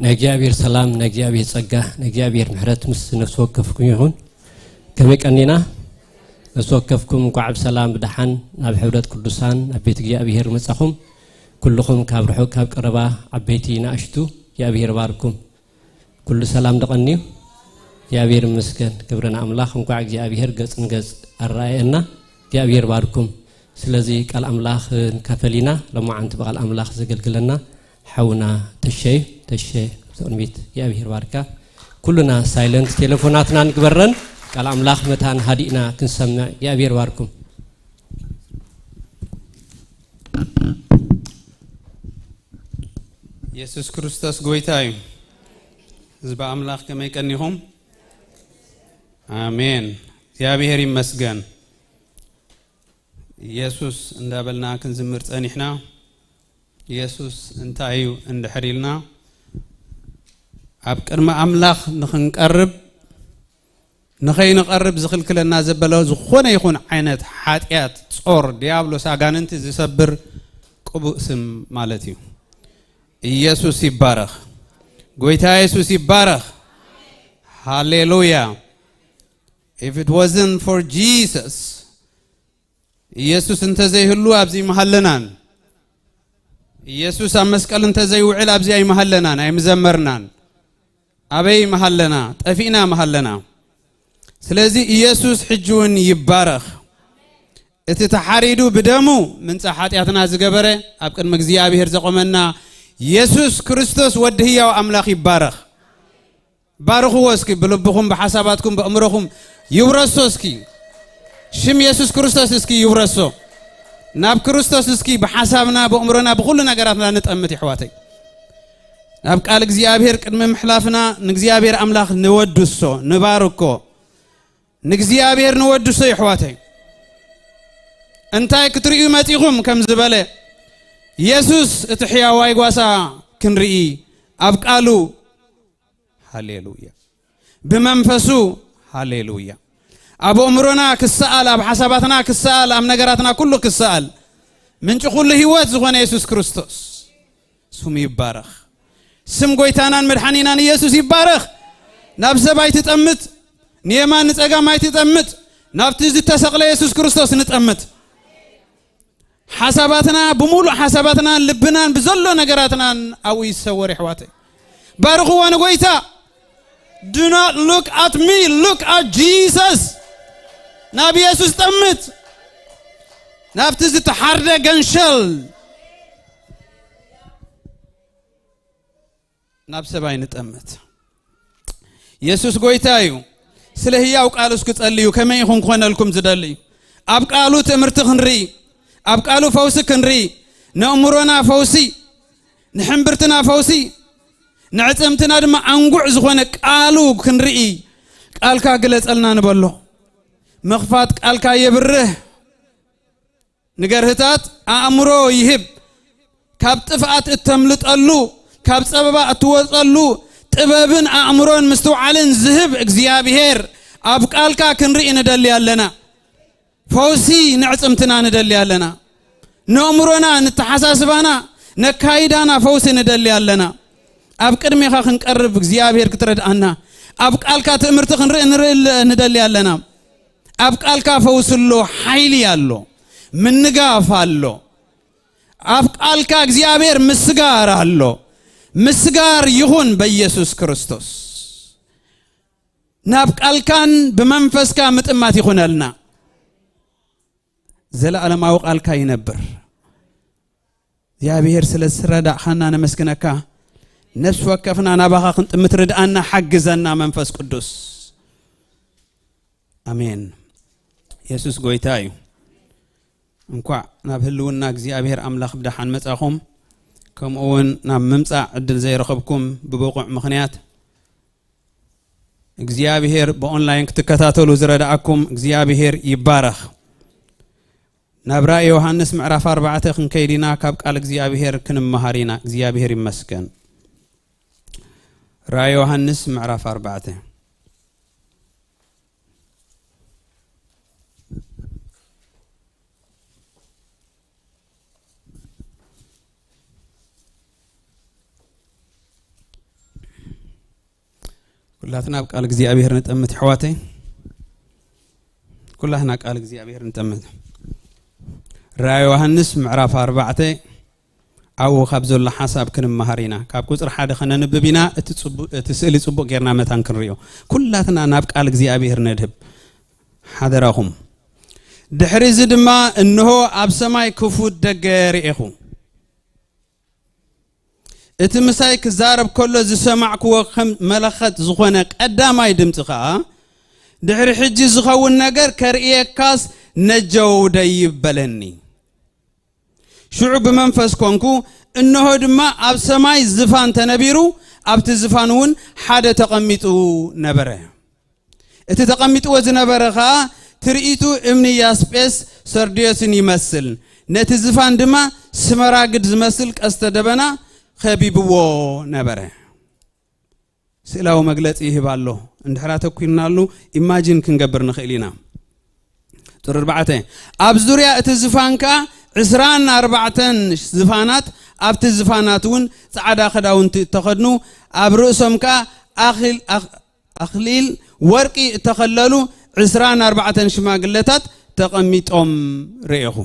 ናይ እግዚኣብሔር ሰላም፣ ናይ እግዚኣብሔር ጸጋ፣ ናይ እግዚኣብሔር ምሕረት ምስ ነፍሲ ወከፍኩም ይኹን። ከመይ ቀኒና? ነፍሲ ወከፍኩም እንኳዕ ብሰላም ብደሓን ናብ ሕብረት ቅዱሳን፣ ናብ ቤት እግዚኣብሔር መጻኹም። ኩልኹም ካብ ርሑቕ ካብ ቀረባ፣ ዓበይቲ ንኣሽቱ፣ እግዚኣብሔር ባርኩም። ኩሉ ሰላም ደቐንዩ? እግዚኣብሔር ይመስገን። ክብሪ ንኣምላኽ። እንኳዕ እግዚኣብሔር ገጽ ንገጽ ኣረኣየና። እግዚኣብሔር ባርኩም። ስለዚ ቃል ኣምላኽ ንካፈል ኢና። ሎማዓንቲ ብቃል ኣምላኽ ዘገልግለና ሓውና ተሸ፣ ተሸ፣ ኣብዚ ቅድሚት እግዚኣብሔር ባርካ። ኩሉና ሳይለንት ቴሌፎናትና ንግበረን። ቃል ኣምላኽ መታን ሃዲእና ክንሰምዕ። እግዚኣብሔር ባርኩም። የሱስ ክርስቶስ ጎይታ እዩ። ህዝቢ ኣምላኽ ከመይ ቀኒኹም? ኣሜን። እግዚኣብሔር ይመስገን። የሱስ እንዳበልና ክንዝምር ጸኒሕና። የሱስ እንታይ እዩ እንድሕር ኢልና፣ ኣብ ቅድሚ ኣምላኽ ንኽንቀርብ፣ ንኸይንቐርብ ዝኽልክለና ዘበለ ዝኾነ ይኹን ዓይነት ሓጢኣት፣ ጾር፣ ዲያብሎስ፣ ኣጋንንቲ ዝሰብር ቅቡእ ስም ማለት እዩ። ኢየሱስ ይባረኽ። ጎይታ የሱስ ይባረኽ። ሃሌሉያ። If it wasn't for Jesus፣ ኢየሱስ እንተዘይህሉ ኣብዚ ኣይምሃለናን። ኢየሱስ ኣብ መስቀል እንተዘይውዕል ኣብዚ ኣይምሃለናን፣ ኣይምዘመርናን። ኣበይ ምሃለና? ጠፊእና ምሃለና። ስለዚ ኢየሱስ ሕጂ እውን ይባረኽ። እቲ ተሓሪዱ ብደሙ ምንጻ ሓጢኣትና ዝገበረ፣ ኣብ ቅድሚ እግዚኣብሔር ዘቆመና የሱስ ክርስቶስ ወዲ ህያው ኣምላኽ ይባረኽ። ባርኽዎ እስኪ፣ ብልብኹም፣ ብሓሳባትኩም፣ ብኣእምሮኹም ይውረሶ እስኪ። ሽም የሱስ ክርስቶስ እስኪ ይውረሶ። ናብ ክርስቶስ እስኪ ብሓሳብና፣ ብኣእምሮና፣ ብኹሉ ነገራትና ንጠምት የሕዋተይ። ናብ ቃል እግዚኣብሔር ቅድሚ ምሕላፍና ንእግዚኣብሔር ኣምላኽ ንወድሶ፣ ንባርኮ። ንእግዚኣብሔር ንወድሶ የሕዋተይ። እንታይ ክትርእዩ መጺኹም ከም ዝበለ፣ የሱስ እቲ ሕያዋይ ጓሳ ክንርኢ ኣብ ቃሉ፣ ሃሌሉያ፣ ብመንፈሱ፣ ሃሌሉያ፣ ኣብ ኣእምሮና ክሰኣል፣ ኣብ ሓሳባትና ክሰኣል፣ ኣብ ነገራትና ኩሉ ክሰኣል፣ ምንጪ ኩሉ ህይወት ዝኾነ የሱስ ክርስቶስ ስሙ ይባረኽ። ስም ጎይታናን መድሓኒናን ኢየሱስ ይባረኽ። ናብ ሰብ ኣይትጠምት፣ ንየማን ንጸጋም ኣይትጠምት፣ ናብቲ ዝተሰቕለ የሱስ ክርስቶስ ንጠምት። ሓሳባትና ብምሉእ ሓሳባትናን ልብናን ብዘሎ ነገራትናን ኣብኡ ይሰወር የሕዋተይ። ባርኽዎ ንጎይታ። Do not look at me, look at Jesus። ናብ ኢየሱስ ጠምት። ናብቲ ዝተሓርደ ገንሸል፣ ናብ ሰብ ኣይንጠምት። የሱስ ጎይታ እዩ። ስለ ህያው ቃሉ እስኪ ጸልዩ። ከመይ ኢኹም ክኾነልኩም ዝደሊ? ኣብ ቃሉ ትእምርቲ ክንርኢ፣ ኣብ ቃሉ ፈውሲ ክንርኢ፣ ነእምሮና ፈውሲ፣ ንሕምብርትና ፈውሲ፣ ንዕጽምትና ድማ ኣንጉዕ ዝኾነ ቃሉ ክንርኢ፣ ቃልካ ግለጸልና ንበሎ። ምኽፋት ቃልካ የብርህ። ንገርህታት ኣእምሮ ይህብ። ካብ ጥፍኣት እተምልጠሉ፣ ካብ ጸበባ እትወጸሉ ጥበብን ኣእምሮን ምስትውዓልን ዝህብ እግዚኣብሔር፣ ኣብ ቃልካ ክንርኢ ንደሊ ኣለና። ፈውሲ ንዕጽምትና ንደሊ ኣለና። ነእምሮና፣ ንተሓሳስባና፣ ነካይዳና ፈውሲ ንደሊ ኣለና። ኣብ ቅድሜኻ ክንቀርብ እግዚኣብሔር ክትረድኣና፣ ኣብ ቃልካ ትእምርቲ ክንርኢ ንርኢ ንደሊ ኣለና። ኣብ ቃልካ ፈውሲ ኣሎ፣ ሓይሊ ኣሎ፣ ምንጋፍ ኣሎ። ኣብ ቃልካ እግዚኣብሔር ምስጋር ኣሎ። ምስጋር ይኹን በኢየሱስ ክርስቶስ። ናብ ቃልካን ብመንፈስካ ምጥማት ይኹነልና። ዘለዓለማዊ ቃልካ ይነብር። እግዚኣብሔር ስለ ዝረዳእኻና ነመስግነካ። ነፍሲ ወከፍና ናባኻ ክንጥምት ርድኣና፣ ሓግዘና መንፈስ ቅዱስ። ኣሜን። የሱስ ጎይታ እዩ። እንኳዕ ናብ ህልውና እግዚኣብሔር ኣምላኽ ብደሓን መጻኹም። ከምኡ እውን ናብ ምምጻእ ዕድል ዘይረኸብኩም ብብቑዕ ምኽንያት እግዚኣብሔር ብኦንላይን ክትከታተሉ ዝረድኣኩም እግዚኣብሔር ይባረኽ። ናብ ራእይ ዮሃንስ ምዕራፍ ኣርባዕተ ክንከይድ ኢና፣ ካብ ቃል እግዚኣብሔር ክንመሃር ኢና። እግዚኣብሔር ይመስገን። ራእይ ዮሃንስ ምዕራፍ ኣርባዕተ። ኩላትና ኣብ ቃል እግዚኣብሔር ንጠምት፣ ኣሕዋተይ። ኩላትና ቃል እግዚኣብሔር ንጠምት። ራእይ ዮሃንስ ምዕራፍ ኣርባዕተ፣ ኣብኡ ካብ ዘሎ ሓሳብ ክንመሃር ኢና። ካብ ቁጽሪ ሓደ ከነንብብ ኢና። እቲ ጽቡ-፣ እቲ ስእሊ ጽቡቕ ጌርና መታን ክንርእዮ። ኩላትና ናብ ቃል እግዚኣብሔር ነድህብ። ሓደራኹም። ድሕሪ እዚ ድማ እንሆ ኣብ ሰማይ ክፉት ደገ ርኤኹ። እቲ ምሳይ ክዛረብ ከሎ ዝሰማዕክዎ ከም መለኸት ዝኾነ ቀዳማይ ድምፂ ኸዓ፣ ድሕሪ ሕጂ ዝኸውን ነገር ከርእየካስ ነጀው ደይብ በለኒ። ሽዑ ብመንፈስ ኮንኩ፣ እንሆ ድማ ኣብ ሰማይ ዝፋን ተነቢሩ፣ ኣብቲ ዝፋን እውን ሓደ ተቐሚጡ ነበረ። እቲ ተቐሚጥዎ ዝነበረ ኸኣ ትርኢቱ እምኒ ያስጴስ ሰርድዮስን ይመስል፣ ነቲ ዝፋን ድማ ስመራግድ ዝመስል ቀስተ ደበና ኸቢብዎ ነበረ። ስእላዊ መግለጺ ይህብ ኣሎ። እንድሕር ኣተኲርናሉ ኢማጂን ክንገብር ንኽእል ኢና። ቁጽሪ ኣርባዕተ፣ ኣብ ዙርያ እቲ ዝፋን ከኣ ዕስራን ኣርባዕተን ዝፋናት፣ ኣብቲ ዝፋናት እውን ጻዕዳ ክዳውንቲ እተኸድኑ፣ ኣብ ርእሶም ከኣ ኣኽል-፣ ኣኽ-፣ ኣኽሊል ወርቂ እተኸለሉ ዕስራን ኣርባዕተን ሽማግለታት ተቐሚጦም ርኤኹ።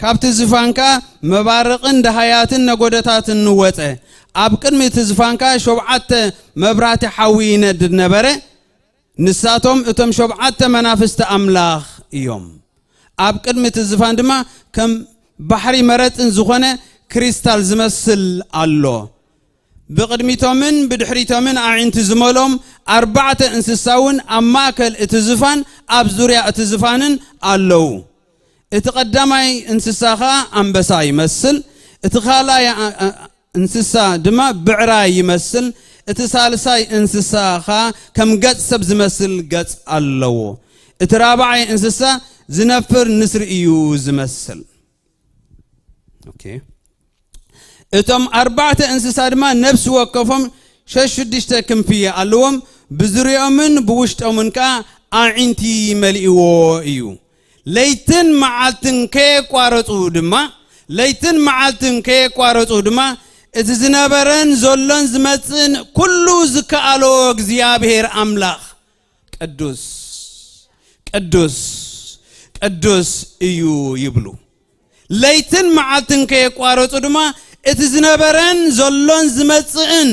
ካብቲ ዝፋን ከኣ መባርቕን ደሃያትን ነጎደታትን ወጸ። ኣብ ቅድሚ እቲ ዝፋን ከኣ ሸውዓተ መብራህቲ ሓዊ ይነድድ ነበረ። ንሳቶም እቶም ሸውዓተ መናፍስቲ ኣምላኽ እዮም። ኣብ ቅድሚ እቲ ዝፋን ድማ ከም ባሕሪ መረጽን ዝኾነ ክሪስታል ዝመስል ኣሎ። ብቕድሚቶምን ብድሕሪቶምን ኣዒንቲ ዝመልኦም ኣርባዕተ እንስሳ እውን ኣብ ማእከል እቲ ዝፋን ኣብ ዙርያ እቲ ዝፋንን ኣለዉ። እቲ ቀዳማይ እንስሳ ኸኣ ኣንበሳ ይመስል፣ እቲ ካልኣይ ኣ-፣ ኣ-፣ እንስሳ ድማ ብዕራይ ይመስል፣ እቲ ሳልሳይ እንስሳ ኸኣ ከም ገጽ ሰብ ዝመስል ገጽ ኣለዎ። እቲ ራብዓይ እንስሳ ዝነፍር ንስሪ እዩ ዝመስል። ኦኬ። እቶም ኣርባዕተ እንስሳ ድማ ነፍሲ ወከፎም ሸሽዱሽተ ክንፊ ኣለዎም፣ ብዙርያኦምን ብውሽጦምን ከኣ ኣዒንቲ መሊእዎ እዩ። ለይትን መዓልትን ከየቋረጹ ድማ፣ ለይትን መዓልትን ከየቋረጹ ድማ፣ እቲ ዝነበረን ዘሎን ዝመጽእን ኩሉ ዝከኣሎ እግዚኣብሔር ኣምላኽ ቅዱስ፣ ቅዱስ፣ ቅዱስ እዩ ይብሉ። ለይትን መዓልትን ከየቋረጹ ድማ፣ እቲ ዝነበረን ዘሎን ዝመጽእን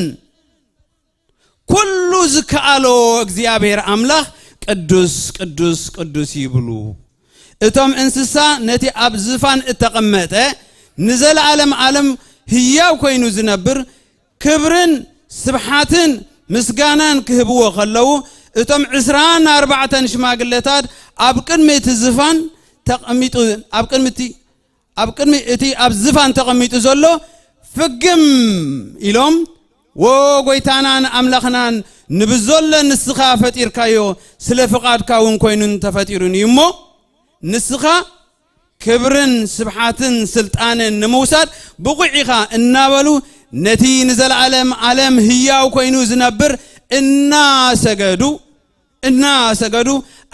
ኩሉ ዝከኣሎ እግዚኣብሔር ኣምላኽ ቅዱስ፣ ቅዱስ፣ ቅዱስ ይብሉ። እቶም እንስሳ ነቲ ኣብ ዝፋን እተቐመጠ ንዘለዓለም ዓለም ህያው ኮይኑ ዝነብር ክብርን ስብሓትን ምስጋናን ክህብዎ ከለዉ፣ እቶም ዕስራን ኣርባዕተን ሽማግለታት ኣብ ቅድሚ እቲ ዝፋን ተቐሚጡ፣ ኣብ ቅድሚ እቲ፣ ኣብ ቅድሚ እቲ ኣብ ዝፋን ተቐሚጡ ዘሎ ፍግም ኢሎም፣ "ዎ ጎይታናን ኣምላኽናን፣ ንብዘሎ ንስኻ ፈጢርካዮ፣ ስለ ፍቓድካ እውን ኮይኑን ተፈጢሩን እዩ እሞ፣ ንስኻ ክብርን ስብሓትን ስልጣንን ንምውሳድ ብቑዕ ኢኻ" እናበሉ፣ ነቲ ንዘለዓለም ዓለም ህያው ኮይኑ ዝነብር እናሰገዱ፣ እናሰገዱ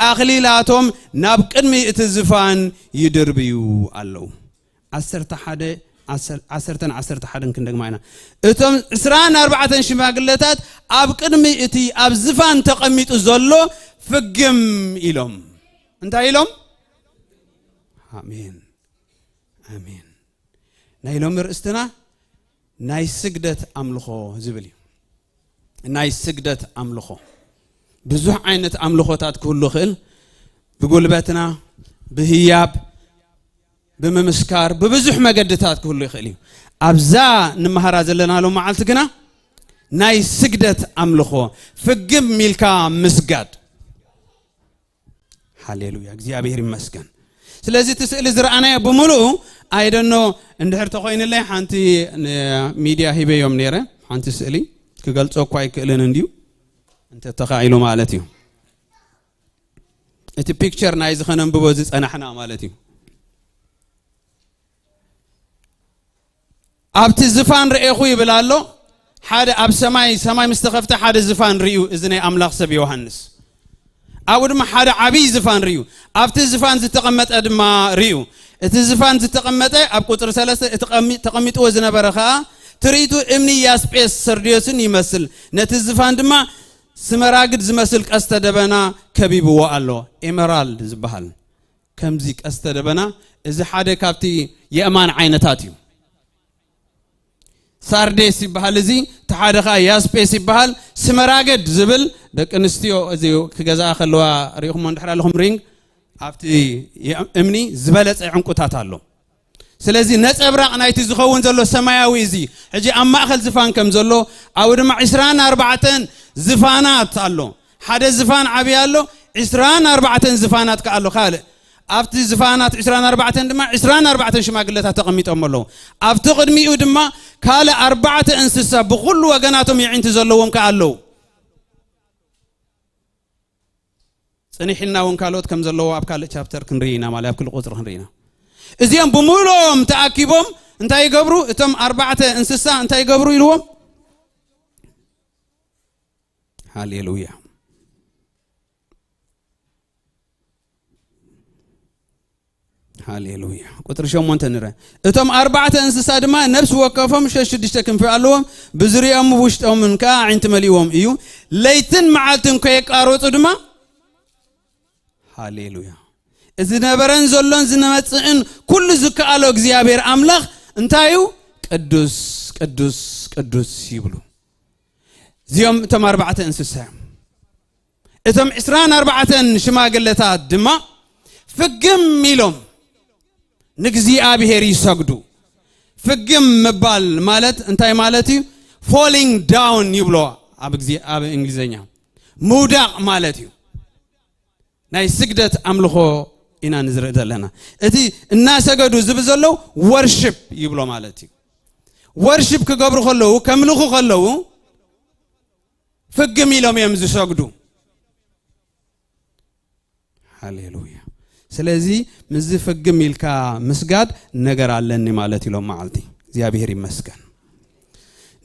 ኣኽሊላቶም ናብ ቅድሚ እቲ ዝፋን ይድርብዩ ኣለዉ። ዓሰርተ ሓደ፣ ዓሰር-፣ ዓሰርተን ዓሰርተ ሓደን ክንደግማ ኢና። እቶም ዕስራን ኣርባዕተን ሽማግለታት ኣብ ቅድሚ እቲ ኣብ ዝፋን ተቐሚጡ ዘሎ ፍግም ኢሎም። እንታይ ኢሎም? ኣሜን፣ ኣሜን። ናይ ሎሚ ርእስትና ናይ ስግደት ኣምልኾ ዝብል እዩ። ናይ ስግደት ኣምልኾ። ብዙሕ ዓይነት ኣምልኾታት ክህሉ ይኽእል። ብጉልበትና፣ ብህያብ፣ ብምምስካር፣ ብብዙሕ መገድታት ክህሉ ይኽእል እዩ። ኣብዛ ንመሃራ ዘለና ሎም መዓልቲ ግና ናይ ስግደት ኣምልኾ፣ ፍግም ኢልካ ምስጋድ። ሃሌሉያ፣ እግዚኣብሔር ይመስገን። ስለዚ እቲ ስእሊ ዝረኣናዮ ብምሉኡ፣ ኣይደኖ፣ እንድሕር ተኾይንለይ ሓንቲ ን-፣ ሚድያ ሂበዮም ነይረ። ሓንቲ ስእሊ ክገልጾ እኳ ኣይክእልን እንድዩ፣ እንተተኻኢሉ ማለት እዩ። እቲ ፒክቸር ናይዚ ኸነንብቦ ዝጸናሕና ማለት እዩ። ኣብቲ ዝፋን ርኤኹ ይብል ኣሎ። ሓደ ኣብ ሰማይ፣ ሰማይ ምስ ተኸፍተ ሓደ ዝፋን ርእዩ፣ እዚ ናይ ኣምላኽ ሰብ ዮሃንስ። ኣብኡ ድማ ሓደ ዓብዪ ዝፋን ርእዩ። ኣብቲ ዝፋን ዝተቐመጠ ድማ ርእዩ። እቲ ዝፋን ዝተቐመጠ ኣብ ቁጽሪ ሰለስተ፣ እቲ ቀሚ-፣ ተቐሚጥዎ ዝነበረ ኸኣ ትርኢቱ እምኒ ያስጴስ ሰርድዮስን ይመስል። ነቲ ዝፋን ድማ ስመራግድ ዝመስል ቀስተ ደበና ከቢብዎ ኣሎ። ኤመራልድ ዝበሃል ከምዚ ቀስተ ደበና፣ እዚ ሓደ ካብቲ የእማን ዓይነታት እዩ። ሳርዴስ ይበሃል፣ እዚ እቲ ሓደ ኸዓ ያስጴስ ይበሃል። ስመራግድ ዝብል፣ ደቂ ኣንስትዮ እዚ ክገዝኣ ከለዋ ሪኢኹሞ እንድሕር ኣለኹም፣ ሪንግ ኣብቲ እምኒ ዝበለጸ ዕንቁታት ኣሎ። ስለዚ ነጸብራቕ ናይቲ ዝኸውን ዘሎ ሰማያዊ እዚ፣ ሕጂ ኣብ ማእከል ዝፋን ከም ዘሎ፣ ኣብኡ ድማ ዕስራን ኣርባዕተን ዝፋናት ኣሎ። ሓደ ዝፋን ዓብዪ ኣሎ፣ ዕስራን ኣርባዕተን ዝፋናት ከኣ ኣሎ። ካልእ ኣብቲ ዝፋናት ዕስራን ኣርባዕተን ድማ ዕስራን ኣርባዕተን ሽማግለታት ተቐሚጦም ኣለዉ። ኣብቲ ቅድሚኡ ድማ ካልእ ኣርባዕተ እንስሳ ብኹሉ ወገናቶም የዒንቲ ዘለዎም ከኣ ኣለዉ። ጽኒሕ ኢልና እውን ካልኦት ከም ዘለዎ ኣብ ካልእ ቻፕተር ክንርኢ ኢና፣ ማለት ኣብ ክልእ ቁጽሪ ክንርኢ ኢና። እዚኦም ብምሉኦም ተኣኪቦም እንታይ ይገብሩ? እቶም ኣርባዕተ እንስሳ እንታይ ይገብሩ ኢልዎም? ሃሌሉያ፣ ሃሌሉያ። ቁጽሪ ሸሞንተ ንረ። እቶም ኣርባዕተ እንስሳ ድማ ነፍሲ ወከፎም ሸሽ ሽዱሽተ ክንፊ ኣለዎም፣ ብዙሪኦም ውሽጦምን ከኣ ኣዒንቲ መሊእዎም እዩ። ለይትን መዓልትን ከየቃረጹ ድማ፣ ሃሌሉያ፣ እዚ ነበረን ዘሎን ዝመጽእን ኩሉ ዝከኣሎ እግዚኣብሔር ኣምላኽ እንታይ እዩ? ቅዱስ፣ ቅዱስ፣ ቅዱስ ይብሉ። እዚኦም እቶም ኣርባዕተ እንስሳ እዮም። እቶም ዕስራን ኣርባዕተን ሽማግለታት ድማ ፍግም ኢሎም ንእግዚኣብሔር ይሰግዱ። ፍግም ምባል ማለት እንታይ ማለት እዩ? ፎሊንግ ዳውን ይብሎ ኣብ ግዜ-፣ ኣብ እንግሊዝኛ ምውዳቕ ማለት እዩ። ናይ ስግደት ኣምልኾ ኢና ንዝርኢ ዘለና። እቲ እናሰገዱ ዝብል ዘለዉ ወርሽፕ ይብሎ ማለት እዩ። ወርሽፕ ክገብሩ ከለዉ፣ ከምልኹ ከለዉ ፍግም ኢሎም እዮም ዝሰግዱ። ሃሌሉያ። ስለዚ ምስዚ ፍግም ኢልካ ምስጋድ ነገር ኣለኒ ማለት ኢሎም መዓልቲ። እግዚኣብሔር ይመስገን።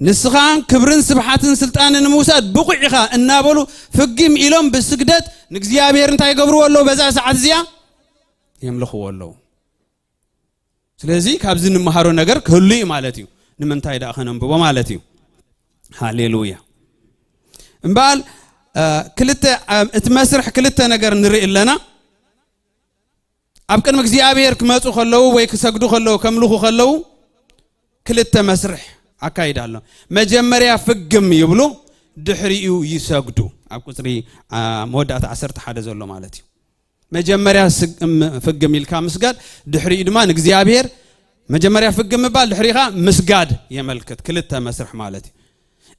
ንስኻ ክብርን ስብሓትን ስልጣንን ንምውሳድ ብቑዕ ኢኻ እናበሉ ፍግም ኢሎም ብስግደት ንእግዚኣብሔር እንታይ ይገብርዎ ኣለዉ? በዛ ሰዓት እዚኣ የምልኽዎ ኣለዉ። ስለዚ ካብዚ እንመሃሮ ነገር ክህሉ እዩ ማለት እዩ። ንምንታይ ደኣ ከነንብቦ ማለት እዩ? ሃሌሉያ። እምበኣል፣ እ፣ ክልተ፣ እ፣ እቲ መስርሕ ክልተ ነገር ንርኢ ኣለና። ኣብ ቅድሚ እግዚኣብሔር ክመጹ ከለዉ ወይ ክሰግዱ ከለዉ፣ ከምልኹ ከለዉ ክልተ መስርሕ ኣካይዳ ኣሎ። መጀመርያ ፍግም ይብሉ፣ ድሕሪኡ ይሰግዱ። ኣብ ቁጽሪ፣ እ፣ መወዳእታ ዓሰርተ ሓደ ዘሎ ማለት እዩ። መጀመርያ ስግ-፣ እም-፣ ፍግም ኢልካ ምስጋድ፣ ድሕሪኡ ድማ ንእግዚኣብሔር መጀመርያ ፍግም ምባል፣ ድሕሪኻ ምስጋድ የመልክት። ክልተ መስርሕ ማለት እዩ።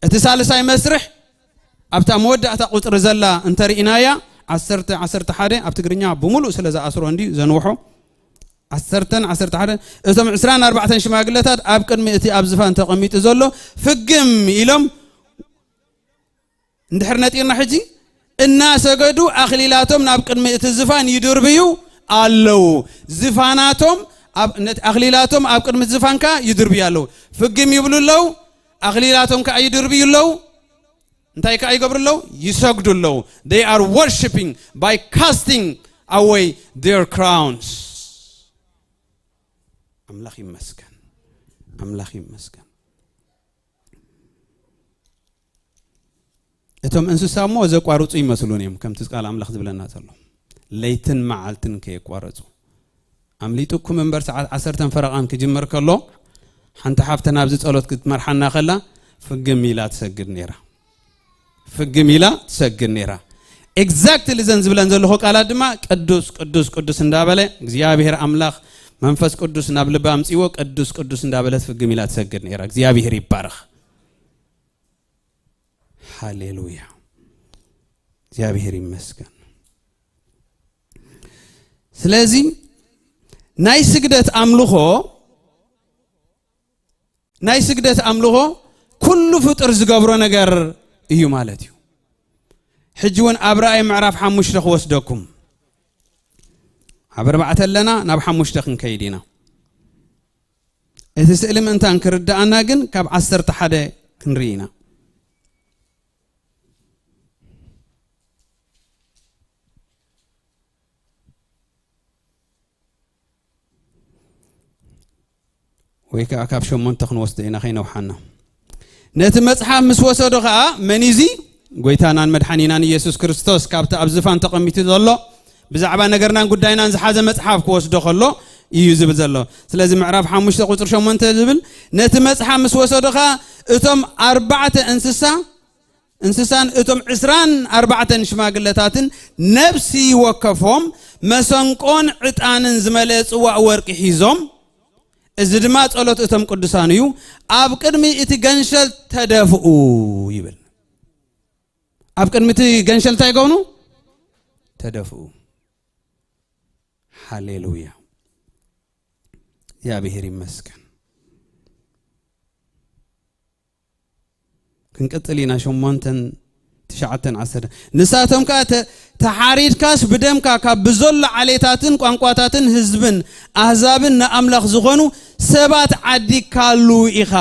እቲ ሳልሳይ መስርሕ ኣብታ መወዳእታ ቁጽሪ ዘላ እንተርኢናያ፣ ዓሰርተ፣ ዓሰርተ ሓደ፣ ኣብ ትግርኛ ብምሉእ ስለ ዝኣስሮ እንድዩ ዘንውሖ። ዓሰርተን ዓሰርተ ሓደ፣ እቶም ዕስራን ኣርባዕተን ሽማግለታት ኣብ ቅድሚ እቲ ኣብ ዝፋን ተቐሚጡ ዘሎ ፍግም ኢሎም እንድሕር ነጢርና ሕጂ፣ እናሰገዱ ኣኽሊላቶም ናብ ቅድሚ እቲ ዝፋን ይድርብዩ ኣለዉ። ዝፋናቶም ኣብ-፣ ነቲ ኣኽሊላቶም ኣብ ቅድሚ እቲ ዝፋን ከኣ ይድርብዩ ኣለዉ። ፍግም ይብሉ ኣለዉ፣ ኣኽሊላቶም ከኣ ይድርብዩ ኣለዉ። እንታይ ከኣ ይገብሩ ኣለዉ? ይሰግዱ ኣለዉ። They are worshiping by casting away their crowns. ኣምላኽ ይመስገን። ኣምላኽ ይመስገን። እቶም እንስሳ እሞ ዘቋርጹ ይመስሉን እዮም፣ ከምቲ ቃል ኣምላኽ ዝብለና ዘሎ። ለይትን መዓልትን ከየቋረጹ። ኣምሊጡኩም እምበር፣ ሰዓት ዓሰርተን ፈረቓን ክጅምር ከሎ፣ ሓንቲ ሓፍተና ኣብዚ ጸሎት ክትመርሓና ከላ፣ ፍግም ኢላ ትሰግድ ነይራ። ፍግም ኢላ ትሰግድ ነይራ። ኤግዛክትሊ እዘን ዝብለን ዘለኹ ቃላት ድማ፣ ቅዱስ፣ ቅዱስ፣ ቅዱስ እንዳበለ፣ እግዚኣብሔር ኣምላኽ መንፈስ ቅዱስ ናብ ልባ ኣምጺዎ፣ ቅዱስ፣ ቅዱስ እንዳበለት ፍግም ኢላ ትሰግድ ነይራ። እግዚኣብሔር ይባረኽ። ሃሌሉያ። እግዚኣብሔር ይመስገን። ስለዚ ናይ ስግደት ኣምልኾ፣ ናይ ስግደት ኣምልኾ ኩሉ ፍጡር ዝገብሮ ነገር እዩ ማለት እዩ። ሕጂ እውን ኣብ ራእይ ምዕራፍ ሓሙሽተ ክወስደኩም። ኣብ ኣርባዕተ ኣለና፣ ናብ ሓሙሽተ ክንከይድ ኢና። እቲ ስእሊ ምእንታን ክርድኣና ግን ካብ ዓሰርተ ሓደ ክንርኢ ኢና። ወይ ከኣ ካብ ሸሞንተ ክንወስዶ ኢና ከይነውሓና። ነቲ መጽሓፍ ምስ ወሰዶ ከኣ መን እዩ እዚ? ጎይታናን መድሓኒናን ኢየሱስ ክርስቶስ ካብቲ ኣብ ዝፋን ተቐሚጡ ዘሎ ብዛዕባ ነገርናን ጉዳይናን ዝሓዘ መጽሓፍ ክወስዶ ከሎ እዩ ዝብል ዘሎ። ስለዚ ምዕራፍ ሓሙሽተ ቁጽሪ ሸሞንተ ዝብል፣ ነቲ መጽሓፍ ምስ ወሰዱ ኸኣ እቶም ኣርባዕተ እንስሳ እንስሳን እቶም ዕስራን ኣርባዕተን ሽማግለታትን ነፍሲ ወከፎም መሰንቆን ዕጣንን ዝመልአ ጽዋእ ወርቂ ሒዞም፣ እዚ ድማ ጸሎት እቶም ቅዱሳን እዩ፣ ኣብ ቅድሚ እቲ ገንሸል ተደፍኡ ይብል። ኣብ ቅድሚ እቲ ገንሸል እንታይ ይገብኑ? ተደፍኡ። ሃሌሉያ፣ እግዚኣብሔር ይመስገን። ክንቅጽል ኢና። ሸሞንተን ትሽዓተን ዓሰርተ፣ ንሳቶም ከኣ ተ- ተሓሪድካስ ብደምካ ካብ ብዘሎ ዓሌታትን ቋንቋታትን ህዝብን ኣህዛብን ንኣምላኽ ዝኾኑ ሰባት ዓዲግካሉ ኢኻ።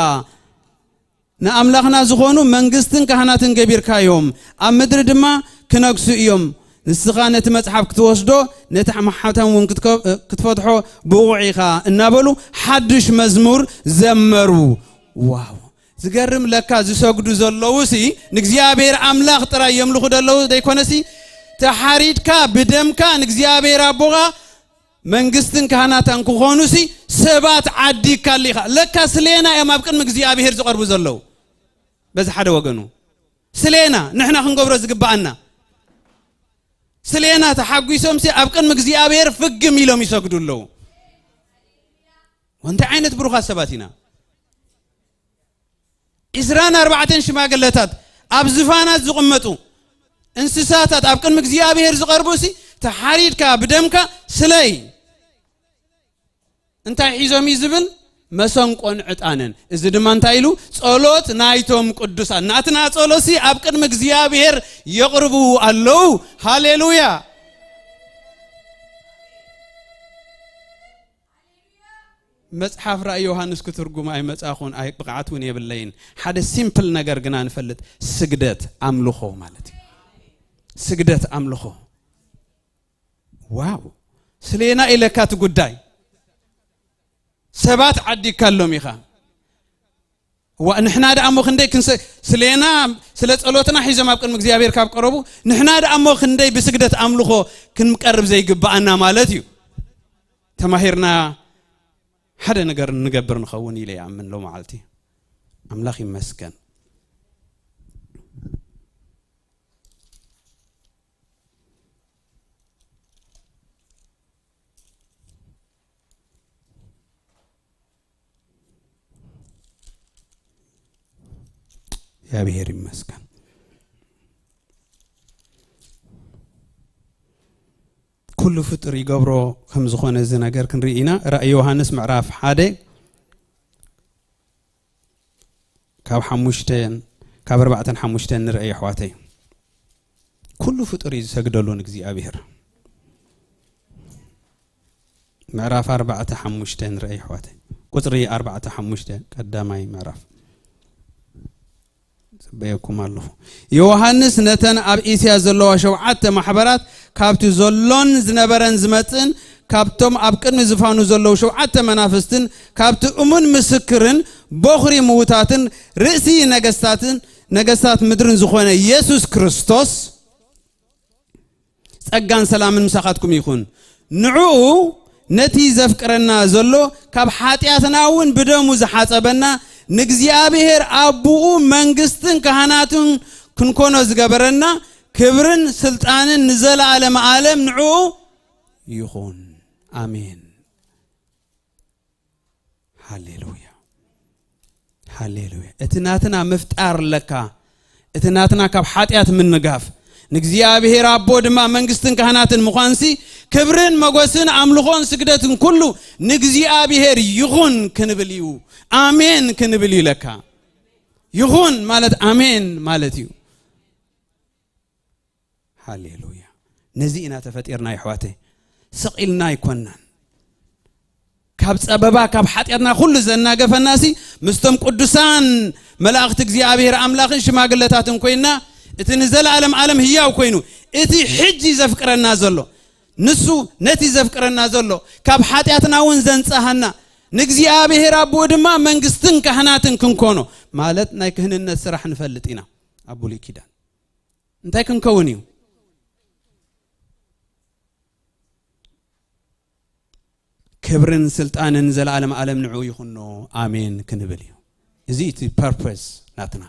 ንኣምላኽና ዝኾኑ መንግስትን ካህናትን ገቢርካዮም፣ ኣብ ምድሪ ድማ ክነግሱ እዮም። ንስኻ ነቲ መጽሓፍ ክትወስዶ፣ ነቲ ማሕተም እውን ክትከ- ክትፈትሖ ብቑዕ ኢኻ እናበሉ ሓድሽ መዝሙር ዘመሩ። ዋው! ዝገርም፣ ለካ ዝሰግዱ ዘለዉ ሲ ንእግዚኣብሔር ኣምላኽ ጥራይ የምልኹ ዘለዉ ዘይኮነ ሲ፣ ተሓሪድካ ብደምካ ንእግዚኣብሔር ኣቦኻ መንግስትን ካህናታን ክኾኑ ሲ ሰባት ዓዲግካሉ ኢኻ። ለካ ስሌና እዮም ኣብ ቅድሚ እግዚኣብሔር ዝቐርቡ ዘለዉ። በዚ ሓደ ወገኑ ስሌና ንሕና ክንገብሮ ዝግብኣና፣ ስሌና ተሓጒሶም ሲ ኣብ ቅድሚ እግዚኣብሔር ፍግም ኢሎም ይሰግዱ ኣለዉ። ወንታይ ዓይነት ብሩኻት ሰባት ኢና። ዕስራን ኣርባዕተን ሽማግለታት ኣብ ዝፋናት ዝቕመጡ እንስሳታት ኣብ ቅድሚ እግዚኣብሔር ዝቐርቡ ሲ ተሓሪድካ ብደምካ ስለይ። እንታይ ሒዞም እዩ ዝብል? መሰንቆን ዕጣንን። እዚ ድማ እንታይ ኢሉ? ጸሎት ናይቶም ቅዱሳን። ናትና ጸሎት ሲ ኣብ ቅድሚ እግዚኣብሔር የቕርቡ ኣለዉ። ሃሌሉያ! መጽሓፍ ራእይ ዮሃንስ ክትርጉም ኣይመጻኹን፣ ኣይ ብቕዓት እውን የብለይን። ሓደ ሲምፕል ነገር ግና ንፈልጥ፣ ስግደት ኣምልኾ ማለት እዩ። ስግደት ኣምልኾ። ዋው! ስሌና ኢለካ እቲ ጉዳይ ሰባት ዓዲግካሎም ኢኻ። ዋ ንሕና ደኣ እሞ ክንደይ ክንሰ ስለና ስለ ጸሎትና ሒዞም ኣብ ቅድሚ እግዚኣብሔር ካብ ቀረቡ ንሕና ደኣ እሞ ክንደይ ብስግደት ኣምልኾ ክንቀርብ ዘይግብኣና ማለት እዩ። ተማሂርና ሓደ ነገር ንገብር ንኸውን ኢለ ይኣምን። ሎመዓልቲ ኣምላኽ ይመስገን። እግዚኣብሔር ይመስገን። ኩሉ ፍጡር ይገብሮ ከም ዝኾነ እዚ ነገር ክንርኢ ኢና። ራእይ ዮሃንስ ምዕራፍ ሓደ ካብ ሓሙሽተን ካብ ኣርባዕተን ሓሙሽተን ንርአ የሕዋተይ። ኩሉ ፍጡር እዩ ዝሰግደሉ ንእግዚኣብሔር። ምዕራፍ ኣርባዕተ ሓሙሽተ ንርአ የሕዋተይ። ቁጽሪ ኣርባዕተ ሓሙሽተ ቀዳማይ ምዕራፍ። ጽበየኩም ኣለኹ። ዮሃንስ ነተን ኣብ እስያ ዘለዋ ሸውዓተ ማሕበራት ካብቲ ዘሎን ዝነበረን ዝመጽእን ካብቶም ኣብ ቅድሚ ዝፋኑ ዘለዉ ሸውዓተ መናፍስትን ካብቲ እሙን ምስክርን ቦኽሪ ምዉታትን ርእሲ ነገስታትን ነገስታት ምድርን ዝኾነ የሱስ ክርስቶስ ጸጋን ሰላምን ምሳኻትኩም ይኹን። ንዕኡ ነቲ ዘፍቅረና ዘሎ ካብ ሓጢኣትና እውን ብደሙ ዝሓጸበና ንእግዚኣብሔር ኣቦኡ መንግስትን ካህናትን ክንኮኖ ዝገበረና ክብርን ስልጣንን ንዘለዓለም ዓለም ንዕኡ ይኹን። ኣሜን። ሃሌሉያ፣ ሃሌሉያ። እቲ ናትና ምፍጣር ለካ፣ እቲ ናትና ካብ ሓጢኣት ምንጋፍ፣ ንእግዚኣብሔር ኣቦ ድማ መንግስትን ካህናትን ምዃንሲ፣ ክብርን መጎስን ኣምልኾን ስግደትን ኩሉ ንእግዚኣብሔር ይኹን ክንብል እዩ። ኣሜን ክንብል እዩ ለካ። ይኹን ማለት ኣሜን ማለት እዩ። ሃሌሉያ። ነዚ ኢና ተፈጢርና የሕዋተይ። ስቕ ኢልና ኣይኮናን። ካብ ጸበባ፣ ካብ ሓጢኣትና ኩሉ ዘናገፈናሲ ምስቶም ቅዱሳን መላእኽቲ እግዚኣብሔር ኣምላኽን ሽማግለታትን ኮይንና፣ እቲ ንዘለዓለም ዓለም ህያው ኮይኑ፣ እቲ ሕጂ ዘፍቅረና ዘሎ፣ ንሱ ነቲ ዘፍቅረና ዘሎ፣ ካብ ሓጢኣትና እውን ዘንጽሃና፣ ንእግዚኣብሔር ኣቦኡ ድማ መንግስትን ካህናትን ክንኮኖ፣ ማለት ናይ ክህንነት ስራሕ ንፈልጥ ኢና ኣብ ብሉይ ኪዳን። እንታይ ክንከውን እዩ? ክብርን ስልጣንን ዘለዓለም ዓለም ንዕኡ ይኹኖ፣ ኣሜን ክንብል እዩ። እዚ እቲ ፐርፐስ ናትና።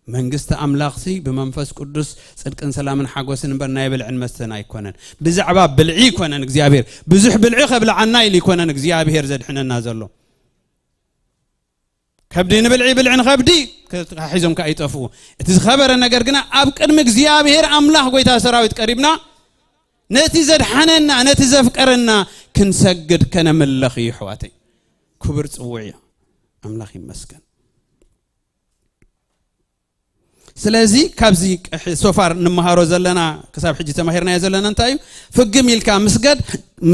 መንግስቲ ኣምላኽሲ ብመንፈስ ቅዱስ ጽድቅን ሰላምን ሓጎስን እምበር ናይ ብልዕን መስተን ኣይኮነን። ብዛዕባ ብልዒ ኣይኮነን እግዚኣብሔር፣ ብዙሕ ብልዒ ከብልዓና ኢሉ ኣይኮነን እግዚኣብሔር ዘድሕነና ዘሎ። ከብዲ ንብልዒ፣ ብልዒ ንኸብዲ ሒዞም ከኣ ይጠፍኡ። እቲ ዝኸበረ ነገር ግና ኣብ ቅድሚ እግዚኣብሔር ኣምላኽ ጎይታ ሰራዊት ቀሪብና ነቲ ዘድሓነና፣ ነቲ ዘፍቀረና ክንሰግድ ከነምልኽ እዩ፣ ኣሕዋተይ። ክቡር ጽውዕ እዩ። ኣምላኽ ይመስገን። ስለዚ ካብዚ ቀሒ-፣ ሶፋር እንመሃሮ ዘለና፣ ክሳብ ሕጂ ተማሂርናዮ ዘለና እንታይ እዩ? ፍግም ኢልካ ምስጋድ፣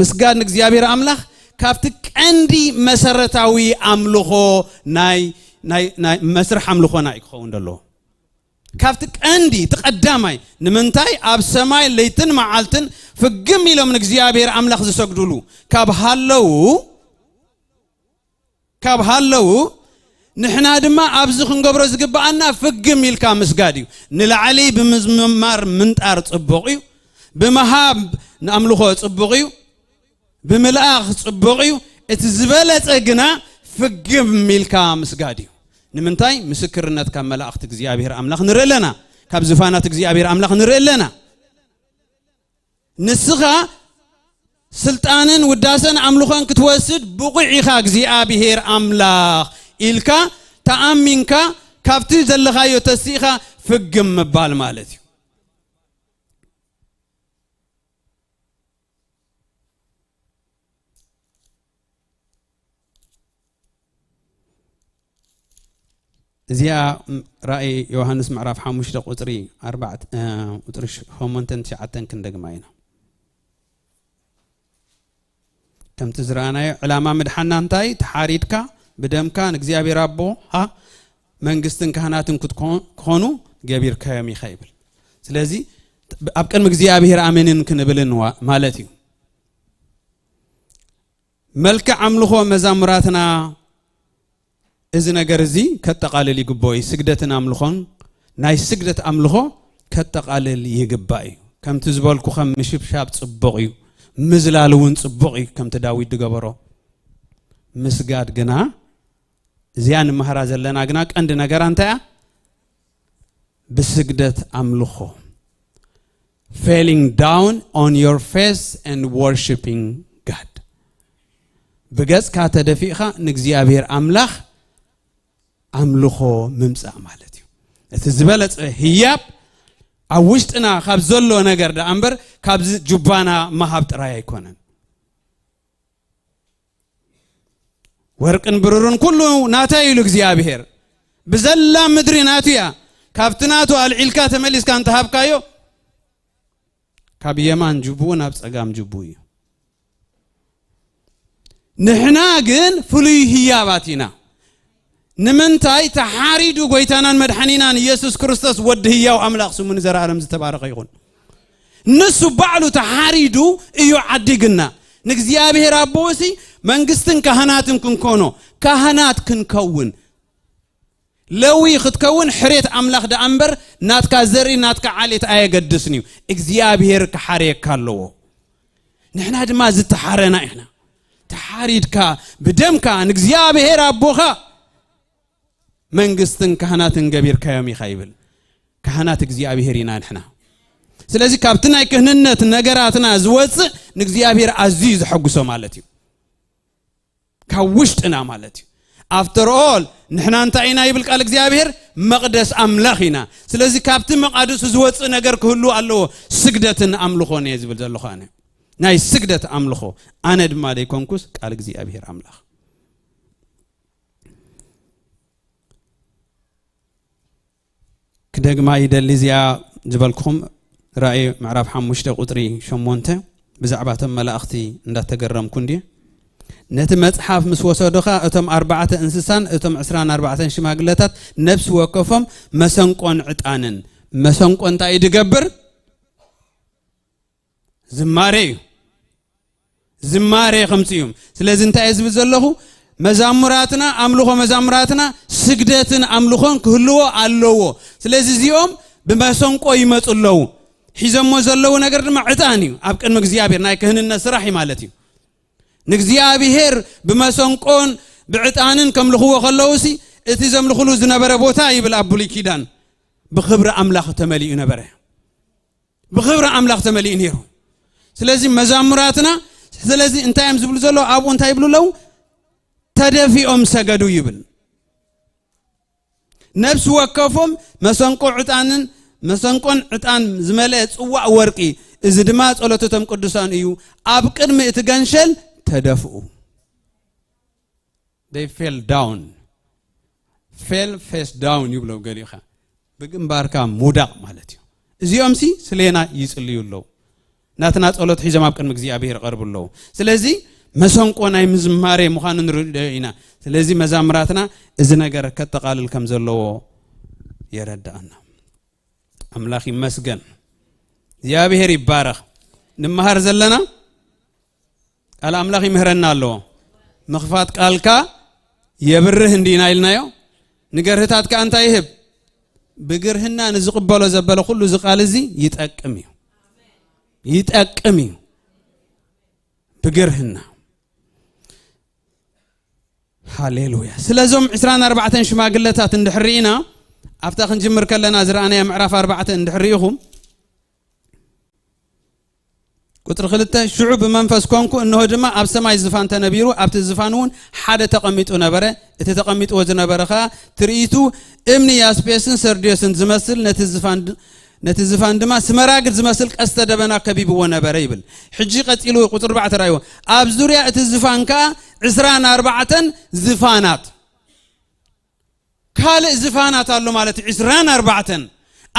ምስጋድ ንእግዚኣብሔር ኣምላኽ ካብቲ ቀንዲ መሰረታዊ ኣምልኾ ናይ፣ ናይ፣ ናይ መስርሕ ኣምልኾና እዩ ክኸውን ዘለዎ። ካብቲ ቀንዲ፣ እቲ ቀዳማይ፣ ንምንታይ ኣብ ሰማይ ለይትን መዓልትን ፍግም ኢሎም ንእግዚኣብሔር ኣምላኽ ዝሰግዱሉ ካብ ሃለዉ፣ ካብ ሃለዉ፣ ንሕና ድማ ኣብዚ ክንገብሮ ዝግብኣና ፍግም ኢልካ ምስጋድ እዩ። ንላዕሊ ብምዝምማር ምንጣር ጽቡቕ እዩ። ብምሃብ ንኣምልኾ ጽቡቕ እዩ። ብምልኣኽ ጽቡቕ እዩ። እቲ ዝበለጸ ግና ፍግም ኢልካ ምስጋድ እዩ። ንምንታይ? ምስክርነት ካብ መላእኽቲ እግዚኣብሔር ኣምላኽ ንርኢ ኣለና። ካብ ዝፋናት እግዚኣብሔር ኣምላኽ ንርኢ ኣለና። ንስኻ ስልጣንን ውዳሰን ኣምልኾን ክትወስድ ብቑዕ ኢኻ፣ እግዚኣብሔር ኣምላኽ ኢልካ ተኣሚንካ ካብቲ ዘለኻዮ ተሲእኻ ፍግም ምባል ማለት እዩ። እዚኣ ም-፣ ራእይ ዮሃንስ ምዕራፍ ሓሙሽተ ቁጽሪ ኣርባዕተ፣ እ፣ ቁጽሪ ሸሞንተን ትሽዓተን ክንደግማ ኢና። ከምቲ ዝረኣናዮ፣ ዕላማ ምድሓና እንታይ? ተሓሪድካ ብደምካ ንእግዚኣብሔር ኣቦኻ መንግስትን ካህናትን ክትኮ-፣ ክኾኑ ገቢርካዮም ኢኻ ይብል። ስለዚ ኣብ ቅድሚ እግዚኣብሔር ኣሜንን ክንብልን ዋ-፣ ማለት እዩ። መልክዕ ኣምልኾ መዛሙራትና እዚ ነገር እዚ ከጠቓልል ይግብኦ እዩ። ስግደትን ኣምልኾን፣ ናይ ስግደት ኣምልኾ ከጠቓልል ይግባእ እዩ። ከምቲ ዝበልኩ ከም ምሽብሻብ ጽቡቕ እዩ፣ ምዝላል እውን ጽቡቕ እዩ፣ ከምቲ ዳዊት ዝገበሮ። ምስጋድ ግና፣ እዚኣ ንመሃራ ዘለና ግና ቀንዲ ነገራ እንታይ እያ? ብስግደት ኣምልኾ። Falling down on your face and worshiping God። ብገጽካ ተደፊእኻ ንእግዚኣብሔር ኣምላኽ ኣምልኾ ምምጻእ ማለት እዩ። እቲ ዝበለጸ ህያብ ኣብ ውሽጥና ካብ ዘሎ ነገር ደኣ እምበር ካብዚ ጁባና ምሃብ ጥራይ ኣይኮነን። ወርቅን ብሩርን ኩሉ ናተይ ኢሉ እግዚኣብሔር። ብዘላ ምድሪ ናቱ እያ። ካብቲ ናቱ ኣልዒልካ ተመሊስካ እንተሃብካዮ፣ ካብ የማን ጅቡኡ ናብ ጸጋም ጅቡኡ እዩ። ንሕና ግን ፍሉይ ህያባት ኢና። ንምንታይ? ተሓሪዱ ጎይታናን መድሓኒናን ኢየሱስ ክርስቶስ ወዲ ህያው ኣምላኽ ስሙ ንዘለኣለም ዝተባረኸ ይኹን። ንሱ ባዕሉ ተሓሪዱ እዩ ዓዲግና። ንእግዚኣብሔር ኣቦ እሲ መንግስትን ካህናትን ክንኮኖ፣ ካህናት ክንከውን። ለዊ ክትከውን ሕሬት ኣምላኽ ደኣ እምበር ናትካ ዘርኢ ናትካ ዓሌት ኣየገድስን እዩ። እግዚኣብሔር ክሓርየካ ኣለዎ። ንሕና ድማ ዝተሓረና ኢሕና። ተሓሪድካ ብደምካ ንእግዚኣብሔር ኣቦኻ መንግስትን ካህናትን ገቢርካዮም ኢኻ ይብል። ካህናት እግዚኣብሔር ኢና ንሕና። ስለዚ ካብቲ ናይ ክህንነት ነገራትና ዝወፅእ ንእግዚኣብሔር ኣዝዩ ዘሐጉሶ ማለት እዩ። ካብ ውሽጥና ማለት እዩ። After all ንሕና እንታይ ኢና ይብል ቃል እግዚኣብሔር? መቕደስ ኣምላኽ ኢና። ስለዚ ካብቲ መቓድሱ ዝወፅእ ነገር ክህሉ ኣለዎ። ስግደትን ኣምልኾን እየ ዝብል ዘለኹ ኣነ። ናይ ስግደት ኣምልኾ። ኣነ ድማ ዘይኮንኩስ ቃል እግዚኣብሔር ኣምላኽ። ክደግማ ይደሊ እዚኣ ዝበልኩኹም ራእይ ምዕራፍ ሓሙሽተ ቁጽሪ ሸሞንተ ብዛዕባ እቶም መላእኽቲ እንዳተገረምኩ እንድየ። ነቲ መጽሓፍ ምስ ወሰዱ ኸኣ እቶም ኣርባዕተ እንስሳን እቶም ዕስራን ኣርባዕተን ሽማግለታት ነፍሲ ወከፎም መሰንቆን ዕጣንን። መሰንቆ እንታይ እዩ ዝገብር? ዝማሬ እዩ። ዝማሬ ከምጽእ እዩ። ስለዚ እንታይ እየ ዝብል ዘለኹ? መዛሙራትና፣ ኣምልኾ መዛሙራትና ስግደትን ኣምልኾን ክህልዎ ኣለዎ። ስለዚ እዚኦም ብመሰንቆ ይመጹ ኣለዉ። ሒዞሞ ዘለዉ ነገር ድማ ዕጣን እዩ። ኣብ ቅድሚ እግዚኣብሔር ናይ ክህንነት ስራሕ እዩ ማለት እዩ። ንእግዚኣብሔር ብመሰንቆን ብዕጣንን ከምልኽዎ ከለዉ ሲ፣ እቲ ዘምልኽሉ ዝነበረ ቦታ ይብል ኣብ ብሉይ ኪዳን ብኽብሪ ኣምላኽ ተመሊኡ ነበረ። ብኽብሪ ኣምላኽ ተመሊኡ ነይሩ። ስለዚ መዛሙራትና፣ ስለዚ እንታይ እዮም ዝብሉ ዘለዉ? ኣብኡ እንታይ ይብሉ ኣለዉ? ተደፊኦም ሰገዱ ይብል። ነፍሲ ወከፎም መሰንቆ ዕጣንን፣ መሰንቆን ዕጣን ዝመልአ ጽዋእ ወርቂ፣ እዚ ድማ ጸሎት እቶም ቅዱሳን እዩ፣ ኣብ ቅድሚ እቲ ገንሸል ተደፍኡ። They fell down. Fell face down ይብሎ ገሊኻ። ብግንባርካ ምውዳቕ ማለት እዩ። እዚኦም ሲ ስሌና ይጽልዩ ኣለዉ። ናትና ጸሎት ሒዞም ኣብ ቅድሚ እግዚኣብሔር ይቐርቡ ኣለዉ። ስለዚ መሰንቆ ናይ ምዝማሬ ምዃኑ ንርድኦ ኢና። ስለዚ መዛምራትና እዚ ነገር ከጠቓልል ከም ዘለዎ የረድኣና። ኣምላኽ ይመስገን። እግዚኣብሔር ይባረኽ። ንምሃር ዘለና ቃል ኣምላኽ ይምህረና ኣለዎ። ምኽፋት ቃልካ የብርህ እንዲና ኢልናዮ። ንገርህታትካ እንታይ ይህብ? ብግርህና ንዝቕበሎ ዘበለ ኩሉ እዚ ቃል እዚ ይጠቅም እዩ። ይጠቅም እዩ። ብግርህና። ሃሌሉያ። ስለዞም ዕስራን ኣርባዕተን ሽማግለታት እንድሕር ርኢና፣ ኣብታ ክንጅምር ከለና ዝረኣናያ ምዕራፍ ኣርባዕተ እንድሕር ርኢኹም፣ ቁጽሪ ክልተ፣ ሽዑ ብመንፈስ ኮንኩ፣ እንሆ ድማ ኣብ ሰማይ ዝፋን ተነቢሩ፣ ኣብቲ ዝፋን እውን ሓደ ተቐሚጡ ነበረ። እቲ ተቐሚጥዎ ዝነበረ ኸኣ ትርኢቱ እምኒ ያስጴስን ሰርድዮስን ዝመስል፣ ነቲ ዝፋን ድ-፣ ነቲ ዝፋን ድማ ስመራግድ ዝመስል ቀስተ ደበና ከቢብዎ ነበረ ይብል። ሕጂ ቀጺሉ ቁጽሪ ኣርባዕተ ራእይዎ። ኣብ ዙርያ እቲ ዝፋን ከኣ ዕስራን ኣርባዕተን ዝፋናት። ካልእ ዝፋናት ኣሎ ማለት እዩ። ዕስራን ኣርባዕተን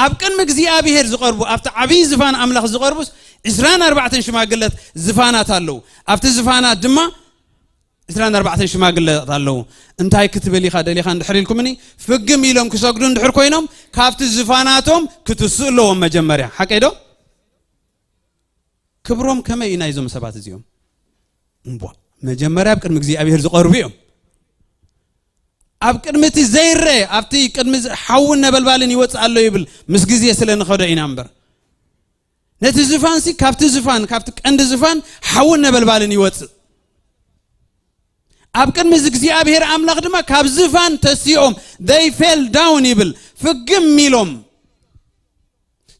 ኣብ ቅድሚ እግዚኣብሔር ዝቐርቡ፣ ኣብቲ ዓብዪ ዝፋን ኣምላኽ ዝቐርቡስ ዕስራን ኣርባዕተን ሽማግለት ዝፋናት ኣለዉ። ኣብቲ ዝፋናት ድማ ዕስራን ኣርባዕተን ሽማግለት ኣለዉ። እንታይ ክትብል ኢኻ ደሊኻ እንድሕር ኢልኩምኒ፣ ፍግም ኢሎም ክሰግዱ እንድሕር ኮይኖም፣ ካብቲ ዝፋናቶም ክትስኡ ኣለዎም መጀመርያ። ሓቀይ ዶ? ክብሮም ከመይ እዩ ናይዞም ሰባት እዚኦም? እምቧ፣ መጀመርያ ኣብ ቅድሚ እግዚኣብሔር ዝቐርቡ እዮም። ኣብ ቅድሚ እቲ ዘይረአ፣ ኣብቲ ቅድሚ ዝ-፣ ሓውን ነበልባልን ይወጽእ ኣሎ ይብል፣ ምስ ግዜ ስለ ንኸዶ ኢና እምበር። ነቲ ዝፋንሲ፣ ካብቲ ዝፋን፣ ካብቲ ቀንዲ ዝፋን ሓውን ነበልባልን ይወጽእ። ኣብ ቅድሚ እዚ እግዚኣብሔር ኣምላኽ ድማ ካብ ዝፋን ተሲኦም፣ they fell down ይብል፣ ፍግም ኢሎም።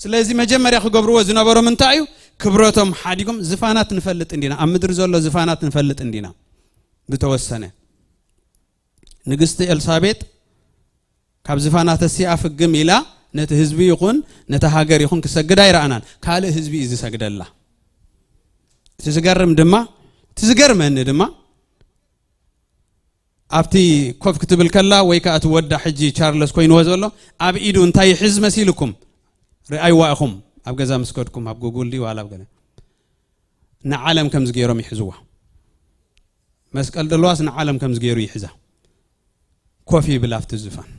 ስለዚ መጀመርያ ክገብርዎ ዝነበሮም እንታይ እዩ? ክብረቶም ሓዲጎም፣ ዝፋናት ንፈልጥ እንዲና፣ ኣብ ምድሪ ዘሎ ዝፋናት ንፈልጥ እንዲና። ብተወሰነ ንግስቲ ኤልሳቤጥ ካብ ዝፋና ተሲኣ ፍግም ኢላ ነቲ ህዝቢ ይኹን ነቲ ሃገር ይኹን ክሰግድ ኣይረኣናን። ካልእ ህዝቢ እዩ ዝሰግደላ። እቲ ዝገርም ድማ፣ እቲ ዝገርመኒ ድማ ኣብቲ ኮፍ ክትብል ከላ ወይ ከኣ እቲ ወዳ ሕጂ ቻርለስ ኮይንዎ ዘሎ ኣብ ኢዱ እንታይ ይሕዝ መሲልኩም? ርኣይዋ ኢኹም ኣብ ገዛ ምስ ከድኩም ኣብ ጉጉል ድዩ ዋላ ኣብ ገለ። ንዓለም ከምዚ ገይሮም ይሕዝዋ። መስቀል ደለዋስ ንዓለም ከምዚ ገይሩ ይሕዛ። ኮፍ ይብል ኣብቲ ዝፋን።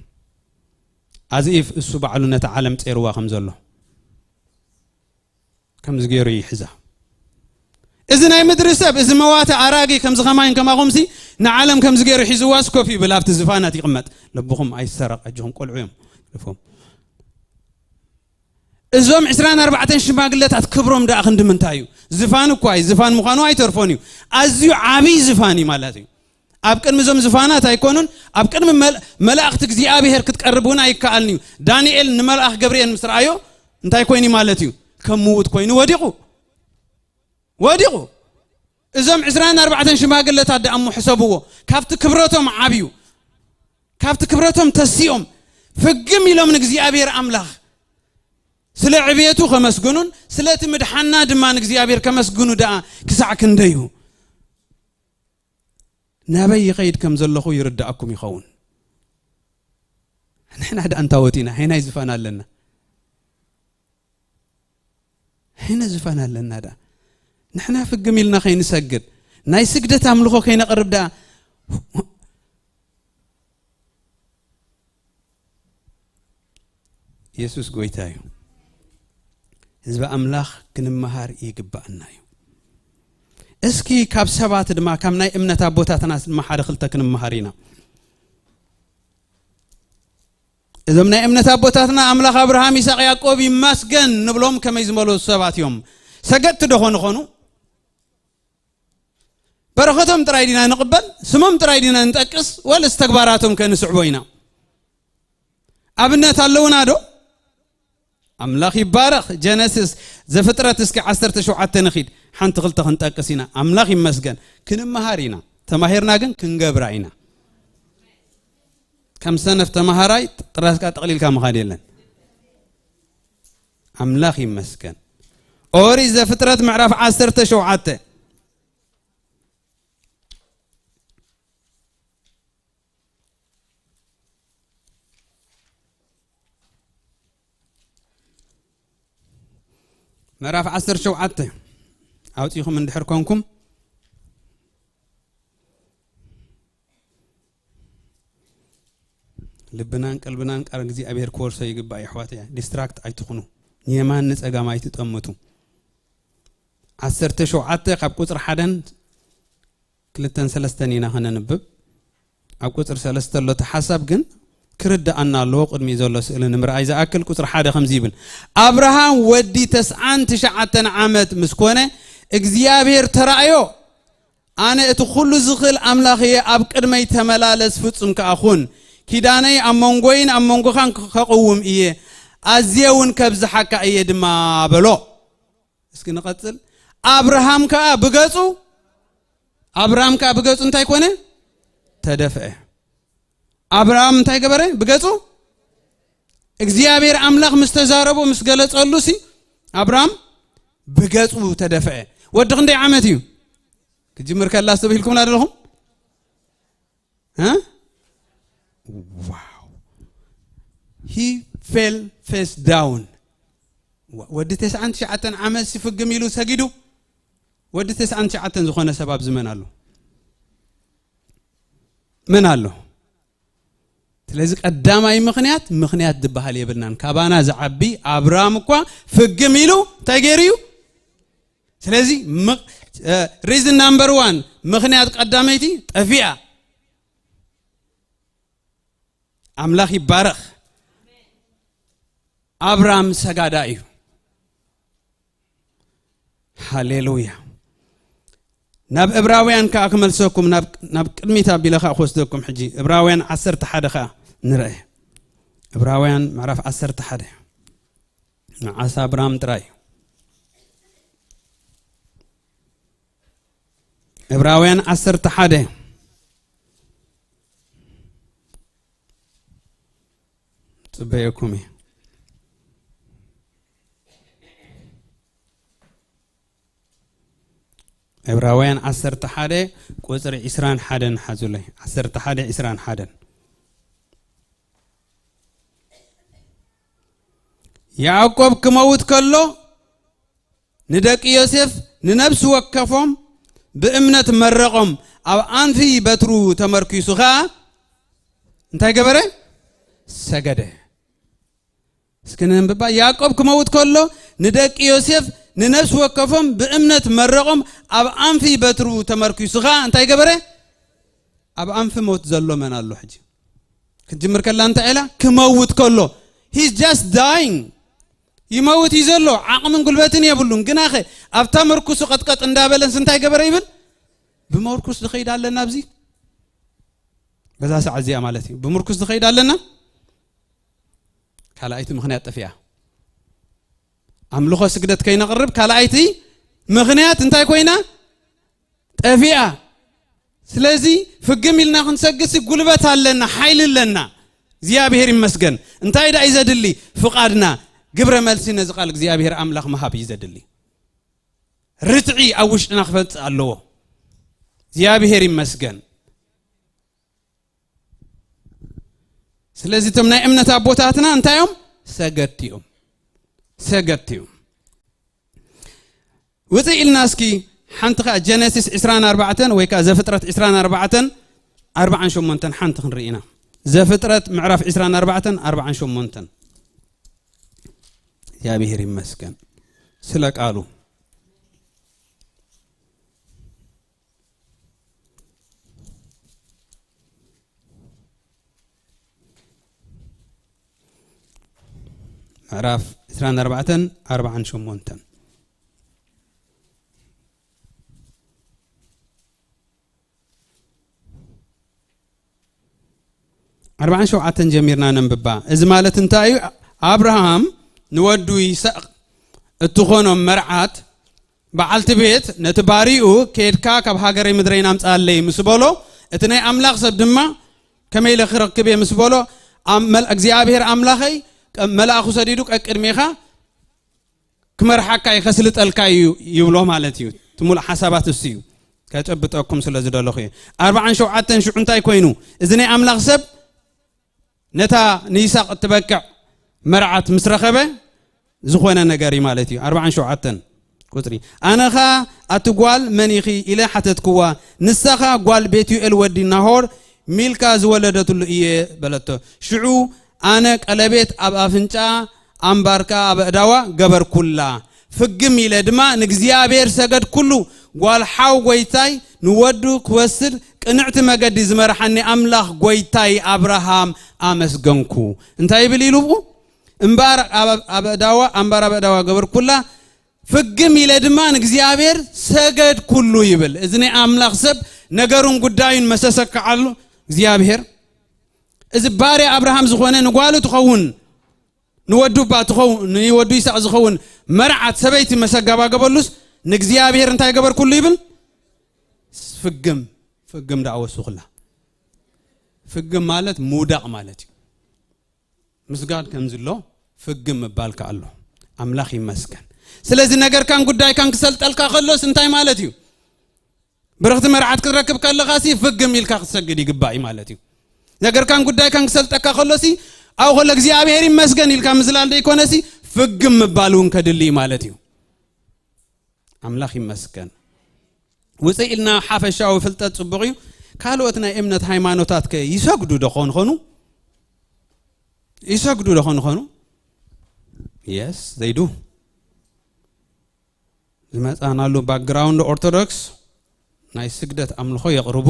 ኣዚኢፍ እሱ ባዕሉ ነቲ ዓለም ጼርዋ ከም ዘሎ። ከምዚ ገይሩ ይሕዛ። እዚ ናይ ምድሪ ሰብ፣ እዚ መዋቲ ኣራጊ ከምዚ ከማይን ከማኹምሲ ንዓለም ከምዚ ገይሩ ሒዝዋስ ኮፍ ይብል ኣብቲ ዝፋናት ይቕመጥ። ልብኹም ኣይሰረቕ፣ ኣጆኹም ቆልዑ እዮም። ልፎም። እዞም ዕስራን ኣርባዕተን ሽማግለታት ክብሮም ደኣ ክንዲ ምንታይ እዩ? ዝፋን እኳ እዩ፣ ዝፋን ምዃኑ ኣይተርፎን እዩ። ኣዝዩ ዓብዪ ዝፋን እዩ ማለት እዩ። ኣብ ቅድሚ እዞም ዝፋናት ኣይኮኑን፣ ኣብ ቅድሚ መል-፣ መላእኽቲ እግዚኣብሔር ክትቀርብ እውን ኣይከኣልን እዩ። ዳንኤል ንመልኣኽ ገብርኤል ምስ ረኣዮ እንታይ ኮይኑ ማለት እዩ? ከም ምዉት ኮይኑ ወዲቑ። ወዲቑ። እዞም ዕስራን ኣርባዕተን ሽማግለታት ደኣ እሞ ሕሰብዎ። ካብቲ ክብረቶም ዓብዩ፣ ካብቲ ክብረቶም ተሲኦም፣ ፍግም ኢሎም ንእግዚኣብሔር ኣምላኽ ስለ ዕብየቱ ከመስግኑን፣ ስለቲ ምድሓና ድማ ንእግዚኣብሔር ከመስግኑ ደኣ ክሳዕ ክንደዩ። ናበይ ይኸይድ ከም ዘለኹ ይርድኣኩም ይኸውን። ንሕና ደኣ እንታወት ኢና፣ ሄናይ ዝፋን ኣለና። ሄነ ዝፋን ኣለና ደኣ። ንሕና ፍግም ኢልና ከይንሰግድ፣ ናይ ስግደት ኣምልኾ ከይነቕርብ ደኣ። የሱስ ጎይታ እዩ። ህዝቢ ኣምላኽ ክንመሃር ይግብኣና እዩ። እስኪ ካብ ሰባት ድማ፣ ካብ ናይ እምነት ኣቦታትና ድማ ሓደ ክልተ ክንመሃር ኢና። እዞም ናይ እምነት ኣቦታትና ኣምላኽ ኣብርሃም፣ ይስሐቅ፣ ያዕቆብ ይመስገን ንብሎም ከመይ ዝመለሱ ሰባት እዮም? ሰገድቲ ዶ ኾኑ ኾኑ? በረኸቶም ጥራይ ዲና ንቕበል? ስሞም ጥራይ ዲና ንጠቅስ? ወልስ ተግባራቶም ከ ንስዕቦ ኢና? ኣብነት ኣለውና ዶ? ኣምላኽ ይባረኽ። ጀነሲስ፣ ዘፍጥረት እስኪ ዓሰርተ ሸውዓተ ንኺድ፣ ሓንቲ ክልተ ክንጠቅስ ኢና። ኣምላኽ ይመስገን። ክንመሃር ኢና። ተማሂርና ግን ክንገብራ ኢና። ከም ሰነፍ ተማሃራይ ጥራስካ ጠቕሊልካ ምኻድ የለን። ኣምላኽ ይመስገን። ኦሪት ዘፍጥረት ምዕራፍ ዓሰርተ ሸውዓተ። ምዕራፍ ዓሰርተ ሸውዓተ ኣውጺኹም እንድሕር ኮንኩም፣ ልብናን ቀልብናን ቃል እግዚኣብሔር ክወርሶ ይግባእ። የሕዋት፣ ዲስትራክት ኣይትኹኑ፣ ንየማን ንጸጋም ኣይትጠምቱ። ዓሰርተ ሸውዓተ ካብ ቁጽሪ ሓደን ክልተን ሰለስተን ኢና ከነንብብ። ኣብ ቁጽሪ ሰለስተ ኣሎ እቲ ሓሳብ ግን ክርድኣና ኣለዎ። ቅድሚ ዘሎ ስእሊ ንምርኣይ ዝኣክል ቁጽሪ ሓደ ከምዚ ይብል፣ ኣብርሃም ወዲ ተስዓን ትሽዓተን ዓመት ምስ ኮነ እግዚኣብሔር ተራእዮ፣ ኣነ እቲ ኩሉ ዝኽእል ኣምላኽ እየ፣ ኣብ ቅድመይ ተመላለስ፣ ፍጹም ከኣ ኩን። ኪዳነይ ኣብ መንጎይን ኣብ መንጎኻን ከቕውም እየ፣ ኣዝየ እውን ከብዝሓካ እየ ድማ በሎ። እስኪ ንቐጽል። ኣብርሃም ከኣ ብገጹ ኣብርሃም ከኣ ብገጹ እንታይ ኮነ? ተደፍአ። ኣብርሃም እንታይ ገበረ? ብገጹ እግዚኣብሔር ኣምላኽ ምስ ተዛረቦ ምስ ገለጸሉ ሲ ኣብርሃም ብገጹ ተደፍአ። ወዲ ክንደይ ዓመት እዩ? ክጅምር ከላ ኣስተብሂልኩም ኣለኹም? እ? ዋው። He fell face down። ወ-፣ ወዲ ተስዓን ትሽዓተን ዓመት ሲፍግም ኢሉ ሰጊዱ። ወዲ ተስዓን ትሽዓተን ዝኾነ ሰብ ኣብዚ መን ኣሎ? መን ኣሎ? ስለዚ ቀዳማይ ምኽንያት፣ ምኽንያት ዝበሃል የብልናን። ካባና ዝዓቢ ኣብርሃም እኳ ፍግም ኢሉ እንታይ ገይሩ እዩ? ስለዚ ም-፣ እ፣ ሪዝን ናምበር ዋን፣ ምኽንያት ቀዳመይቲ ጠፊኣ። ኣምላኽ ይባረኽ። ኣብርሃም ሰጋዳ እዩ። ሃሌሉያ። ናብ ዕብራውያን ከኣ ክመልሰኩም፣ ናብ፣ ናብ ቅድሚት ኣቢለ ከኣ ክወስደኩም። ሕጂ ዕብራውያን ዓሰርተ ሓደ ከኣ ንርአ። ዕብራውያን ምዕራፍ ዓሰርተ ሓደ። መዓስ ኣብርሃም ጥራይ። ዕብራውያን ዓሰርተ ሓደ። ጽበየኩም እየ። ዕብራውያን ዓሰርተ ሓደ ቁጽሪ ዕስራን ሓደን ሓዙለይ። ዓሰርተ ሓደ ዕስራን ሓደን። ያዕቆብ ክመውት ከሎ ንደቂ ዮሴፍ ንነብሲ ወከፎም ብእምነት መረቖም፣ ኣብ ኣንፊ በትሩ ተመርኪሱ ኸኣ እንታይ ገበረ? ሰገደ። እስኪ ነንብባ። ያዕቆብ ክመውት ከሎ ንደቂ ዮሴፍ ንነብሲ ወከፎም ብእምነት መረቖም፣ ኣብ ኣንፊ በትሩ ተመርኪሱ ኸኣ እንታይ ገበረ? ኣብ ኣንፊ ሞት ዘሎ መን ኣሎ ሕጂ? ክትጅምር ከላ እንታይ ኢላ? ክመውት ከሎ። He's just dying። ይመውት እዩ ዘሎ፣ ዓቕምን ጉልበትን የብሉን። ግናኸ ኣብታ ምርኩሱ ቀጥቀጥ እንዳበለንስ እንታይ ገበረ ይብል? ብመርኩስ ዝኸይድ ኣለና ኣብዚ፣ በዛ ሰዓት እዚኣ ማለት እዩ። ብምርኩስ ዝኸይድ ኣለና። ካልኣይቲ ምኽንያት ጠፊኣ። ኣምልኾ ስግደት ከይነቕርብ ካልኣይቲ ምኽንያት እንታይ ኮይና? ጠፊኣ። ስለዚ ፍግም ኢልና ክንሰግድሲ ጉልበት ኣለና፣ ሓይሊ ኣለና። እግዚኣብሔር ይመስገን። እንታይ ደኣ እዩ ዘድሊ? ፍቓድና፣ ግብረ መልሲ ነዚ ቃል እግዚኣብሔር ኣምላኽ ምሃብ እዩ ዘድሊ። ርትዒ ኣብ ውሽጥና ክፈልጽ ኣለዎ። እግዚኣብሔር ይመስገን። ስለዚ እቶም ናይ እምነት ኣቦታትና እንታይ እዮም? ሰገድቲ እዮም። ሰገድቲ እዮም። ውፅእ ኢልና እስኪ ሓንቲ ኸዓ ጀነሲስ ዕስራን ኣርባዕተን ወይ ከዓ ዘፍጥረት ዕስራን ኣርባዕተን ኣርባዓን ሸሞንተን ሓንቲ ክንርኢ ኢና። ዘፍጥረት ምዕራፍ ዕስራን ኣርባዕተን ኣርባዓን ሸሞንተን። እግዚኣብሔር ይመስገን ስለ ቃሉ። ምዕራፍ ዕስራን ኣርባዕተን ኣርባዓን ሸሞንተን። ኣርባዓን ሸውዓተን ጀሚርና ነንብባ። እዚ ማለት እንታይ እዩ? ኣብርሃም ንወዱ ይስሐቅ እትኾኖም መርዓት በዓልቲ ቤት ነቲ ባሪኡ፣ "ኬድካ ካብ ሃገረይ ምድረይን ኣምጽኣለይ" ምስ በሎ፣ እቲ ናይ ኣምላኽ ሰብ ድማ፣ "ከመይ ኢለ ክረክብ እየ?" ምስ በሎ፣ ኣም-፣ መል-፣ እግዚኣብሔር ኣምላኸይ ቀ-፣ መልኣኹ ሰዲዱ ቀቅድሜኻ ክመርሓካ እዩ፣ ከስልጠልካ እዩ ይብሎ ማለት እዩ። እቲ ሙሉእ ሓሳባት እሱ እዩ። ከጨብጠኩም ስለ ዝደለኹ እየ። ኣርባዓን ሸውዓተን ሽዑ እንታይ ኮይኑ? እዚ ናይ ኣምላኽ ሰብ ነታ ንይስሐቅ እትበቅዕ መርዓት ምስ ረኸበ ዝኾነ ነገር እዩ ማለት እዩ። ኣርባዓን ሸውዓተን ቁጽሪ። "ኣነ ኸኣ ኣቲ ጓል መን ኢኺ?" ኢለ ሓተትክዋ። "ንሳ ኸኣ ጓል ቤቱኤል ወዲ ናሆር ሚልካ ዝወለደትሉ እየ" በለቶ። ሽዑ ኣነ ቀለቤት ኣብ ኣፍንጫ ኣምባርካ ኣብ ኣእዳዋ ገበርኩላ። ፍግም ኢለ ድማ ንእግዚኣብሔር ሰገድኩሉ። ጓል ሓው ጐይታይ ንወዱ ክወስድ ቅንዕቲ መገዲ ዝመርሓኒ ኣምላኽ ጐይታይ ኣብርሃም ኣመስገንኩ። እንታይ ይብል ኢሉ ብኡ? "እምባር ኣብ፣ ኣብ ኣእዳዋ፣ ኣምባር ኣብ ኣእዳዋ ገበርኩላ፣ ፍግም ኢለ ድማ ንእግዚኣብሔር ሰገድኩሉ" ይብል። እዚ ናይ ኣምላኽ ሰብ ነገሩን ጉዳዩን መሰሰከዓሉ እግዚኣብሔር። እዚ ባርያ ኣብርሃም ዝኾነ ንጓሉ ትኸውን፣ ንወዱ እባ ትኸውን፣ ንወዱ ይስሐቅ ዝኸውን መርዓት ሰበይቲ መሰጋባ ገበሉስ ንእግዚኣብሔር እንታይ ገበርኩሉ ይብል? ፍግም፣ ፍግም ደኣ ወስኹላ። ፍግም ማለት ምውዳቕ ማለት እዩ። ምስጋድ ከም ዝሎ ፍግም ምባል ከኣ ኣሎ። ኣምላኽ ይመስገን። ስለዚ ነገርካን ጉዳይካን ክሰልጠልካ ከሎስ እንታይ ማለት እዩ? ብርኽቲ መርዓት ክትረክብ ከለኻሲ ፍግም ኢልካ ክትሰግድ ይግባእ እዩ ማለት እዩ። ነገርካን ጉዳይካን ክሰልጠካ ከሎሲ ኣብኡ ከሎ እግዚኣብሔር ይመስገን ኢልካ ምዝላል ደይኮነሲ ፍግም ምባል እውን ከድሊ እዩ ማለት እዩ። ኣምላኽ ይመስገን። ውፅእ ኢልና ሓፈሻዊ ፍልጠት ጽቡቕ እዩ። ካልኦት ናይ እምነት ሃይማኖታት ከ ይሰግዱ ዶ ኾን ኾኑ? ይሰግዱ ዶ ኾን ኾኑ? Yes, they do። ዝመጻናሉ ባክግራውንድ ኦርቶዶክስ ናይ ስግደት ኣምልኾ የቕርቡ።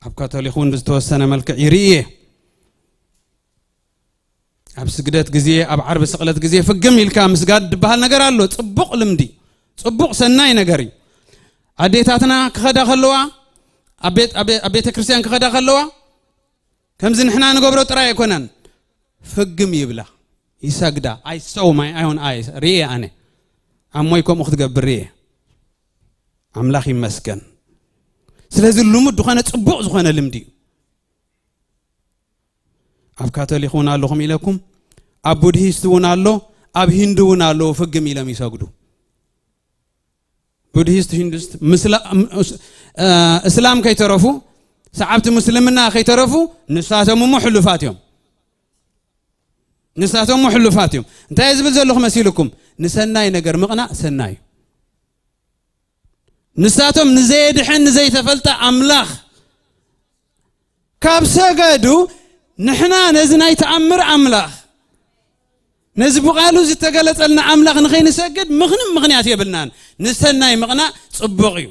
ኣብ ካቶሊክ እውን ብዝተወሰነ መልክዕ ይርኢ እየ። ኣብ ስግደት ግዜ፣ ኣብ ዓርቢ ስቕለት ግዜ ፍግም ኢልካ ምስጋድ ዝበሃል ነገር ኣሎ። ጽቡቕ ልምዲ፣ ጽቡቕ ሰናይ ነገር እዩ። ኣዴታትና ክኸዳ ከለዋ፣ ኣብ ቤት፣ ኣብ ቤ-፣ ኣብ ቤተ ክርስቲያን ክኸዳ ከለዋ፣ ከምዚ ንሕና ንገብሮ ጥራይ ኣይኮነን። ፍግም ይብላ፣ ይሰግዳ። I saw my own eyes፣ ርእየ ኣነ። ኣሞይ ከምኡ ክትገብር ርእየ። ኣምላኽ ይመስገን። ስለዚ ልሙድ ዝኾነ ጽቡቕ ዝኾነ ልምዲ እዩ። ኣብ ካቶሊክ እውን ኣለኹም ኢለኩም፣ ኣብ ቡድሂስት እውን ኣሎ፣ ኣብ ሂንዱ እውን ኣለዉ፣ ፍግም ኢሎም ይሰግዱ። ቡድሂስት፣ ሂንዱስት፣ ምስላ-፣ ም-፣ እስ-፣ እ፣ እስላም ከይተረፉ፣ ሰዓብቲ ምስልምና ከይተረፉ፣ ንሳቶም እሞ ሕሉፋት እዮም። ንሳቶም እሞ ሕሉፋት እዮም። እንታይ እየ ዝብል ዘለኹ መሲልኩም? ንሰናይ ነገር ምቕናእ ሰናይ እዩ። ንሳቶም ንዘየድሕን ንዘይተፈልጠ ኣምላኽ ካብ ሰገዱ፣ ንሕና ነዚ ናይ ተኣምር ኣምላኽ፣ ነዚ ብቓሉ ዝተገለጸልና ኣምላኽ ንኸይንሰግድ ምኽንም ምኽንያት የብልናን። ንሰናይ ምቕናእ ጽቡቕ እዩ።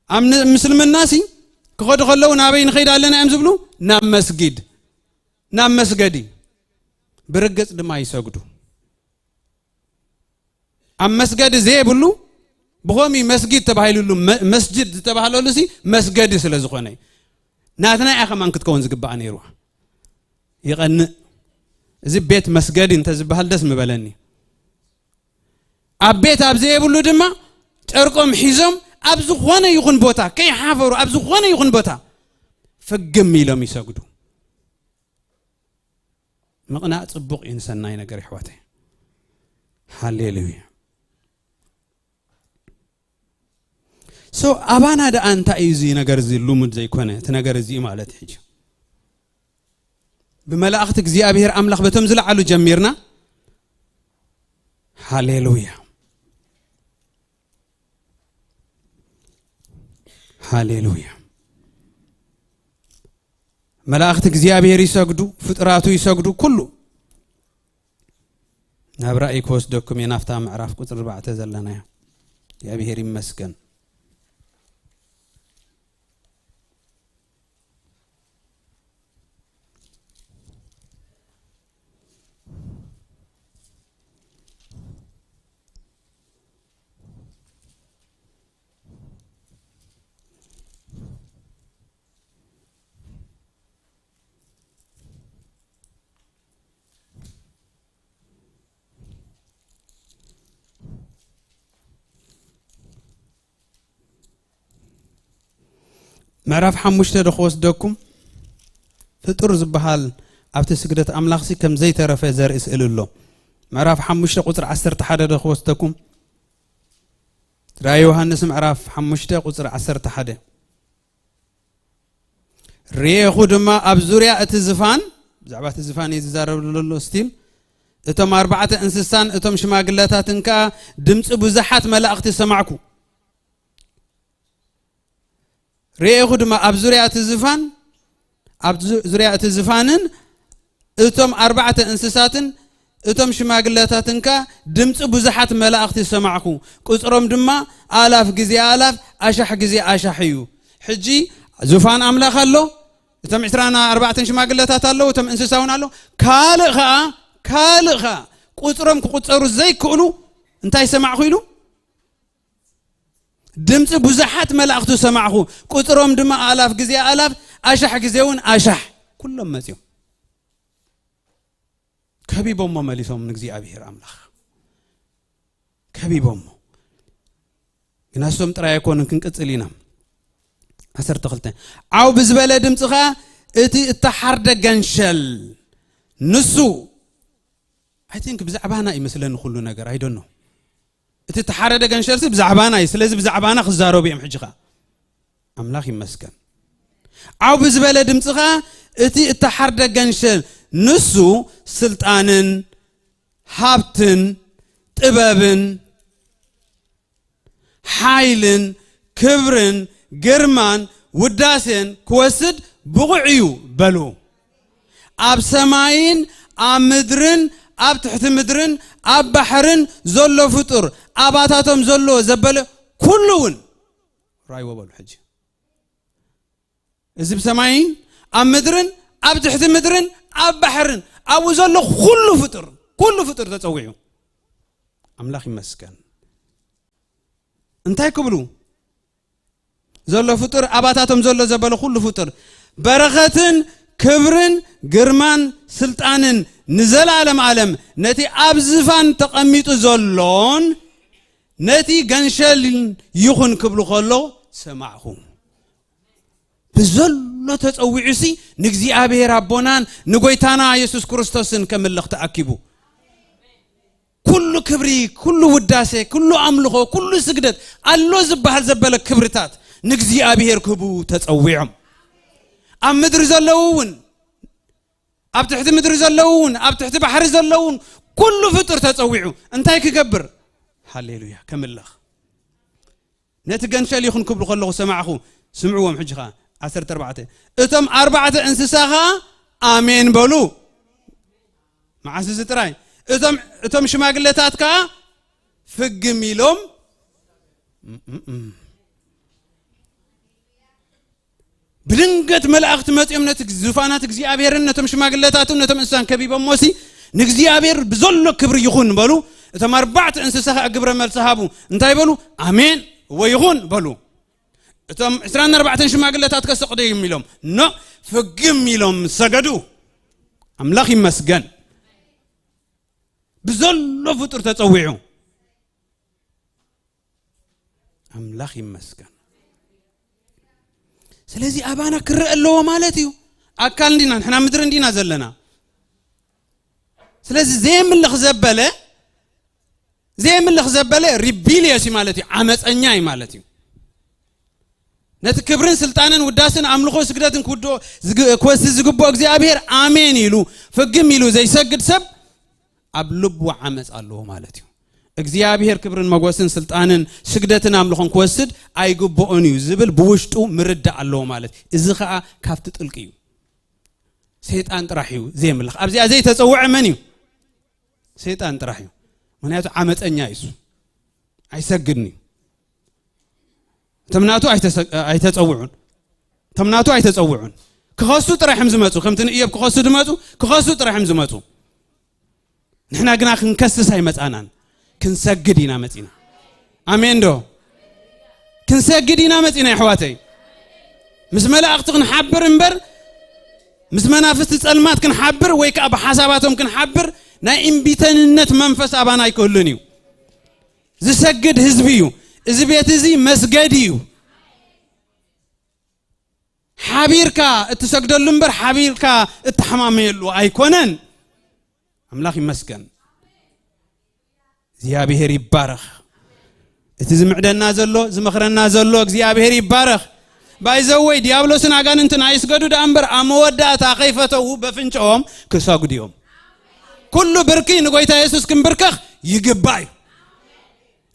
ኣብ ን-፣ ምስልምናሲ ክኸዱ ከለዉ ናበይ ንኸይድ ኣለና እዮም ዝብሉ? ናብ መስጊድ፣ ናብ መስገዲ። ብርግጽ ድማ ይሰግዱ። ኣብ መስገዲ ዘይብሉ ብኸምኡ መስጊድ ተባሂሉሉ፣ መ-፣ መስጅድ ዝተባህለሉ ሲ መስገዲ ስለ ዝኾነ እዩ። ናትና እያ ከማን ክትከውን ዝግባኣ ነይርዋ። ይቐንእ። እዚ ቤት መስገዲ እንተ ዝበሃል ደስ ምበለኒ። ኣብ ቤት ኣብ ዘይብሉ ድማ ጨርቆም ሒዞም ኣብ ዝኾነ ይኹን ቦታ ከይሓፈሩ፣ ኣብ ዝኾነ ይኹን ቦታ ፍግም ኢሎም ይሰግዱ። ምቕናእ ጽቡቕ እዩ፣ ንሰናይ ነገር፣ የሕዋተይ። ሃሌሉያ። ሶ፣ ኣባና ደኣ እንታይ እዩ እዚ ነገር እዚ ልሙድ ዘይኮነ? እቲ ነገር እዚ ማለት ሕጂ ብመላእኽቲ እግዚኣብሔር ኣምላኽ በቶም ዝለዓሉ ጀሚርና። ሃሌሉያ። ሃሌሉያ። መላእኽቲ እግዚኣብሔር ይሰግዱ፣ ፍጥራቱ ይሰግዱ፣ ኩሉ። ናብ ራእይ ክወስደኩም እየ፣ ናብታ ምዕራፍ ቁጽሪ ኣርባዕተ ዘለናያ። እግዚኣብሔር ይመስገን። ምዕራፍ ሓሙሽተ ዶ ክወስደኩም? ፍጡር ዝበሃል ኣብቲ ስግደት ኣምላኽሲ ከም ዘይተረፈ ዘርኢ ስእሊ ኣሎ። ምዕራፍ ሓሙሽተ ቁጽሪ ዓሰርተ ሓደ ዶ ክወስደኩም? ራእይ ዮሃንስ ምዕራፍ ሓሙሽተ ቁጽሪ ዓሰርተ ሓደ። ርኤኹ ድማ ኣብ ዙርያ እቲ ዝፋን፣ ብዛዕባ እቲ ዝፋን እዩ ዝዛረብ ዘሎ ስቲል፣ እቶም ኣርባዕተ እንስሳን እቶም ሽማግለታትን ከኣ ድምጺ ብዙሓት መላእኽቲ ሰማዕኩ። ርኤኹ ድማ ኣብ ዙርያ እቲ ዝፋን፣ ኣብ ዙ-፣ ዙርያ እቲ ዝፋንን እቶም ኣርባዕተ እንስሳትን እቶም ሽማግለታትን ከኣ ድምጺ ብዙሓት መላእኽቲ ሰማዕኩ። ቁጽሮም ድማ ኣላፍ ግዜ ኣላፍ፣ ኣሻሕ ግዜ ኣሻሕ እዩ። ሕጂ ዙፋን ኣምላኽ ኣሎ፣ እቶም ዕስራን ኣርባዕተን ሽማግለታት ኣለዉ፣ እቶም እንስሳ እውን ኣሎ። ካልእ ኸኣ፣ ካልእ ኸኣ ቁጽሮም ክቁጸሩ ዘይክእሉ እንታይ ሰማዕኩ ኢሉ? ድምጺ ብዙሓት መላእኽቱ ሰማዕኹ፣ ቁጽሮም ድማ ኣላፍ ግዜ ኣላፍ፣ ኣሻሕ ግዜ እውን ኣሻሕ። ኩሎም መጺኦም ከቢቦሞ መሊሶም ንእግዚኣብሔር ኣምላኽ ከቢቦሞ። ግና እሶም ጥራይ ኣይኮኑን፣ ክንቅጽል ኢና። ዓሰርተ ክልተ። ዓው ብዝበለ ድምጺ ኸኣ እቲ እተሓርደ ገንሸል ንሱ፣ I think ብዛዕባና ይመስለኒ ኩሉ ነገር፣ I don't know። እቲ ተሓረደ ገንሸልሲ ብዛዕባና እዩ። ስለዚ ብዛዕባና ክዛረቡ እዮም ሕጂ ኸኣ። ኣምላኽ ይመስገን። ዓው ብዝበለ ድምጺ ኸኣ እቲ እተሓርደ ገንሸል ንሱ ስልጣንን ሃብትን ጥበብን ሓይልን ክብርን ግርማን ውዳሴን ክወስድ ብቑዕ እዩ በሉ። ኣብ ሰማይን ኣብ ምድርን ኣብ ትሕቲ ምድርን ኣብ ባሕርን ዘሎ ፍጡር፣ ኣባታቶም ዘሎ ዘበለ ኩሉ እውን ራይዎ በሉ። ሕጂ እዚ ብሰማይን ኣብ ምድርን ኣብ ትሕቲ ምድርን ኣብ ባሕርን ኣብኡ ዘሎ ኩሉ ፍጡር፣ ኩሉ ፍጡር ተጸዊዑ። ኣምላኽ ይመስገን። እንታይ ክብሉ? ዘሎ ፍጡር፣ ኣባታቶም ዘሎ ዘበለ ኩሉ ፍጡር፣ በረኸትን ክብርን ግርማን ስልጣንን ንዘለዓለም ዓለም ነቲ ኣብ ዝፋን ተቐሚጡ ዘሎን ነቲ ገንሸልን ይኹን ክብሉ ከሎ ሰማዕኹ። ብዘሎ ተጸዊዑሲ ንእግዚኣብሔር ኣቦናን ንጎይታና የሱስ ክርስቶስን ከምልኽ ተኣኪቡ። ኩሉ ክብሪ፣ ኩሉ ውዳሴ፣ ኩሉ ኣምልኾ፣ ኩሉ ስግደት ኣሎ ዝበሃል ዘበለ ክብርታት ንእግዚኣብሔር ክህቡ ተጸዊዖም። ኣብ ምድሪ ዘለዉ እውን፣ ኣብ ትሕቲ ምድሪ ዘለዉ እውን፣ ኣብ ትሕቲ ባሕሪ ዘለዉ እውን፣ ኩሉ ፍጡር ተጸዊዑ እንታይ ክገብር? ሃሌሉያ፣ ከምልኽ። ነቲ ገንሸል ይኹን ክብሉ ከለኹ ሰማዕኹ። ስምዕዎም ሕጂ ኸኣ። ዓሰርተ ኣርባዕተ። እቶም ኣርባዕተ እንስሳ ኸኣ ኣሜን በሉ። መዓስ እዚ ጥራይ? እቶም፣ እቶም ሽማግለታት ከኣ ፍግም ኢሎም። እም፣ እም፣ እም። ብድንገት መላእኽቲ መጺኦም ነቲ ዙፋናት እግዚኣብሔርን ነቶም ሽማግለታትን ነቶም እንስሳን ከቢቦሞሲ፣ "ንእግዚኣብሔር ብዘሎ ክብሪ ይኹን" በሉ። እቶም ኣርባዕተ እንስሳ ኸኣ ግብረ መልሲ ሃቡ። እንታይ በሉ? "ኣሜን፣ እወ ይኹን" በሉ። እቶም ዕስራን ኣርባዕተን ሽማግለታት ከ ስቕ ድዮም ኢሎም? ኖ፣ ፍግም ኢሎም ሰገዱ። ኣምላኽ ይመስገን። ብዘሎ ፍጡር ተጸዊዑ። ኣምላኽ ይመስገን። ስለዚ ኣባና ክረአ ኣለዎ ማለት እዩ። ኣካል እንዲና፣ ንሕና ምድሪ እንዲና ዘለና። ስለዚ ዘየምልኽ ዘበለ፣ ዘየምልኽ ዘበለ ሪቢልየስ እዩ ማለት እዩ፣ ዓመፀኛ እዩ ማለት እዩ። ነቲ ክብርን ስልጣንን ውዳስን ኣምልኾ ስግደትን ክውድኦ ዝግ-፣ ክወስድ ዝግብኦ እግዚኣብሔር ኣሜን ኢሉ ፍግም ኢሉ ዘይሰግድ ሰብ ኣብ ልቡ ዓመፅ ኣለዎ ማለት እዩ። እግዚኣብሔር ክብርን መጎስን ስልጣንን ስግደትን ኣምልኾን ክወስድ ኣይግብኦን እዩ ዝብል ብውሽጡ ምርዳእ ኣለዎ ማለት እዩ። እዚ ኸኣ ካብቲ ጥልቂ እዩ። ሰይጣን ጥራሕ እዩ ዘየምልኽ። ኣብዚኣ ዘይተጸውዐ መን እዩ? ሰይጣን ጥራሕ እዩ። ምኽንያቱ ዓመፀኛ እዩ እሱ። ኣይሰግድን እዩ። እቶም ናቱ ኣይተሰ-፣ ኣይተጸውዑን። እቶም ናቱ ኣይተጸውዑን። ክኸሱ ጥራሕ እዮም ዝመጹ። ከምቲ ንእዮብ ክኸሱ ድመጹ፣ ክኸሱ ጥራሕ እዮም ዝመጹ። ንሕና ግና ክንከስስ ኣይመጻናን። ክንሰግድ ኢና መጺና። ኣሜን ዶ? ክንሰግድ ኢና መጺና፣ የሕዋተይ። ምስ መላእኽቲ ክንሓብር እምበር፣ ምስ መናፍስቲ ጸልማት ክንሓብር ወይ ከኣ ብሓሳባቶም ክንሓብር፣ ናይ እምቢተንነት መንፈስ ኣባና ኣይክህሉን እዩ። ዝሰግድ ህዝቢ እዩ። እዚ ቤት እዚ መስገዲ እዩ። ሓቢርካ እትሰግደሉ እምበር ሓቢርካ እትሓማመየሉ ኣይኮነን። ኣምላኽ ይመስገን። እግዚኣብሔር ይባረኽ። እቲ ዝምዕደና ዘሎ፣ ዝመኽረና ዘሎ እግዚኣብሔር ይባረኽ። ባይዘወይ ዲያብሎስን ኣጋንንትን ኣይስገዱ ደኣ እምበር ኣብ መወዳእታ ከይፈተዉ በፍንጭኦም ክሰግዱ እዮም። ኩሉ ብርኪ ንጎይታ የሱስ ክንብርከኽ ይግባእ እዩ።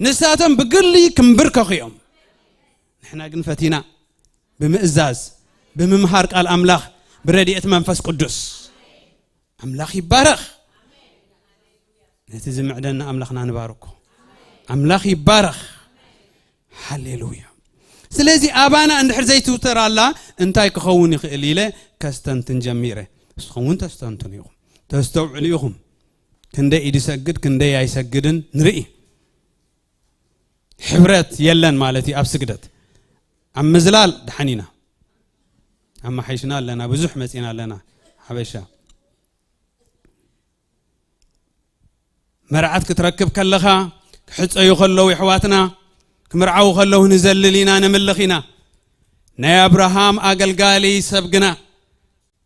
ንሳቶም ብግሊ ክንብርከኹ እዮም። ንሕና ግን ፈቲና ብምእዛዝ፣ ብምምሃር ቃል ኣምላኽ፣ ብረድኤት መንፈስ ቅዱስ። ኣምላኽ ይባረኽ። ነቲ ዝምዕደና ኣምላኽና ንባርኮ። ኣምላኽ ይባረኽ። ሃሌሉያ። ስለዚ ኣባና እንድሕር ዘይትውተር ኣላ እንታይ ክኸውን ይኽእል ኢለ ከስተንትን ጀሚረ። ንስኹም እውን ተስተንትኑ ኢኹም፣ ተስተውዕሉ ኢኹም። ክንደይ ኢድ ይሰግድ ክንደይ ኣይሰግድን ንርኢ። ሕብረት የለን ማለት እዩ ኣብ ስግደት። ኣብ ምዝላል ደሓን ኢና። ኣመሓይሽና ኣለና፣ ብዙሕ መጺና ኣለና። ሓበሻ መርዓት ክትረክብ ከለኻ ክሕጸዩ ከለዉ የሕዋትና፣ ክምርዓዉ ከለዉ ንዘልል ኢና፣ ነምልኽ ኢና። ናይ ኣብርሃም ኣገልጋሊ ሰብ ግና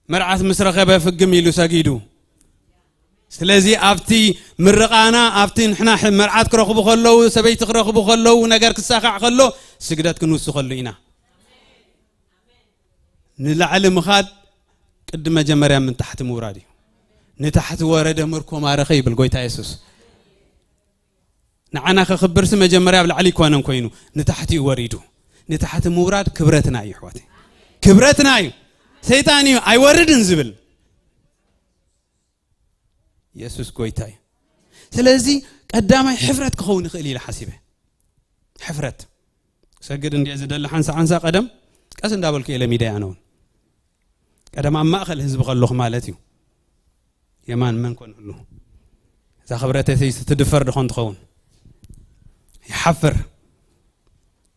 መርዓት ምስ ረኸበ ፍግም ኢሉ ሰጊዱ። ስለዚ ኣብቲ ምርቓና፣ ኣብቲ ንሕና ሕ-፣ መርዓት ክረኽቡ ከለዉ፣ ሰበይቲ ክረኽቡ ከለዉ፣ ነገር ክሳኻዕ ከሎ ስግደት ክንውስኸሉ ኢና። ንላዕሊ ምኻድ ቅዲ መጀመርያ ምን ታሕቲ ምውራድ እዩ። ንታሕቲ ወረደ ምርኮ ማረኸ ይብል ጎይታ የሱስ። ንዓና ከኽብርሲ መጀመርያ ኣብ ላዕሊ ይኮነን ኮይኑ ንታሕቲ እዩ ወሪዱ። ንታሕቲ ምውራድ ክብረትና እዩ ኣሕዋተይ፣ ክብረትና እዩ። ሰይጣን እዩ ኣይወርድን ዝብል። የሱስ ጎይታ እዩ። ስለዚ ቀዳማይ ሕፍረት ክኸውን ይኽእል ኢለ ሓሲበ። ሕፍረት ክሰግድ እንድየ ዝደሊ ሓንሳ ሓንሳ ቀደም ቀስ እንዳበልኩ እየ ለሚደ ኣነ እውን። ቀደም ኣብ ማእኸል ህዝቢ ከለኹ ማለት እዩ። የማን መን ኮን ህሉ እዛ ክብረተይ ትድፈር ድኾን ትኸውን ይሓፍር።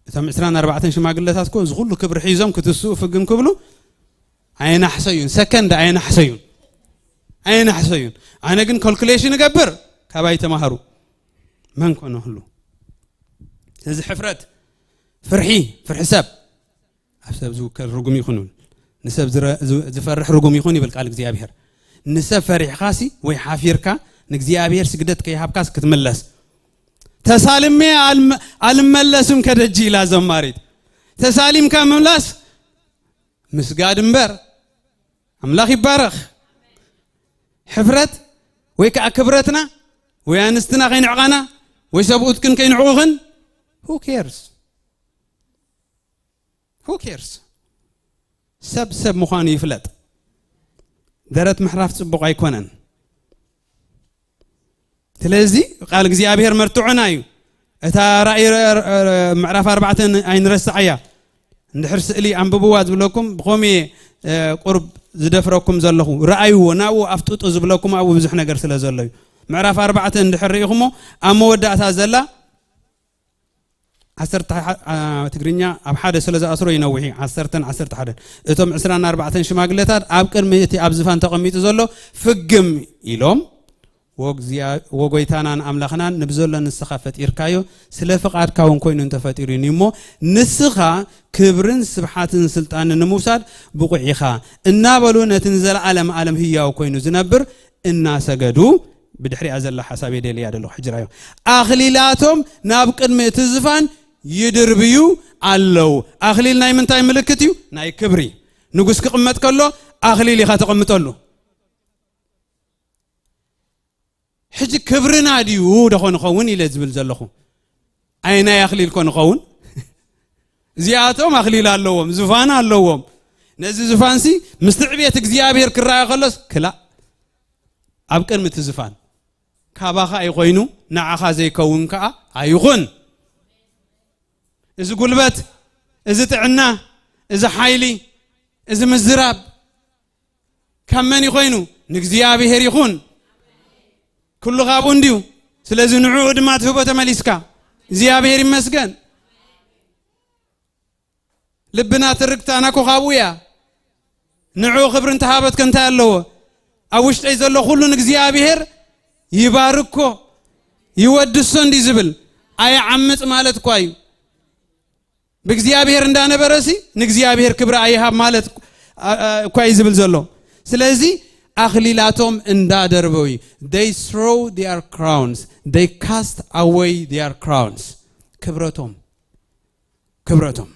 እቶም ዕስራን ኣርባዕተን ሽማግለታት እኮ እዚ ኩሉ ክብሪ ሒዞም ክትስኡ ፍግም ክብሉ ኣየናሕሰዩን፣ ሰከንድ ኣየናሕሰዩን፣ ኣየናሕሰዩን። ኣነ ግን ካልኩሌሽን እገብር ካባይ ተማሃሩ መን ኮነ ህሉ። እዚ ሕፍረት፣ ፍርሒ፣ ፍርሒ ሰብ ኣብ ሰብ ዝውከል ርጉም ይኹን ይብል። ንሰብ ዝረ-፣ ዝ-፣ ዝፈርሕ ርጉም ይኹን ይብል ቃል እግዚኣብሔር። ንሰብ ፈሪሕኻሲ ወይ ሓፊርካ ንእግዚኣብሔር ስግደት ከይሃብካስ ክትምለስ። ተሳልሜ ኣልመ-፣ ኣልመለስም ከደጅ ኢላ ዘማሪት። ተሳሊምካ ምምላስ ምስጋድ እምበር። ኣምላኽ ይባረኽ። ሕፍረት ወይ ከዓ ክብረትና ወይ ኣንስትና ከይንዕቓና ወይ ሰብኡትክን ከይንዕቑኽን፣ who cares? Who cares? ሰብ ሰብ ምዃኑ ይፍለጥ። ደረት ምሕራፍ ጽቡቕ ኣይኮነን። ስለዚ ቃል እግዚኣብሔር መርትዖና እዩ። እታ ራእይ ረ-፣ ረ-፣ ረ-፣ ምዕራፍ ኣርባዕተ ን-፣ ኣይንረስዓያ። እንድሕር ስእሊ ኣንብብዋ ዝብለኩም ብኸምኡ እየ፣ እ፣ ቁርብ ዝደፍረኩም ዘለኹ። ረኣይዎ፣ ናብኡ ኣፍጥጡ ዝብለኩም ኣብኡ ብዙሕ ነገር ስለ ዘሎ እዩ። ምዕራፍ ኣርባዕተ እንድሕር ርኢኹሞ ኣብ መወዳእታ ዘላ ዓሰርተ ዓ-፣ ዓ-፣ ትግርኛ ኣብ ሓደ ስለ ዝኣስሮ ይነውሕ እዩ። ዓሰርተን ዓሰርተ ሓደን። እቶም ዕስራን ኣርባዕተን ሽማግለታት ኣብ ቅድሚ እቲ ኣብ ዝፋን ተቐሚጡ ዘሎ ፍግም ኢሎም፣ "ወግዚኣ-፣ ወጎይታናን ኣምላኽናን፣ ንብዘሎ ንስኻ ፈጢርካዮ፣ ስለ ፍቓድካ እውን ኮይኑ እንተፈጢሩ እዩ እሞ፣ ንስኻ ክብርን ስብሓትን ስልጣንን ንምውሳድ ብቑዕ ኢኻ" እናበሉ፣ ነቲ ንዘለኣለም ኣለም ህያው ኮይኑ ዝነብር እናሰገዱ፣ ብድሕሪኣ ዘላ ሓሳብ እየ ደልያ ዘለኹ። ሕጂ ራእዮ። ኣኽሊላቶም ናብ ቅድሚ እቲ ዝፋን ይድርብዩ ኣለዉ። ኣኽሊል ናይ ምንታይ ምልክት እዩ? ናይ ክብሪ። ንጉስ ክቕመጥ ከሎ ኣኽሊል ኢኻ ተቐምጠሉ። ሕጂ ክብርና ድዩ ደኾን ኸውን ኢለ ዝብል ዘለኹ? ኣይ ናይ ኣኽሊል ኮን ኸውን? እዚኣቶም ኣኽሊል ኣለዎም፣ ዝፋን ኣለዎም። ነዚ ዝፋንሲ ምስ ትዕቤት እግዚኣብሔር ክረኣዮ ከሎስ ክላእ ኣብ ቅድሚ እቲ ዝፋን ካባኻ ኣይኾይኑ፣ ንዓኻ ዘይከውን ከኣ ኣይኹን። እዚ ጉልበት፣ እዚ ጥዕና፣ እዚ ሓይሊ፣ እዚ ምዝራብ ካብ መን ይኾይኑ? ንእግዚኣብሔር ይኹን። ኩሉ ካብኡ እንድዩ። ስለዚ ንዕኡ ድማ ትህቦ ተመሊስካ። እግዚኣብሔር ይመስገን። ልብና ትርግታና እኮ ካብኡ እያ። ንዕኡ ክብሪ እንተሃበትከ እንታይ ኣለዎ? ኣብ ውሽጠይ ዘሎ ኩሉ ንእግዚኣብሔር ይባርኮ፣ ይወድሶ እንዲ ዝብል፣ ኣይዓምጽ ማለት እኳ እዩ። ብእግዚኣብሔር እንዳነበረሲ ንእግዚኣብሔር ክብሪ ኣይሃብ ማለት ኣ- ኣ- እኳ እዩ ዝብል ዘሎ። ስለዚ ኣኽሊላቶም እንዳደርበው እዩ። They throw their crowns, they cast away their crowns. ክብረቶም ክብረቶም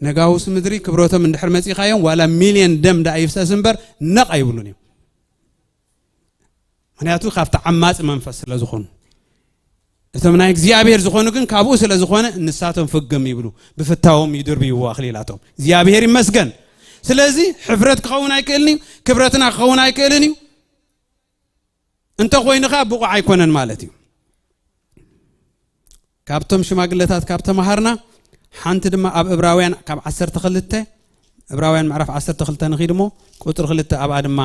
ነጋውስ ምድሪ ክብረቶም እንድሕር መጺኻዮም ዋላ ሚልዮን ደም ዳ ይፍሰስ እምበር ነቕ ኣይብሉን እዮም። ምክንያቱ ካብቲ ዓማጺ መንፈስ ስለ ዝኾኑ፣ እቶም ናይ እግዚኣብሔር ዝኾኑ ግን ካብኡ ስለ ዝኾነ ንሳቶም ፍግም ይብሉ፣ ብፍታዎም ይድርብይዎ ኣኽሊላቶም። እግዚኣብሔር ይመስገን። ስለዚ ሕፍረት ክኸውን ኣይክእልን እዩ፣ ክብረትና ክኸውን ኣይክእልን እዩ። እንተኾይኑ ኸኣ ብቑዕ ኣይኮነን ማለት እዩ። ካብቶም ሽማግለታት ካብ ተማሃርና ሓንቲ ድማ ኣብ እብራውያን ካብ ዓሰርተ ክልተ፣ እብራውያን ምዕራፍ ዓሰርተ ክልተ ንኺድ እሞ ቁጽሪ ክልተ ኣብኣ ድማ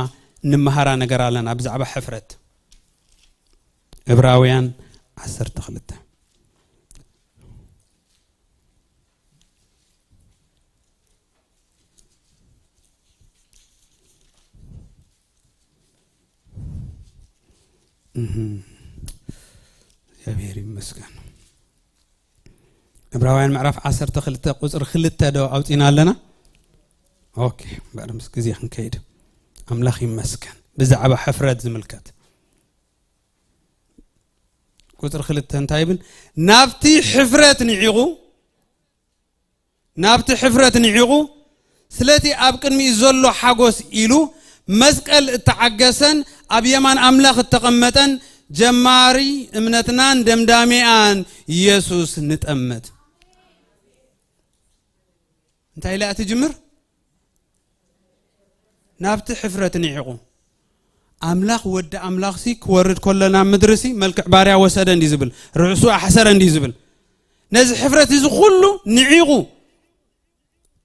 እንመሃራ ነገር ኣለና ብዛዕባ ሕፍረት። እብራውያን ዓሰርተ ክልተ። እህም። እግዚኣብሔር ይመስገን። ዕብራውያን ምዕራፍ ዓሰርተ ክልተ ቁጽሪ ክልተ ዶ ኣውጺና ኣለና? ኦኬ፣ እምበኣር ምስ ግዜ ክንከይድ። ኣምላኽ ይመስገን። ብዛዕባ ሕፍረት ዝምልከት ቁጽሪ ክልተ እንታይ ይብል? ናብቲ ሕፍረት ንዒቑ፣ ናብቲ ሕፍረት ንዒቑ፣ ስለቲ ኣብ ቅድሚኡ ዘሎ ሓጎስ ኢሉ መስቀል እተዓገሰን ኣብ የማን ኣምላኽ እተቐመጠን ጀማሪ እምነትናን ደምዳሚኣን ኢየሱስ ንጠምት። እንታይ ኢላ እያ ትጅምር? ናብቲ ሕፍረት ንዒቑ። ኣምላኽ ወዲ ኣምላኽሲ ክወርድ ከሎ ናብ ምድርሲ መልክዕ ባርያ ወሰደ እንዲ ዝብል፣ ርእሱ ኣሕሰረ እንዲ ዝብል። ነዚ ሕፍረት እዚ ኩሉ ንዒቑ።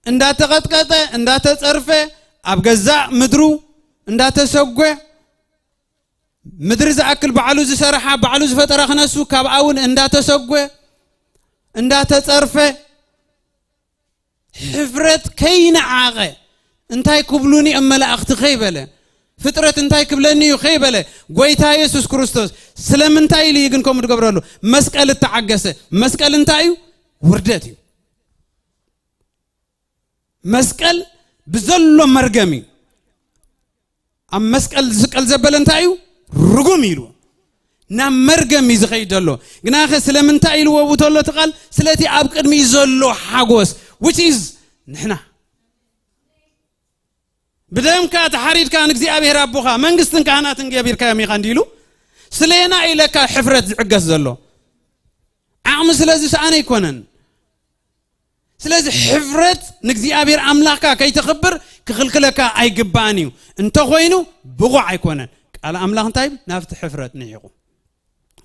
እንዳተቐጥቀጠ፣ እንዳተጸርፈ፣ ኣብ ገዛእ ምድሩ እንዳተሰጎ፣ ምድሪ ዝኣክል ባዕሉ ዝሰርሓ፣ ባዕሉ ዝፈጠራ ክነሱ፣ ካብኣ እውን እንዳተሰጎ፣ እንዳተጸርፈ፣ ሕፍረት ከይነዓቐ፣ እንታይ ክብሉኒ እዮም መላእኽቲ ከይበለ፣ ፍጥረት እንታይ ክብለኒ እዩ ከይበለ፣ ጎይታ የሱስ ክርስቶስ ስለምንታይ ኢሉ እዩ ግን ከምኡ ትገብረሉ? መስቀል እተዓገሰ። መስቀል እንታይ እዩ? ውርደት እዩ። መስቀል ብዘሎ መርገም እዩ። ኣብ መስቀል ዝስቀል ዘበለ እንታይ እዩ? ርጉም ኢሉ ናብ መርገም እዩ ዝኸይድ ዘሎ። ግናኸ ስለምንታይ ኢልዎ ብኡ ተሎ እቲ ቃል? ስለቲ ኣብ ቅድሚኡ ዘሎ ሓጎስ፣ which is ንሕና። ብደምካ ተሓሪድካ ንእግዚኣብሔር ኣቦኻ መንግስትን ካህናትን ገቢርካዮም ኢኻ እንዲሉ ስለየና ኢለካ ሕፍረት ዝዕገስ ዘሎ። ዓቕሚ ስለ ዝሰኣነ ኣይኮነን። ስለዚ ሕፍረት ንእግዚኣብሔር ኣምላኽካ ከይተኽብር ክኽልክለካ ኣይግባእን እዩ። እንተኾይኑ ብቑዕ ኣይኮነን። ቃል ኣምላኽ እንታይ ይብል? ናብቲ ሕፍረት ንዒቑ።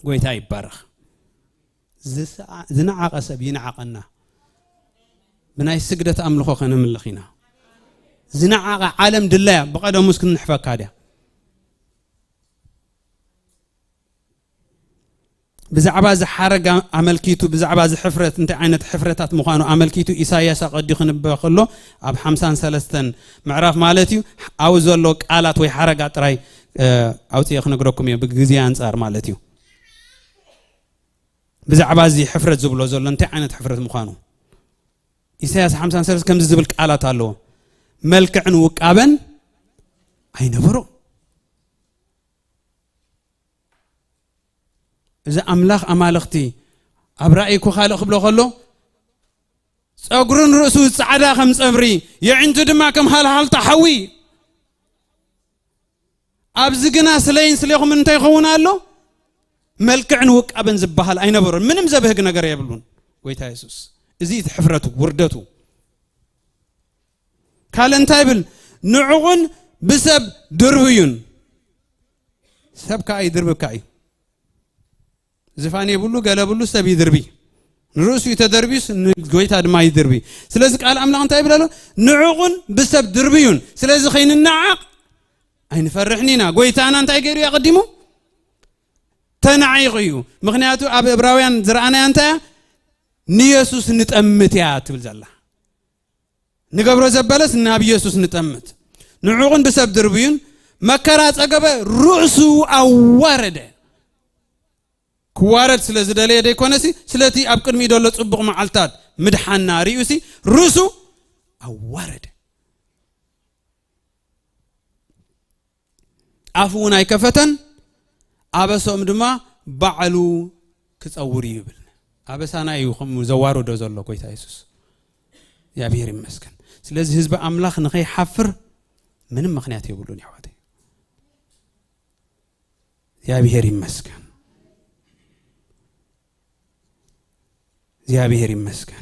ጎይታ ይባረኽ። ዝሰኣ- ዝነዓቐ ሰብ ይንዓቐና። ብናይ ስግደት ኣምልኾ ከነምልኽ ኢና። ዝነዓቐ ዓለም ድላያ ብቐደሙ እስክንሕፈካ ድያ? ብዛዕባ እዚ ሓረግ ኣመልኪቱ፣ ብዛዕባ እዚ ሕፍረት እንታይ ዓይነት ሕፍረታት ምዃኑ ኣመልኪቱ ኢሳይያስ ኣቐዲኹ ክንበ ከሎ ኣብ ሓምሳን ሰለስተን ምዕራፍ ማለት እዩ፣ ኣብኡ ዘሎ ቃላት ወይ ሓረጋ ጥራይ፣ እ፣ ኣውፅኤ ክነግረኩም እየ፣ ብግዜ ኣንጻር ማለት እዩ። ብዛዕባ እዚ ሕፍረት ዝብሎ ዘሎ እንታይ ዓይነት ሕፍረት ምዃኑ ኢሳይያስ ሓምሳን ሰለስተ ከምዚ ዝብል ቃላት ኣለዎ። መልክዕን ውቃበን ኣይነበሮ። እዚ ኣምላኽ ኣማልኽቲ ኣብ ራእይ እኮ ካልእ ክብሎ ከሎ፣ ጸጉርን ርእሱ ጻዕዳ ከም ጸብሪ፣ የዒንቱ ድማ ከም ሃልሃልታ ሓዊ። ኣብዚ ግና ስለይን ስሌኹምን እንታይ ይኸውን ኣሎ? መልክዕን ውቃበን ዝበሃል ኣይነበሮን። ምንም ዘብህግ ነገር የብሉን። ጎይታ የሱስ። እዚ እቲ ሕፍረቱ፣ ውርደቱ። ካልእ እንታይ ይብል? ንዕቑን ብሰብ ድርብዩን። ሰብ ከኣ ይድርብካ እዩ። ዝፋን የብሉ፣ ገለ ብሉ፣ ሰብ ይድርቢ። ንርእሱ እዩ ተደርቢዩስ፣ ንጎይታ ድማ ይድርቢ። ስለዚ ቃል ኣምላኽ እንታይ ይብል ኣሎ? ንዕቑን ብሰብ ድርብዩን። ስለዚ ከይንነዓቕ ኣይንፈርሕን ኢና። ጎይታና እንታይ ገይሩ እዩ ኣቐዲሙ? ተናዒቑ እዩ። ምኽንያቱ ኣብ እብራውያን ዝረኣናያ እንታይ እያ? ንየሱስ ንጠምት እያ ትብል ዘላ። ንገብሮ ዘበለስ ናብ ኢየሱስ ንጠምት። ንዕቑን ብሰብ ድርብዩን መከራ ጸገበ፣ ርእሱ ኣዋረደ። ክዋረድ ስለ ዝደለየ ደይኮነሲ፣ ስለቲ ኣብ ቅድሚኡ ዘሎ ጽቡቕ መዓልታት ምድሓና ርእዩሲ፣ ርእሱ ኣዋረደ። ኣፉ እውን ኣይከፈተን፣ ኣበሶም ድማ ባዕሉ ክጸውር እዩ ይብል። ኣበሳና እዩ ከም ዘዋርዶ ዘሎ ጎይታ የሱስ። እግዚኣብሔር ይመስገን። ስለዚ ህዝቢ ኣምላኽ ንኸይሓፍር ምንም ምኽንያት የብሉን፣ የሕዋተይ። እግዚኣብሔር ይመስገን። እግዚኣብሔር ይመስገን።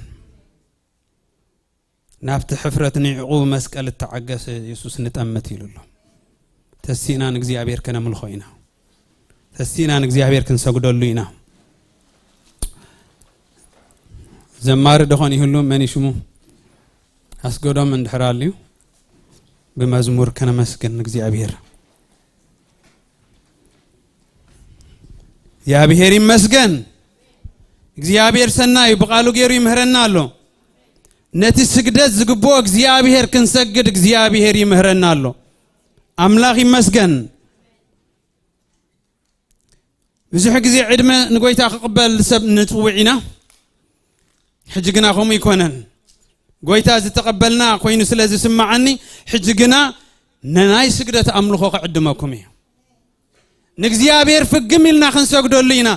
ናብቲ ሕፍረት ንዕቑ መስቀል እተዓገሰ የሱስ ንጠምት ኢሉ ኣሎ። ተሲእና ንእግዚኣብሔር ከነምልኾ ኢና። ተሲእና ንእግዚኣብሔር ክንሰግደሉ ኢና። ዘማሪ ደኾን ይህሉ፣ መን እዩ ሽሙ? ኣስገዶም እንድሕር ኣልዩ፣ ብመዝሙር ከነመስግን ንእግዚኣብሔር። እግዚኣብሔር ይመስገን። እግዚኣብሔር ሰናይ እዩ፣ ብቓሉ ገይሩ ይምህረና ኣሎ። ነቲ ስግደት ዝግብኦ እግዚኣብሔር ክንሰግድ እግዚኣብሔር ይምህረና ኣሎ። ኣምላኽ ይመስገን። ብዙሕ ግዜ ዕድመ ንጎይታ ክቕበል ሰብ ንጽውዕ ኢና። ሕጂ ግና ከምኡ ኣይኮነን። ጎይታ ዝተቐበልና ኮይኑ ስለ ዝስምዓኒ፣ ሕጂ ግና ንናይ ስግደት ኣምልኾ ክዕድመኩም እየ። ንእግዚኣብሔር ፍግም ኢልና ክንሰግደሉ ኢና።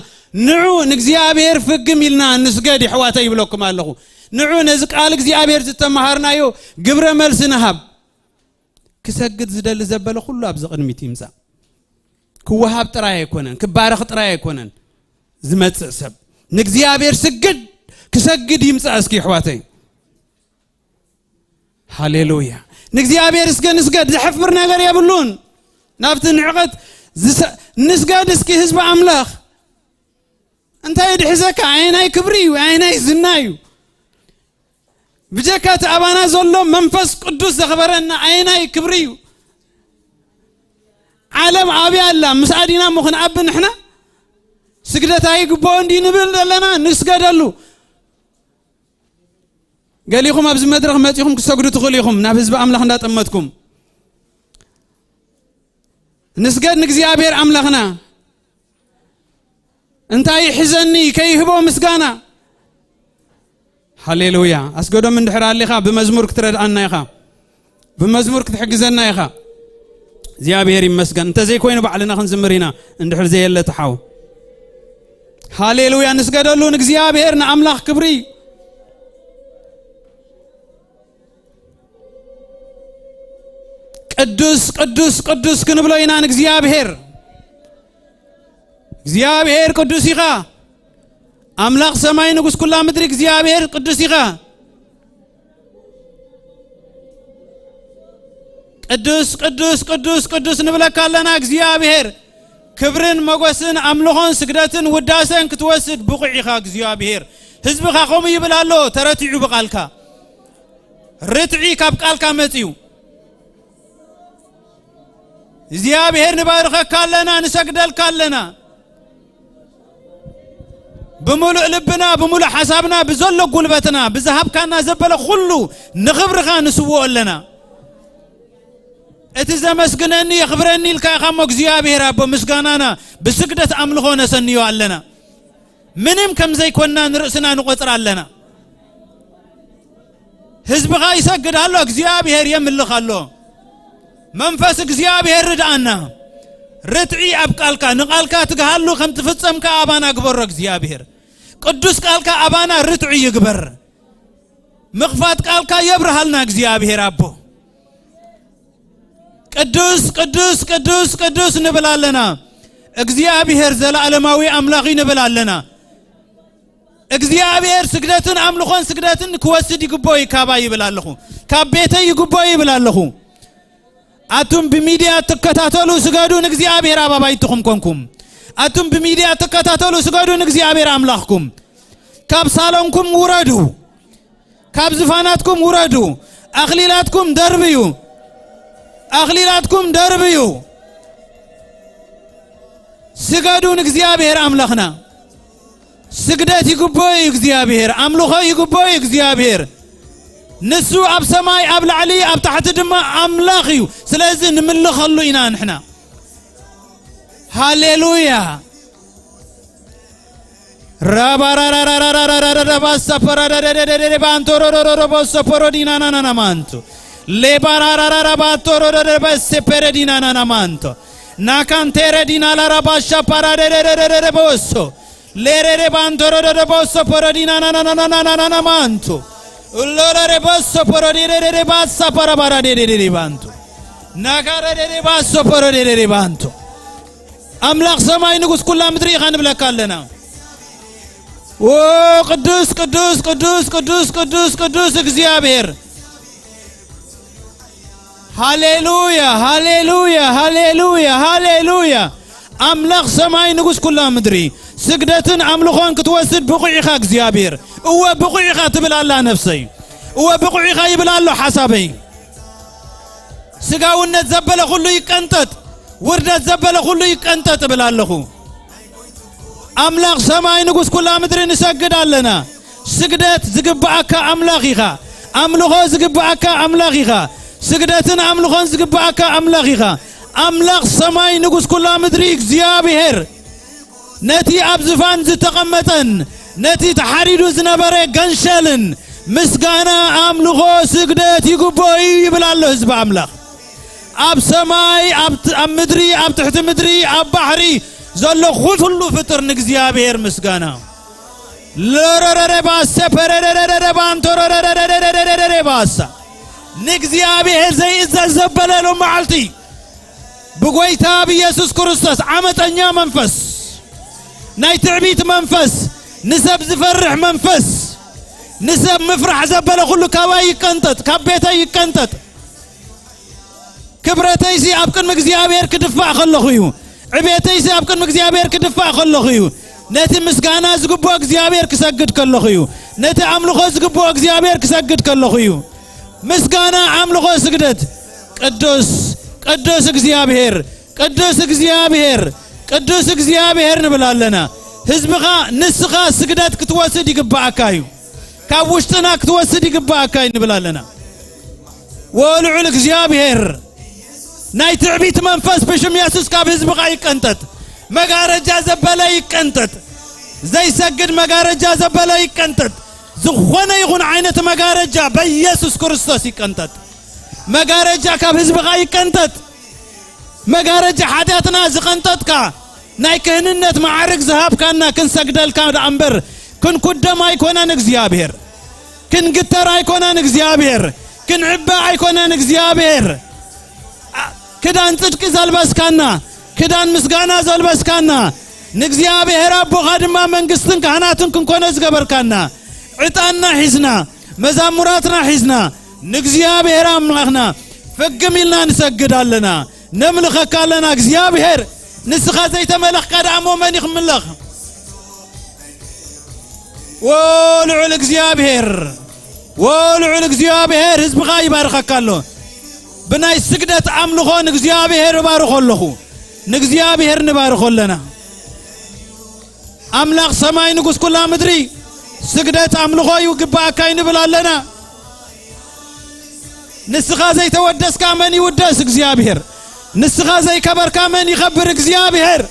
ንዑ ንእግዚኣብሔር ፍግም ኢልና ንስገድ፣ የሕዋተይ፣ ይብለኩም ኣለኹ። ንዑ ነዚ ቃል እግዚኣብሔር ዝተመሃርናዮ ግብረ መልሲ ንሃብ። ክሰግድ ዝደሊ ዘበለ ኩሉ ኣብዚ ቅድሚት ይምጻእ። ክወሃብ ጥራይ ኣይኮነን፣ ክባረኽ ጥራይ ኣይኮነን ዝመጽእ ሰብ። ንእግዚኣብሔር ስግድ፣ ክሰግድ ይምጻእ እስኪ፣ የሕዋተይ። ሃሌሉያ። ንእግዚኣብሔር እስከ ንስገድ፣ ዘሕፍር ነገር የብሉን። ናብቲ ንዕቐት ዝሰ-፣ ንስገድ እስኪ ህዝቢ ኣምላኽ። እንታይ ድሕዘካ? ኣየናይ ክብሪ እዩ? ኣየናይ ዝና እዩ? ብጀካ እቲ ኣባና ዘሎ መንፈስ ቅዱስ ዘኽበረና ኣየናይ ክብሪ እዩ? ዓለም ኣብያ ኣላ፣ ምስኣ ዲና እሞ ክንኣቢ ንሕና? ስግደት ኣይግብኦን ድዩ ንብል ዘለና? ንስገደሉ። ገሊኹም ኣብዚ መድረኽ መጺኹም ክሰግዱ ትኽእሉ ኢኹም፣ ናብ ህዝቢ ኣምላኽ እንዳጠመትኩም። ንስገድ ንእግዚኣብሔር ኣምላኽና። እንታይ ይሕዘኒ ከይህቦ ምስጋና? ሃሌሉያ። ኣስገዶም እንድሕር ኣሊኻ ብመዝሙር ክትረድኣና ኢኻ። ብመዝሙር ክትሕግዘና ኢኻ። እግዚኣብሔር ይመስገን። እንተዘይኮይኑ ባዕልና ክንዝምር ኢና፣ እንድሕር ዘየለ ተሓው። ሃሌሉያ፣ ንስገደሉ ንእግዚኣብሔር፣ ንኣምላኽ ክብሪ። ቅዱስ፣ ቅዱስ፣ ቅዱስ ክንብሎ ኢና ንእግዚኣብሔር። እግዚኣብሔር ቅዱስ ኢኻ። ኣምላኽ ሰማይ ንጉስ ኩላ ምድሪ እግዚኣብሔር ቅዱስ ኢኻ። ቅዱስ፣ ቅዱስ፣ ቅዱስ፣ ቅዱስ ንብለካ ኣለና እግዚኣብሔር። ክብርን ሞገስን ኣምልኾን ስግደትን ውዳሴን ክትወስድ ብቑዕ ኢኻ እግዚኣብሔር። ህዝብኻ ከምኡ ይብል ኣሎ፣ ተረቲዑ ብቓልካ። ርትዒ ካብ ቃልካ መጺኡ። እግዚኣብሔር ንባርኸካ ኣለና፣ ንሰግደልካ ኣለና። ብምሉእ ልብና፣ ብምሉእ ሓሳብና፣ ብዘሎ ጉልበትና፣ ብዝሃብካና ዘበለ ኩሉ ንኽብርኻ ንስውኦ ኣለና። እቲ ዘመስግነኒ የኽብረኒ ኢልካ ኢኻ እሞ እግዚኣብሔር ኣቦ ምስጋናና ብስግደት ኣምልኾ ነሰንዮ ኣለና። ምንም ከም ዘይኮንና ንርእስና ንቖጽር ኣለና። ህዝብኻ ይሰግድ ኣሎ፣ እግዚኣብሔር የምልኽ ኣሎ። መንፈስ እግዚኣብሔር ርድኣና። ርትዒ ኣብ ቃልካ፣ ንቓልካ ትግሃሉ ከም ትፍጸም ከኣ ኣባና ግበሮ እግዚኣብሔር። ቅዱስ ቃልካ ኣባና ርትዒ ይግበር። ምኽፋት ቃልካ የብርሃልና እግዚኣብሔር ኣቦ። ቅዱስ፣ ቅዱስ፣ ቅዱስ፣ ቅዱስ ንብል ኣለና። እግዚኣብሔር ዘለኣለማዊ ኣምላኽ እዩ ንብል ኣለና። እግዚኣብሔር ስግደትን ኣምልኾን ስግደትን ክወስድ ይግብኦ እዩ ካባይ ይብል ኣለኹ። ካብ ቤተይ ይግብኦ ይብል ኣለኹ። ኣቱም ብሚድያ ትከታተሉ ስገዱ ንእግዚኣብሔር ኣብ ኣባይትኹም ኮንኩም። ኣቱም ብሚድያ ትከታተሉ ስገዱ ንእግዚኣብሔር ኣምላኽኩም። ካብ ሳሎንኩም ውረዱ። ካብ ዝፋናትኩም ውረዱ። ኣኽሊላትኩም ደርብዩ። ኣኽሊላትኩም ደርብዩ። ስገዱ ንእግዚኣብሔር ኣምላኽና። ስግደት ይግብኦ እዩ እግዚኣብሔር። ኣምልኾ ይግብኦ እዩ እግዚኣብሔር። ንሱ ኣብ ሰማይ ኣብ ላዕሊ ኣብ ታሕቲ ድማ ኣምላኽ እዩ። ስለዚ ንምልኸሉ ኢና ንሕና። ሃሌሉያ። ራባራራራራራራራራባሳፓራዳዳዳዳዳባንቶሮሮሮሮቦሶፖሮዲናናናናማንቶ ሌባራራራራባቶሮሮሮበሴፔረዲናናናማንቶ ናካንቴረ ዲና ላራባሻ ፓራደደደደደቦሶ ሌሬሬ ባንቶሮደደቦሶ ፖሮዲናናናናናናናናማንቶ ሎረሬቦሶ ፖሮዴሬሬሬ ባሳ ፓራባራዴዴዴ ባንቶ ናካረዴዴ ባሶ ፖሮዴዴዴ ባንቶ። ኣምላኽ ሰማይ ንጉስ ኩላ ምድሪ ኢኻ ንብለካ ኣለና። ኦ ቅዱስ ቅዱስ ቅዱስ ቅዱስ ቅዱስ ቅዱስ እግዚኣብሔር። ሃሌሉያ ሃሌሉያ ሃሌሉያ ሃሌሉያ። ኣምላኽ ሰማይ ንጉስ ኩላ ምድሪ፣ ስግደትን ኣምልኾን ክትወስድ ብቑዕ ኢኻ እግዚኣብሔር። እወ ብቑዕ ኢኻ ትብል ኣላ ነፍሰይ። እወ ብቑዕ ኢኻ ይብል ኣሎ ሓሳበይ። ስጋውነት ዘበለ ኩሉ ይቀንጠጥ፣ ውርደት ዘበለ ኩሉ ይቀንጠጥ እብል ኣለኹ። ኣምላኽ ሰማይ ንጉስ ኩላ ምድሪ ንሰግድ ኣለና። ስግደት ዝግብኣካ ኣምላኽ ኢኻ። ኣምልኾ ዝግብኣካ ኣምላኽ ኢኻ። ስግደትን ኣምልኾን ዝግብኣካ ኣምላኽ ኢኻ። ኣምላኽ ሰማይ ንጉስ ኩላ ምድሪ እግዚኣብሔር ነቲ ኣብ ዝፋን ዝተቐመጠን ነቲ ተሓሪዱ ዝነበረ ገንሸልን ምስጋና ኣምልኾ ስግደት ይግብኦ እዩ ይብል ኣሎ ህዝቢ ኣምላኽ። ኣብ ሰማይ ኣብ ት- ኣብ ምድሪ ኣብ ትሕቲ ምድሪ ኣብ ባሕሪ ዘሎ ኩሉ ፍጥር ንእግዚኣብሔር ምስጋና። ለረረረ ባሰ ፐረረረረ ባንቶረረረረረረረረ ባሳ ንእግዚኣብሔር ዘይእዘዝ ዘበለ ሎም መዓልቲ ብጎይታ ብኢየሱስ ክርስቶስ ዓመፀኛ መንፈስ፣ ናይ ትዕቢት መንፈስ፣ ንሰብ ዝፈርሕ መንፈስ፣ ንሰብ ምፍራሕ ዘበለ ኩሉ ካባይ ይቀንጠጥ፣ ካብ ቤተይ ይቀንጠጥ። ክብረተይሲ ኣብ ቅድሚ እግዚኣብሔር ክድፋእ ከለኹ እዩ። ዕቤተይሲ ኣብ ቅድሚ እግዚኣብሔር ክድፋእ ከለኹ እዩ። ነቲ ምስጋና ዝግብኦ እግዚኣብሔር ክሰግድ ከለኹ እዩ። ነቲ ኣምልኾ ዝግብኦ እግዚኣብሔር ክሰግድ ከለኹ እዩ። ምስጋና ኣምልኾ ስግደት ቅዱስ ቅዱስ እግዚኣብሔር ቅዱስ እግዚኣብሔር ቅዱስ እግዚኣብሔር ንብል ኣለና። ህዝብኻ ንስኻ ስግደት ክትወስድ ይግብኣካ እዩ። ካብ ውሽጥና ክትወስድ ይግብኣካ እዩ ንብል ኣለና። ወልዑል እግዚኣብሔር ናይ ትዕቢት መንፈስ ብሽም የሱስ ካብ ህዝብኻ ይቀንጠጥ። መጋረጃ ዘበለ ይቀንጠጥ። ዘይሰግድ መጋረጃ ዘበለ ይቀንጠጥ። ዝኾነ ይኹን ዓይነት መጋረጃ በኢየሱስ ክርስቶስ ይቀንጠጥ። መጋረጃ ካብ ህዝብኻ ይቀንጠጥ። መጋረጃ ሓጢኣትና ዝቐንጠጥካ ናይ ክህንነት መዓርግ ዝሃብካና ክንሰግደልካ ደኣ እምበር ክንኩደም ኣይኮነን እግዚኣብሔር። ክንግተር ኣይኮነን እግዚኣብሔር። ክንዕበ ኣይኮነን እግዚኣብሔር። ኣ- ክዳን ጽድቂ ዘልበስካና፣ ክዳን ምስጋና ዘልበስካና፣ ንእግዚኣብሔር ኣቦኻ ድማ መንግስትን ካህናትን ክንኮነ ዝገበርካና፣ ዕጣንና ሒዝና፣ መዛሙራትና ሒዝና፣ ንእግዚኣብሔር ኣምላኽና ፍግም ኢልና ንሰግድ ኣለና፣ ነምልኸካ ኣለና። እግዚኣብሔር ንስኻ ዘይተመለኽካ ደኣ እሞ መን እዩ ክምለኽ? ዎ ልዑል እግዚኣብሔር፣ ዎ ልዑል እግዚኣብሔር ህዝብኻ ይባርኸካ ኣሎ። ብናይ ስግደት ኣምልኾ ንእግዚኣብሔር እባርኾ ኣለኹ። ንእግዚኣብሔር ንባርኾ ኣለና። ኣምላኽ ሰማይ ንጉስ ኩላ ምድሪ ስግደት ኣምልኾ ይግብኣካ እዩ ንብል ኣለና። ንስኻ ዘይተወደስካ መን ይውደስ እግዚኣብሔር? ንስኻ ዘይከበርካ መን ይኸብር እግዚኣብሔር?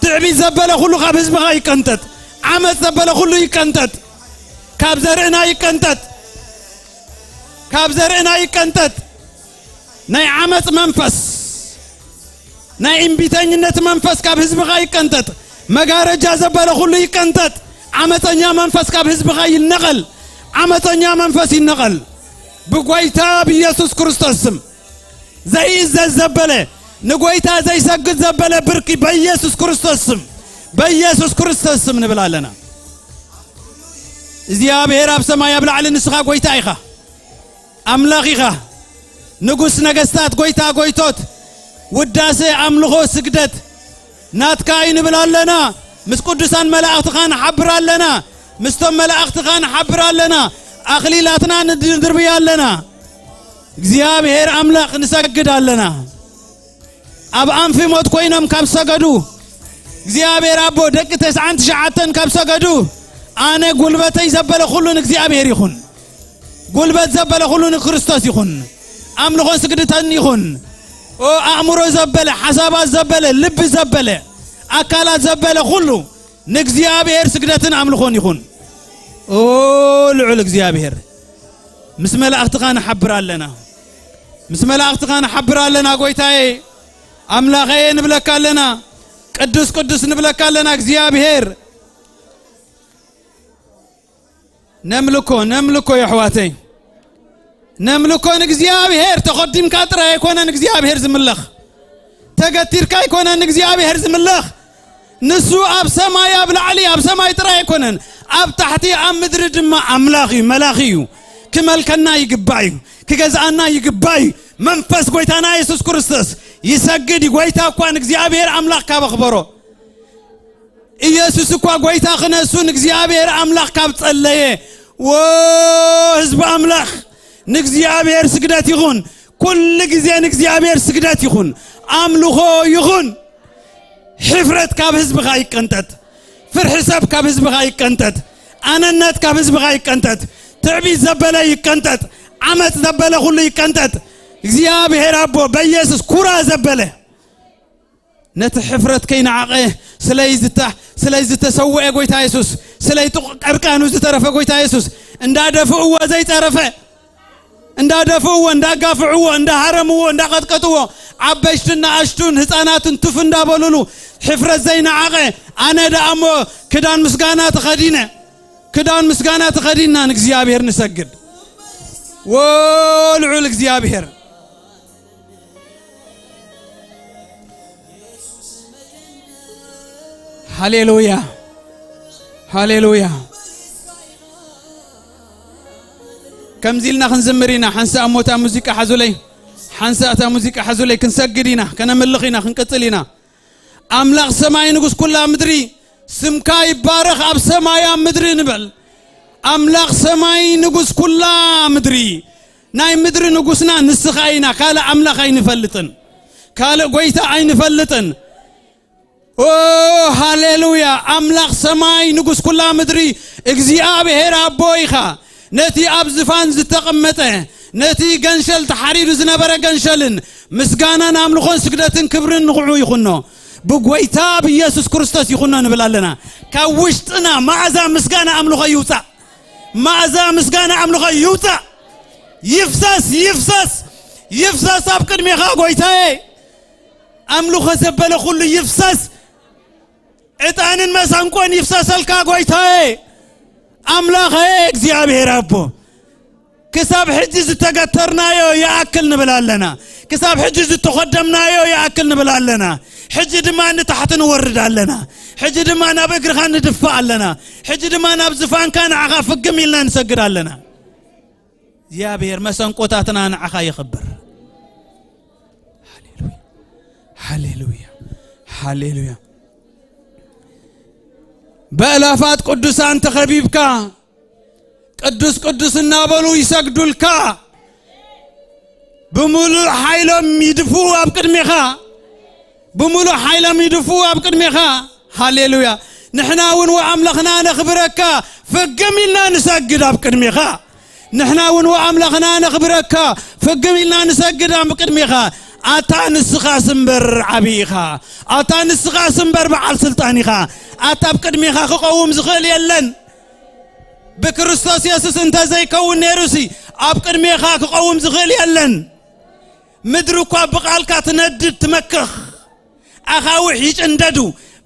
ትዕቢት ዘበለ ኩሉ ካብ ህዝብኻ ይቀንጠጥ። ዓመፅ ዘበለ ኩሉ ይቀንጠጥ። ካብ ዘርእና ይቀንጠጥ። ካብ ዘርእና ይቀንጠጥ። ናይ ዓመፅ መንፈስ ናይ እምቢተኝነት መንፈስ ካብ ህዝብኻ ይቀንጠጥ። መጋረጃ ዘበለ ኩሉ ይቀንጠጥ። ዓመፀኛ መንፈስ ካብ ህዝብኻ ይነቐል። ዓመፀኛ መንፈስ ይነቐል ብጎይታ ብኢየሱስ ክርስቶስ ስም። ዘይእዘዝ ዘበለ ንጎይታ ዘይሰግድ ዘበለ ብርኪ በኢየሱስ ክርስቶስ ስም፣ በኢየሱስ ክርስቶስ ስም ንብል ኣለና። እግዚኣብሔር ኣብ ሰማይ ኣብ ላዕሊ ንስኻ ጎይታ ኢኻ። ኣምላኽ ኢኻ። ንጉስ ነገስታት፣ ጎይታ ጎይቶት፣ ውዳሴ፣ ኣምልኾ፣ ስግደት ናትካ እዩ ንብል ኣለና። ምስ ቅዱሳን መላእኽትኻ ንሓብር ኣለና። ምስቶም መላእኽትኻ ንሓብር ኣለና። ኣኽሊላትና ንድርብያ ኣለና። እግዚኣብሔር ኣምላኽ ንሰግድ ኣለና። ኣብ ኣንፊ ሞት ኮይኖም ካብ ሰገዱ እግዚኣብሔር ኣቦ ደቂ ተስዓን ትሽዓተን ካብ ሰገዱ ኣነ ጉልበተይ ዘበለ ኩሉ ንእግዚኣብሔር ይኹን። ጉልበት ዘበለ ኩሉ ንክርስቶስ ይኹን። ኣምልኾን ስግድተን ይኹን። ኦ ኣእምሮ ዘበለ፣ ሓሳባት ዘበለ፣ ልቢ ዘበለ፣ ኣካላት ዘበለ ኩሉ ንእግዚኣብሔር ስግደትን ኣምልኾን ይኹን። ኦ ልዑል እግዚኣብሔር ምስ መላእኽትኻ ንሓብር ኣለና። ምስ መላእኽትኻ ንሓብር ኣለና ጎይታዬ። ኣምላኸየ ንብለካ ኣለና። ቅዱስ ቅዱስ ንብለካ ኣለና እግዚኣብሔር። ነምልኮ ነምልኮ የሕዋተይ፣ ነምልኮ ንእግዚኣብሔር። ተኸዲምካ ጥራይ ኣይኮነን እግዚኣብሔር ዝምለኽ፣ ተገቲርካ ኣይኮነን ንእግዚኣብሔር ዝምለኽ። ንሱ ኣብ ሰማይ ኣብ ላዕሊ ኣብ ሰማይ ጥራይ ኣይኮነን፣ ኣብ ታሕቲ ኣብ ምድሪ ድማ ኣምላኽ እዩ፣ መላኺ እዩ። ክመልከና ይግባእ እዩ፣ ክገዝኣና ይግባእ እዩ። መንፈስ ጎይታና የሱስ ክርስቶስ ይሰግድ እዩ። ጎይታ እኳ ንእግዚኣብሔር ኣምላኽ ካብ ኣኽበሮ፣ ኢየሱስ እኳ ጎይታ ክነሱ ንእግዚኣብሔር ኣምላኽ ካብ ጸለየ፣ ወ ህዝቢ ኣምላኽ፣ ንእግዚኣብሔር ስግደት ይኹን። ኩሉ ግዜ ንእግዚኣብሔር ስግደት ይኹን፣ ኣምልኾ ይኹን። ሕፍረት ካብ ህዝብኻ ይቀንጠጥ፣ ፍርሒ ሰብ ካብ ህዝብኻ ይቀንጠጥ፣ ኣነነት ካብ ህዝብኻ ይቀንጠጥ፣ ትዕቢት ዘበለ ይቀንጠጥ፣ ዓመፅ ዘበለ ኩሉ ይቀንጠጥ። እግዚኣብሔር ኣቦ በኢየሱስ ኩራ ዘበለ ነቲ ሕፍረት ከይነዓቐ ስለይ ዝተ-፣ ስለይ ዝተሰውአ ጎይታ የሱስ፣ ስለይ ጥቕ ቀርቃኑ ዝተረፈ ጎይታ የሱስ፣ እንዳደፍእዎ ዘይጸረፈ፣ እንዳደፍእዎ፣ እንዳጋፍዕዎ፣ እንዳሃረምዎ፣ እንዳቐጥቀጥዎ፣ ዓበይትን ንኣሽቱን ህፃናትን ቱፍ እንዳበሉሉ፣ ሕፍረት ዘይነዓቐ፣ ኣነ ደኣ እሞ ክዳን ምስጋና ተኸዲነ፣ ክዳን ምስጋና ተኸዲንና ንእግዚኣብሔር ንሰግድ። ወ ልዑል እግዚኣብሔር። ሃሌሉያ፣ ሃሌሉያ። ከምዚ ኢልና ክንዝምር ኢና። ሓንሳእ እሞ እታ ሙዚቃ ሓዙለይ፣ ሓንሳእ እታ ሙዚቃ ሓዙለይ። ክንሰግድ ኢና፣ ከነምልኽ ኢና፣ ክንቅጽል ኢና። ኣምላኽ ሰማይ ንጉስ ኩላ ምድሪ፣ ስምካ ይባረኽ ኣብ ሰማይ ኣብ ምድሪ ንበል። ኣምላኽ ሰማይ ንጉስ ኩላ ምድሪ፣ ናይ ምድሪ ንጉስና ንስኻ ኢና፣ ካልእ ኣምላኽ ኣይንፈልጥን፣ ካልእ ጎይታ ኣይንፈልጥን። ኦ ሃሌሉያ! ኣምላኽ ሰማይ ንጉስ ኩላ ምድሪ እግዚኣብሔር ኣቦ ኢኻ። ነቲ ኣብ ዝፋን ዝተቐመጠ፣ ነቲ ገንሸል ተሓሪዱ ዝነበረ ገንሸልን ምስጋናን ኣምልኾን ስግደትን ክብርን ንኽዑ ይኹኖ። ብጎይታ ብኢየሱስ ክርስቶስ ይኹኖ ንብል ኣለና። ካብ ውሽጥና መዓዛ ምስጋና ኣምልኾ ይውጻእ። መዓዛ ምስጋና ኣምልኾ ይውጻእ። ይፍሰስ፣ ይፍሰስ፣ ይፍሰስ ኣብ ቅድሜኻ ጎይታዬ። ኣምልኾ ዘበለ ኩሉ ይፍሰስ። ዕጣንን መሰንቆን ይፍሰሰልካ ጎይታዬ። ኣምላኸዬ እግዚኣብሔር ኣቦ። ክሳብ ሕጂ ዝተገተርናዮ ይኣክል ንብል ኣለና። ክሳብ ሕጂ ዝተኸደምናዮ ይኣክል ንብል ኣለና። ሕጂ ድማ ንታሕቲ ንወርድ ኣለና። ሕጂ ድማ ናብ እግርኻ ንድፋእ ኣለና። ሕጂ ድማ ናብ ዝፋንካ ንዓኻ ፍግም ኢልና ንሰግድ ኣለና። እግዚኣብሔር መሰንቆታትና ንዓኻ የኽብር። ሃሌሉያ፣ ሃሌሉያ፣ ሃሌሉያ። በእላፋት ቅዱሳን ተኸቢብካ ቅዱስ ቅዱስ እናበሉ ይሰግዱልካ። ብምሉእ ሓይሎም ይድፍኡ ኣብ ቅድሜኻ። ብምሉእ ሓይሎም ይድፍኡ ኣብ ቅድሜኻ። ሃሌሉያ። ንሕና እውን ወኣምላኽና ነኽብረካ፣ ፍግም ኢልና ንሰግድ ኣብ ቅድሜኻ። ንሕና እውን ወኣምላኽና ነኽብረካ፣ ፍግም ኢልና ንሰግድ ኣብ ቅድሜኻ። ኣታ ንስኻስ እምበር ዓብዪ ኢኻ። ኣታ ንስኻስ እምበር በዓል ስልጣን ኢኻ። ኣታ ኣብ ቅድሜኻ ክቐውም ዝኽእል የለን። ብክርስቶስ የሱስ እንተ ዘይከውን ነይሩሲ፣ ኣብ ቅድሜኻ ክቐውም ዝኽእል የለን። ምድሪ እኳ ብቓልካ ትነድድ ትመክኽ። ኣኻውሕ ይጭንደዱ፣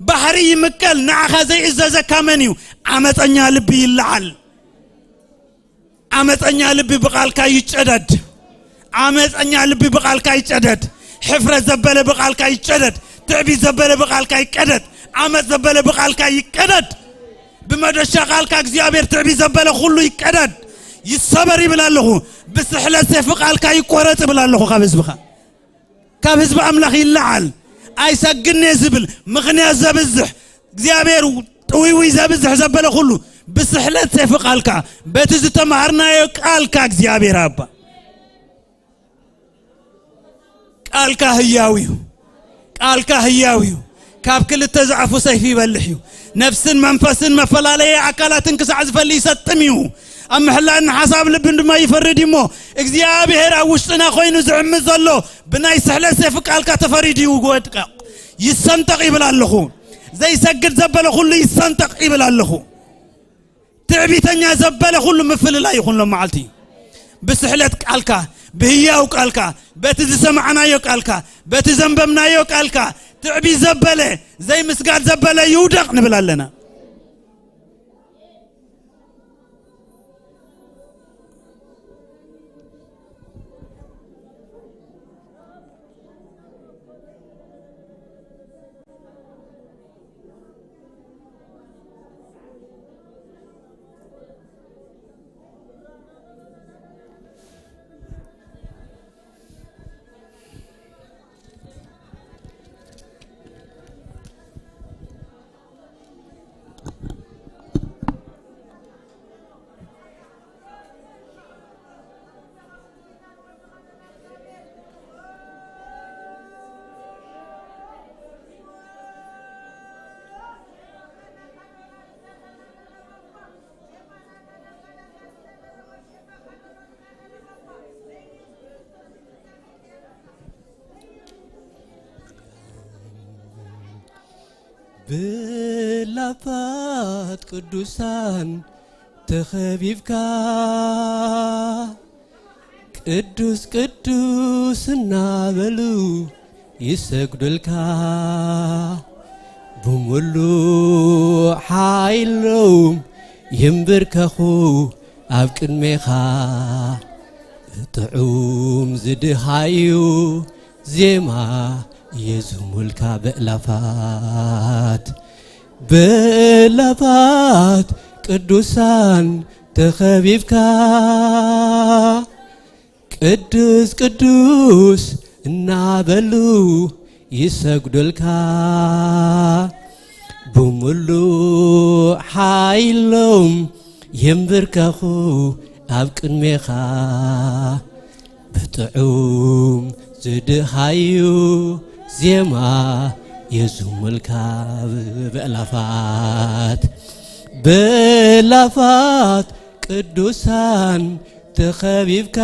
ባሕሪ ይምቀል፣ ንዓኻ ዘይእዘዘካ መን እዩ? ዓመፀኛ ልቢ ይለዓል። ዓመፀኛ ልቢ ብቓልካ ይጨደድ። ዓመፀኛ ልቢ ብቓልካ ይጨደድ። ሕፍረት ዘበለ ብቓልካ ይጨደድ። ትዕቢት ዘበለ ብቓልካ ይቀደድ። ዓመፅ ዘበለ ብቓልካ ይቀደድ። ብመዶሻ ቃልካ እግዚኣብሔር ትዕቢት ዘበለ ኩሉ ይቀደድ፣ ይሰበር ይብል ኣለኹ። ብስሕለት ሴፍ ቃልካ ይቆረጽ ይብል ኣለኹ። ካብ ህዝብኻ፣ ካብ ህዝቢ ኣምላኽ ይለዓል። ኣይሰግድን እየ ዝብል ምኽንያት ዘብዝሕ፣ እግዚኣብሔር ጥውይውይ ዘብዝሕ ዘበለ ኩሉ ብስሕለት ሴፍ ቃልካ፣ በቲ ዝተማሃርናዮ ቃልካ እግዚኣብሔር ኣባ ቃልካ ህያው እዩ። ቃልካ ህያው እዩ። ካብ ክልተ ዝኣፉ ሰይፊ ይበልሕ እዩ። ነፍስን መንፈስን መፈላለየ ኣካላትን ክሳዕ ዝፈሊ ይሰጥም እዩ። ኣብ ምሕላን ሓሳብ ልብን ድማ ይፈርድ እዩ። እሞ እግዚኣብሔር ኣብ ውሽጥና ኮይኑ ዝዕምት ዘሎ ብናይ ስሕለት ሰይፊ ቃልካ ተፈሪዱ እዩ። ይወድቀቕ፣ ይሰንጠቕ ይብል ኣለኹ። ዘይሰግድ ዘበለ ኩሉ ይሰንጠቕ ይብል ኣለኹ። ትዕቢተኛ ዘበለ ኩሉ ምፍልላይ ይኹን ሎም መዓልቲ። ብስሕለት ቃልካ፣ ብህያው ቃልካ፣ በቲ ዝሰማዕናዮ ቃልካ፣ በቲ ዘንበብናዮ ቃልካ፣ ትዕቢት ዘበለ፣ ዘይምስጋድ ዘበለ ይውደቕ ንብል ኣለና። ብላፋት ቅዱሳን ተኸቢብካ፣ ቅዱስ ቅዱስ እናበሉ ይሰግዱልካ። ብምሉእ ሓይሎም ይንብርከኹ ኣብ ቅድሜኻ፣ ብጥዑም ዝድሃዩ ዜማ የዝሙልካ ብእላፋት፣ ብእላፋት ቅዱሳን ተኸቢብካ፣ ቅዱስ ቅዱስ እናበሉ ይሰግዱልካ። ብምሉእ ሓይሎም የንብርከኹ ኣብ ቅድሜኻ፣ ብጥዑም ዝድሃዩ ዜማ የዝሙልካ። ብእላፋት፣ ብእላፋት ቅዱሳን ተኸቢብካ፣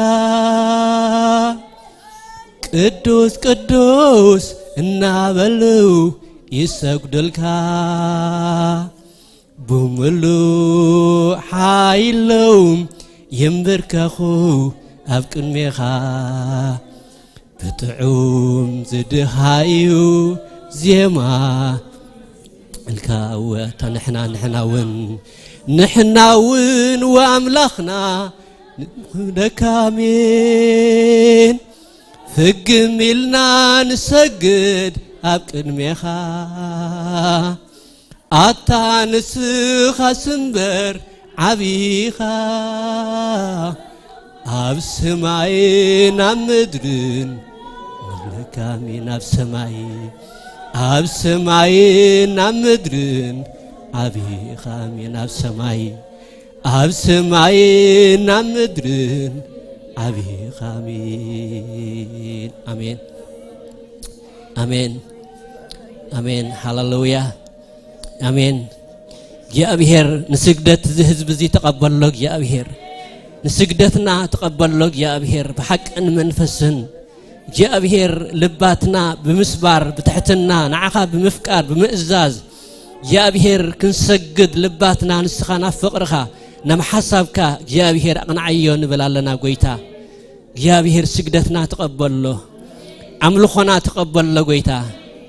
ቅዱስ ቅዱስ እናበሉ ይሰግዱልካ። ብምሉእ ሓይሎም ይንብርከኹ ኣብ ቅድሜኻ፣ ብጥዑም ዝድሃዩ ዜማ እልካ። እወ፣ እታ ንሕና፣ ንሕና እውን፣ ንሕና እውን ወኣምላኽና ንብለካ ኣሜን። ፍግም ኢልና ንሰግድ ኣብ ቅድሜኻ። ኣታ ንስኻስ እምበር ዓቢኻ፣ ኣብ ሰማይን ኣብ ምድርን ንብለካ ኣሜን። ኣብ ሰማይ፣ ኣብ ሰማይን ኣብ ምድርን ዓቢኻ ኣሜን። ኣብ ሰማይ፣ ኣብ ሰማይን ኣብ ምድርን ዓቢኻ ኣሜን። ኣሜን። ኣሜን። ኣሜን። ሃሌሉያ። ኣሜን። እግዚኣብሔር ንስግደት እዚ ህዝቢ እዚ ተቐበሎ። እግዚኣብሔር ንስግደትና ተቐበሎ። እግዚኣብሔር ብሓቅን መንፈስን እግዚኣብሔር ልባትና ብምስባር፣ ብትሕትና፣ ንዓኻ ብምፍቃር፣ ብምእዛዝ እግዚኣብሔር ክንሰግድ፣ ልባትና ንስኻ ናብ ፍቕርኻ፣ ናብ ሓሳብካ እግዚኣብሔር ኣቕንዓዮ ንብል ኣለና። ጎይታ እግዚኣብሔር ስግደትና ተቐበሎ፣ ኣምልኾና ተቐበሎ። ጎይታ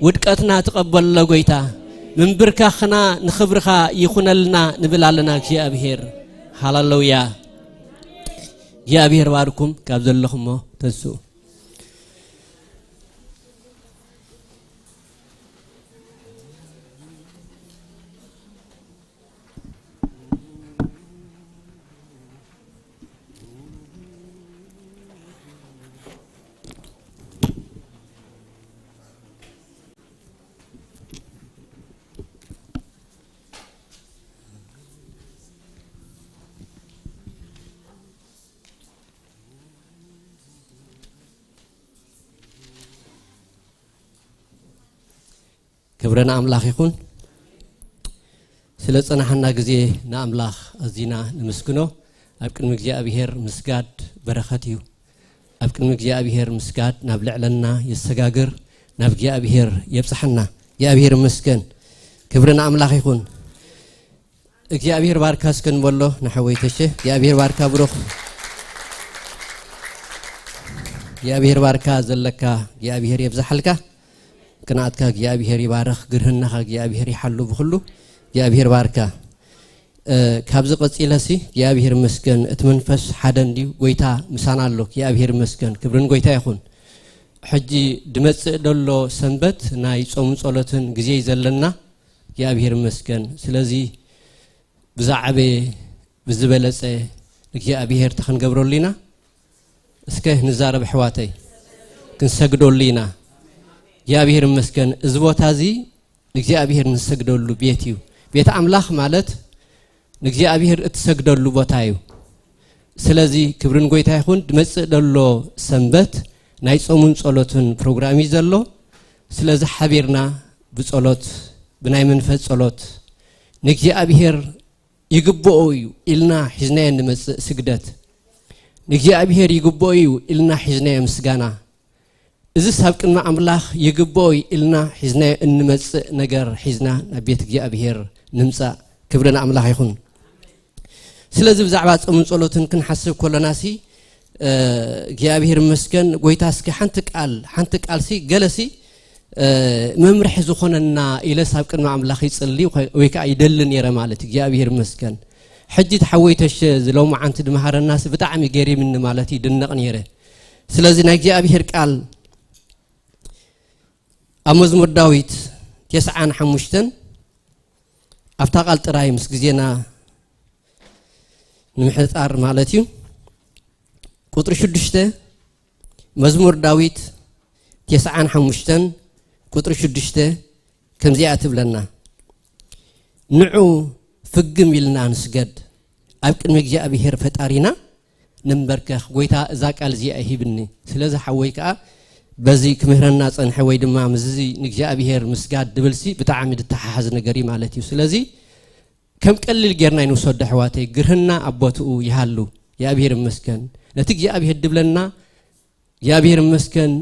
ውድቀትና ተቐበሎ። ጎይታ ምንብርካኽና ንኽብርኻ ይኹነልና ንብል ኣለና። እግዚኣብሔር ሃሌሉያ። እግዚኣብሔር ባርኩም፣ ካብ ዘለኹሞ ተንስኡ። ክብሪ ንኣምላኽ ይኹን። ስለ ዝጸናሓና ግዜ ንኣምላኽ ኣዚና ነመስግኖ። ኣብ ቅድሚ እግዚኣብሔር ምስጋድ በረኸት እዩ። ኣብ ቅድሚ እግዚኣብሔር ምስጋድ ናብ ልዕለና የሰጋግር፣ ናብ እግዚኣብሔር የብጽሓና። እግዚኣብሔር ይመስገን። ክብሪ ንኣምላኽ ይኹን። እግዚኣብሔር ባርካ እስከ ንበሎ ንሓወይ ተሸ። እግዚኣብሔር ባርካ ብሩኽ። እግዚኣብሔር ባርካ ዘለካ እግዚኣብሔር የብዛሓልካ። ቅንኣትካ እግዚኣብሔር ይባርኽ፣ ግርህናኻ እግዚኣብሔር ይሓሉ ብኹሉ። እግዚኣብሔር ባርካ። እ፣ ካብዚ ቀጺለሲ እግዚኣብሔር ይመስገን፣ እቲ መንፈስ ሓደ እንድዩ፣ ጎይታ ምሳና ኣሎ። እግዚኣብሔር ይመስገን፣ ክብርን ጎይታ ይኹን። ሕጂ ድመጽእ ደሎ ሰንበት ናይ ጾምን ጸሎትን ግዜ እዩ ዘለና። እግዚኣብሔር ይመስገን። ስለዚ ብዛዕበ ብዝበለጸ እግዚኣብሔር ተኽንገብረሉ ኢና። እስከ ንዛረብ ኣሕዋተይ፣ ክንሰግደሉ ኢና። እግዚኣብሔር ይመስገን። እዚ ቦታ እዚ ንእግዚኣብሔር ንሰግደሉ ቤት እዩ። ቤት ኣምላኽ ማለት ንእግዚኣብሔር እትሰግደሉ ቦታ እዩ። ስለዚ ክብርን ጎይታ ይኹን። ድመጽእ ደሎ ሰንበት ናይ ጾሙን ጸሎትን ፕሮግራም እዩ ዘሎ። ስለዚ ሓቢርና ብጸሎት፣ ብናይ መንፈስ ጸሎት ንእግዚኣብሔር ይግብኦ እዩ ኢልና ሒዝናዮ እንመጽእ ስግደት፣ ንእግዚኣብሔር ይግብኦ እዩ ኢልና ሒዝናዮ ምስጋና፣ እዝስ ኣብ ቅድሚ ኣምላኽ ይግብኦ እዩ ኢልና ሒዝናዮ እንመጽእ ነገር ሒዝና ናብ ቤት እግዚኣብሔር ንምጻእ። ክብሪ ንኣምላኽ ይኹን። ስለዚ ብዛዕባ ጾምን ጸሎትን ክንሓስብ ከለናሲ፣ እ፣ እግዚኣብሔር ይመስገን። ጎይታ እስኪ ሓንቲ ቃል፣ ሓንቲ ቃልሲ፣ ገለሲ፣ እ፣ መምርሒ ዝኾነና ኢለስ ኣብ ቅድሚ ኣምላኽ ይጽሊ ወይ፣ ወይ ከኣ ይደሊ ነይረ ማለት እዩ። እግዚኣብሔር ይመስገን። ሕጂ እቲ ሓወይ ተሸ ዝሎማዓንቲ ድመሃረናሲ ብጣዕሚ ገሪምኒ ማለት ይድነቕ ነይረ። ስለዚ ናይ እግዚኣብሔር ቃል ኣብ መዝሙር ዳዊት ተስዓን ሓሙሽተን ኣብታ ቃል ጥራይ ምስ ግዜና ንምሕጻር ማለት እዩ። ቁጽሪ ሽዱሽተ፣ መዝሙር ዳዊት ተስዓን ሓሙሽተን ቁጽሪ ሽዱሽተ ከምዚኣ ትብለና፣ "ንዑ ፍግም ኢልና ንስገድ፣ ኣብ ቅድሚ እግዚኣብሔር ፈጣሪና ንንበርከኽ። ጎይታ እዛ ቃል እዚኣ ሂብኒ። ስለዚ ሓወይ ከኣ በዚ ክምህረና ጸንሐ ወይ ድማ ምስዚ ንእግዚኣብሔር ምስጋድ ድብልሲ ብጣዕሚ ድተሓሓዝ ነገር እዩ ማለት እዩ። ስለዚ ከም ቀሊል ጌርና ኣይንውሰዶ ኣሕዋተይ፣ ግርህና ኣብ ቦትኡ ይሃሉ። እግዚኣብሔር ይመስገን። ነቲ እግዚኣብሔር ድብለና እግዚኣብሔር ይመስገን።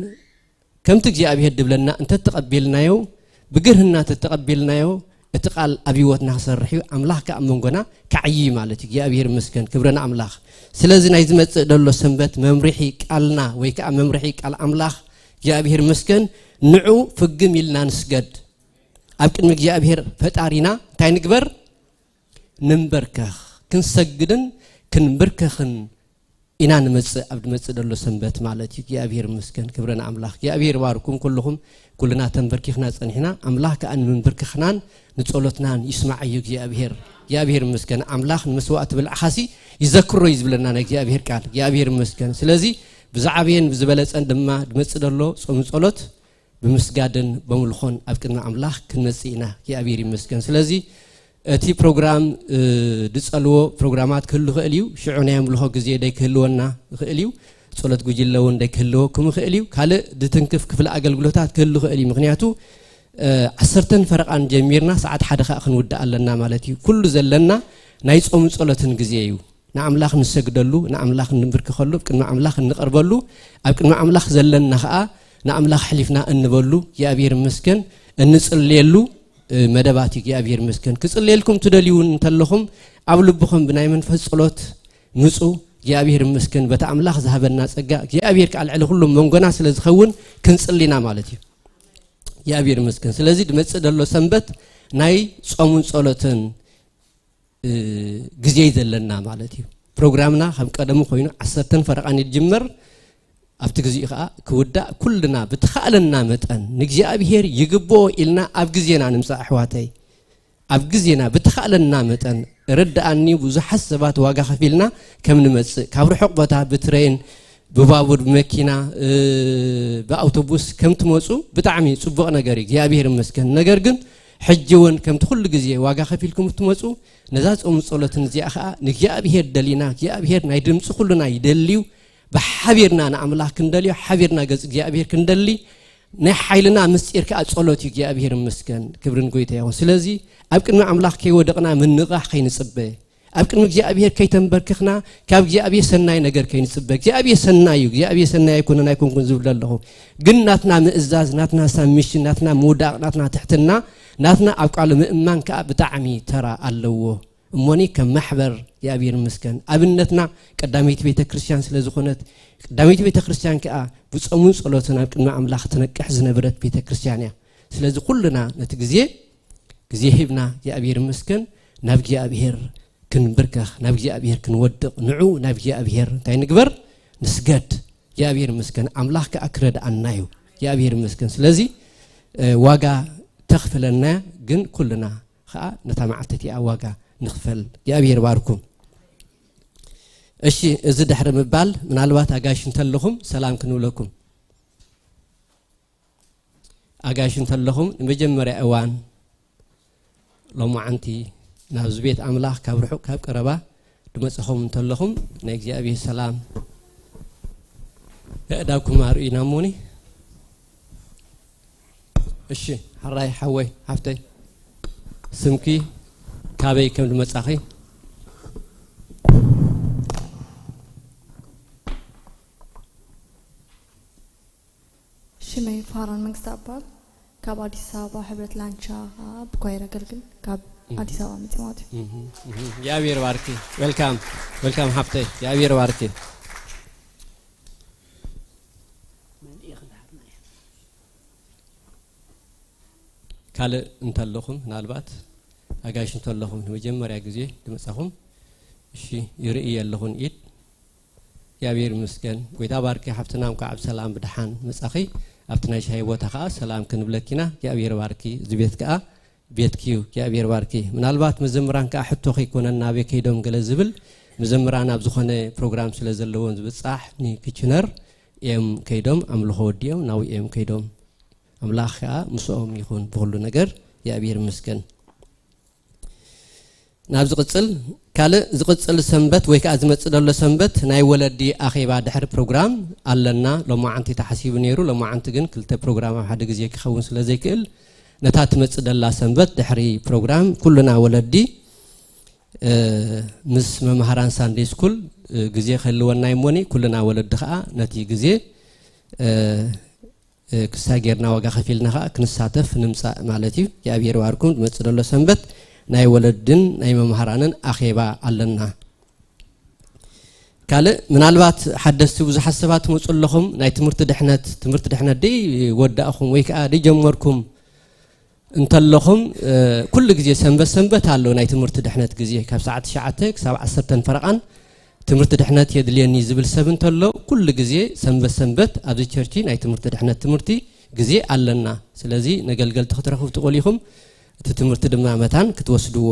ከምቲ እግዚኣብሔር ድብለና እንተተቐቢልናዮ፣ ብግርህና እንተተቐቢልናዮ፣ እቲ ቃል ኣብ ህይወትና ክሰርሕ እዩ፣ ኣምላኽ ከኣ ኣብ መንጎና ክዓዪ ማለት እዩ። እግዚኣብሔር ይመስገን፣ ክብሪ ንኣምላኽ። ስለዚ ናይ ዝመጽእ ደሎ ሰንበት መምርሒ ቃልና ወይ ከኣ መምርሒ ቃል ኣምላኽ እግዚኣብሔር ይመስገን፣ "ንዑ ፍግም ኢልና ንስገድ፣ ኣብ ቅድሚ እግዚኣብሔር ፈጣሪና እንታይ ንግበር? ንንበርከኽ፣ ክንሰግድን ክንብርከኽን ኢና ንመጽእ ኣብ ድመጽእ ደሎ ሰንበት" ማለት እዩ። እግዚኣብሔር ይመስገን፣ ክብሪ ንኣምላኽ። እግዚኣብሔር ይባርኩም ኩልኹም። ኩልና ተንበርኪኽና ጸኒሕና፣ ኣምላኽ ከኣ ንምንብርክኽናን ንጸሎትናን ይስማዓዮ እግዚኣብሔር። እግዚኣብሔር ይመስገን። ኣምላኽ ንመስዋእቲ ብልዕኻሲ ይዘክሮ እዩ ዝብለና ናይ እግዚኣብሔር ቃል። እግዚኣብሔር ይመስገን። ስለዚ ብዝዓበየን ብዝበለጸን ድማ ድመጽእ ደሎ ጾም ጸሎት ብምስጋድን በምልኾን ኣብ ቅድሚ ኣምላኽ ክንመጽእ ኢና። እግዚኣብሔር ይመስገን። ስለዚ እቲ ፕሮግራም፣ እ፣ ድጸልዎ ፕሮግራማት ክህሉ ይኽእል እዩ። ሽዑ ናይ ኣምልኾ ግዜ ደይክህልወና ይኽእል እዩ። ጸሎት ጉጅለ እውን ደይክህልወኩም ይኽእል እዩ። ካልእ ድትንክፍ ክፍሊ ኣገልግሎታት ክህሉ ይኽእል እዩ። ምኽንያቱ፣ እ፣ ዓሰርተን ፈረቓን ጀሚርና ሰዓት ሓደ ኸኣ ክንውድእ ኣለና ማለት እዩ። ኩሉ ዘለና ናይ ጾምን ጸሎትን ግዜ እዩ። ንኣምላኽ ንሰግደሉ፣ ንኣምላኽ እንብርክኸሉ፣ ኣብ ቅድሚ ኣምላኽ እንቐርበሉ፣ ኣብ ቅድሚ ኣምላኽ ዘለና ኸኣ ንኣምላኽ ኣሕሊፍና እንበሉ፣ እግዚኣብሔር ይመስገን፣ እንጽልየሉ፣ እ፣ መደባት እዩ። እግዚኣብሔር ይመስገን። ክጽልየልኩም ትደልዩ እውን እንተለኹም፣ ኣብ ልብኹም ብናይ መንፈስ ጸሎት ምጹ። እግዚኣብሔር ይመስገን፣ በቲ ኣምላኽ ዝሃበና ጸጋ፣ እግዚኣብሔር ከኣ ልዕሊ ኩሎም መንጎና ስለ ዝኸውን ክንጽሊ ኢና ማለት እዩ። እግዚኣብሔር ይመስገን። ስለዚ ድመጽእ ደሎ ሰንበት ናይ ጾምን ጸሎትን እ፣ ግዜ እዩ ዘለና ማለት እዩ። ፕሮግራምና ከም ቀደሙ ኮይኑ ዓሰርተን ፈረቓን እዩ ዝጅመር። ኣብቲ ግዜኡ ኸኣ ክውዳእ፣ ኩልና ብተኻእለና መጠን ንእግዚኣብሔር ይግብኦ ኢልና ኣብ ግዜና ንምጻእ ኣሕዋተይ። ኣብ ግዜና ብተኻእለና መጠን፣ ርድኣኒ፣ ብዙሓት ሰባት ዋጋ ከፊልና ከም ንመጽእ፣ ካብ ርሑቕ ቦታ ብትሬን፣ ብባቡር፣ ብመኪና፣ እ፣ ብኣውቶቡስ ከም ትመጹ ብጣዕሚ ጽቡቕ ነገር እዩ፣ እግዚኣብሔር ይመስገን። ነገር ግን ሕጂ እውን ከምቲ ኩሉ ግዜ ዋጋ ከፊልኩም እትመጹ፣ ነዛ ጾም ጸሎትን እዚኣ ኸኣ ንእግዚኣብሔር ደሊና፣ እግዚኣብሔር ናይ ድምጺ ኩሉና ይደልዩ፣ ብሓቢርና ንኣምላኽ ክንደልዮ፣ ሓቢርና ገጽ እግዚኣብሔር ክንደሊ፣ ናይ ሓይልና ምስጢር ከኣ ጸሎት እዩ። እግዚኣብሔር ይመስገን፣ ክብርን ጎይታ ይኹን። ስለዚ ኣብ ቅድሚ ኣምላኽ ከይወደቕና ምንቓሕ ከይንጽበ፣ ኣብ ቅድሚ እግዚኣብሔር ከይተንበርክኽና፣ ካብ እግዚኣብሔር ሰናይ ነገር ከይንጽበ። እግዚኣብሔር ሰናይ እዩ፣ እግዚኣብሔር ሰናይ ኣይኮነን ኣይኮንኩን ዝብል ኣለኹ። ግን ናትና ምእዛዝ፣ ናትና ሳሚሽን፣ ናትና ምውዳቕ፣ ናትና ትሕትና፣ ናትና ኣብ ቃሉ ምእማን ከኣ ብጣዕሚ ተራ ኣለዎ። እሞኒ ከም ማሕበር እግዚኣብሔር ይመስገን። ኣብነትና ቀዳመይቲ ቤተ ክርስቲያን ስለ ዝኾነት፣ ቀዳመይቲ ቤተ ክርስቲያን ከኣ ብጾምን ጸሎትን ኣብ ቅድሚ ኣምላኽ ትነቅሕ ዝነበረት ቤተ ክርስቲያን እያ። ስለዚ ኩልና ነቲ ግዜ፣ ግዜ ሂብና እግዚኣብሔር ይመስገን፣ ናብ እግዚኣብሔር ክንብርከኽ፣ ናብ እግዚኣብሔር ክንወድቕ፣ ንዑ ናብ እግዚኣብሔር እንታይ ንግበር? ንስገድ። እግዚኣብሔር ይመስገን፣ ኣምላኽ ከኣ ክረድኣና እዩ። እግዚኣብሔር ይመስገን። ስለዚ፣ እ፣ ዋጋ ተኽፍለና፣ ግን ኩልና ኸኣ ነታ መዓልቲ እቲኣ ዋጋ ንኽፈል። እግዚኣብሔር ይባርኩም። እሺ፣ እዚ ድሕሪ ምባል፣ ምናልባት ኣጋይሽ እንተለኹም ሰላም ክንብለኩም። ኣጋይሽ እንተለኹም ንመጀመርያ እዋን ሎማዓንቲ ናብዚ ቤት ኣምላኽ ካብ ርሑቕ ካብ ቀረባ ድመጻኹም እንተለኹም፣ ናይ እግዚኣብሔር ሰላም የእዳውኩም ኣርእዩና እሞኒ። እሺ፣ ሕራይ ሓወይ፣ ሓፍተይ፣ ስምኪ፣ ካበይ ከም ድመጻኺ? ሽመይ ፋራን መንግስቲ ኣባል፣ ካብ ኣዲስ ኣበባ፣ ሕብረት ላንቻ ብኳየር ኣገልግል፣ ካብ እህ። ኣዲስ ኣበባ መጽእ ማለት እዩ። እህ፣ እህ። እግዚኣብሔር ባርኪ። ዌልካም፣ ዌልካም ሓፍተይ። እግዚኣብሔር ባርኪ። ካልእ እንተለኹም፣ ምናልባት ኣጋይሽ እንተለኹም፣ ንመጀመርያ ግዜ ድመጻኹም፣ እሺ፣ ይርኢ ኣለኹን ኢድ። እግዚኣብሔር ይመስገን። ጎይታ ባርኪ ሓፍትና፣ እንኳዕ ብሰላም ብደሓን መጻኺ። ኣብቲ ናይ ሻሂ ቦታ ከኣ ሰላም ክንብለኪና። እግዚኣብሔር ባርኪ። እዚ ቤት ከኣ ቤትኪ እዩ። እግዚኣብሔር ባርኪ። ምናልባት መዘምራን ከኣ ሕቶ ከይኮነን ናበይ ከይዶም ገለ ዝብል፣ መዘምራን ኣብ ዝኾነ ፕሮግራም ስለ ዘለዎም ዝብጻሕ ንኪችነር እዮም ከይዶም፣ ኣምልኾ ወዲኦም ናብኡ እዮም ከይዶም። ኣምላኽ ከኣ ምስኦም ይኹን ብኹሉ ነገር። እግዚኣብሔር ይመስገን። ናብ ዝቕጽል፣ ካልእ ዝቕጽል ሰንበት ወይ ከኣ ዝመጽእ ዘሎ ሰንበት ናይ ወለዲ ኣኼባ ድሕሪ ፕሮግራም ኣለና። ሎማዓንቲ ተሓሲቡ ነይሩ፣ ሎማዓንቲ ግን ክልተ ፕሮግራም ኣብ ሓደ ግዜ ክኸውን ስለ ዘይክእል፣ ነታ ትመጽእ ደላ ሰንበት ድሕሪ ፕሮግራም ኩልና ወለዲ፣ እ፣ ምስ መምሃራን ሳንደይ ስኩል፣ እ፣ ግዜ ክህልወና እሞኒ፣ ኩልና ወለዲ ከኣ ነቲ ግዜ፣ እ፣ እ፣ ክሳይ ጌርና ዋጋ ከፊልና ከኣ ክንሳተፍ ንምጻእ ማለት እዩ። እግዚኣብሔር ይባርኩም። ዝመጽእ ዘሎ ሰንበት ናይ ወለድን ናይ መምሃራንን ኣኼባ ኣለና። ካልእ ምናልባት ሓደስቲ ብዙሓት ሰባት ትመጹ ኣለኹም። ናይ ትምህርቲ ድሕነት፣ ትምህርቲ ድሕነት ደይ ወዳእኹም ወይ ከኣ ደይ ጀመርኩም እንተለኹም፣ እ፣ ኩሉ ግዜ ሰንበት ሰንበት ኣሎ ናይ ትምህርቲ ድሕነት ግዜ ካብ ሰዓት ትሽዓተ ክሳብ ዓሰርተ ፈረቓን ትምህርቲ ድሕነት የድልየኒ ዝብል ሰብ እንተሎ፣ ኩሉ ግዜ ሰንበት ሰንበት ኣብዚ ቸርች ናይ ትምህርቲ ድሕነት ትምህርቲ ግዜ ኣለና። ስለዚ ነገልገልቲ ክትረኽቡ ትኽእሉ ኢኹም። እቲ ትምህርቲ ድማ መታን ክትወስድዎ።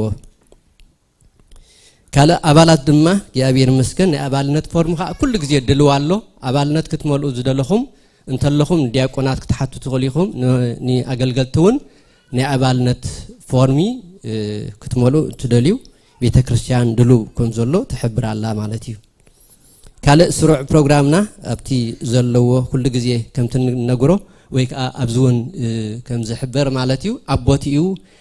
ካልእ ኣባላት ድማ እግዚኣብሔር ይመስገን ናይ ኣባልነት ፎርም ኸዓ ኩሉ ግዜ ድልው ኣሎ። ኣባልነት ክትመልኡ ዝደለኹም እንተለኹም ንዲያቆናት ክትሓቱ ትኽእሉ ኢኹም። ን-፣ ንኣገልገልቲ እውን ናይ ኣባልነት ፎርሚ፣ እ፣ ክትመልኡ እትደልዩ ቤተ ክርስቲያን ድልው ከም ዘሎ ትሕብር ኣላ ማለት እዩ። ካልእ ስሩዕ ፕሮግራምና ኣብቲ ዘለዎ ኩሉ ግዜ ከምቲ ንነግሮ ወይ ከዓ ኣብዚ እውን፣ እ፣ ከም ዝሕበር ማለት እዩ። ኣብ ቦትኡ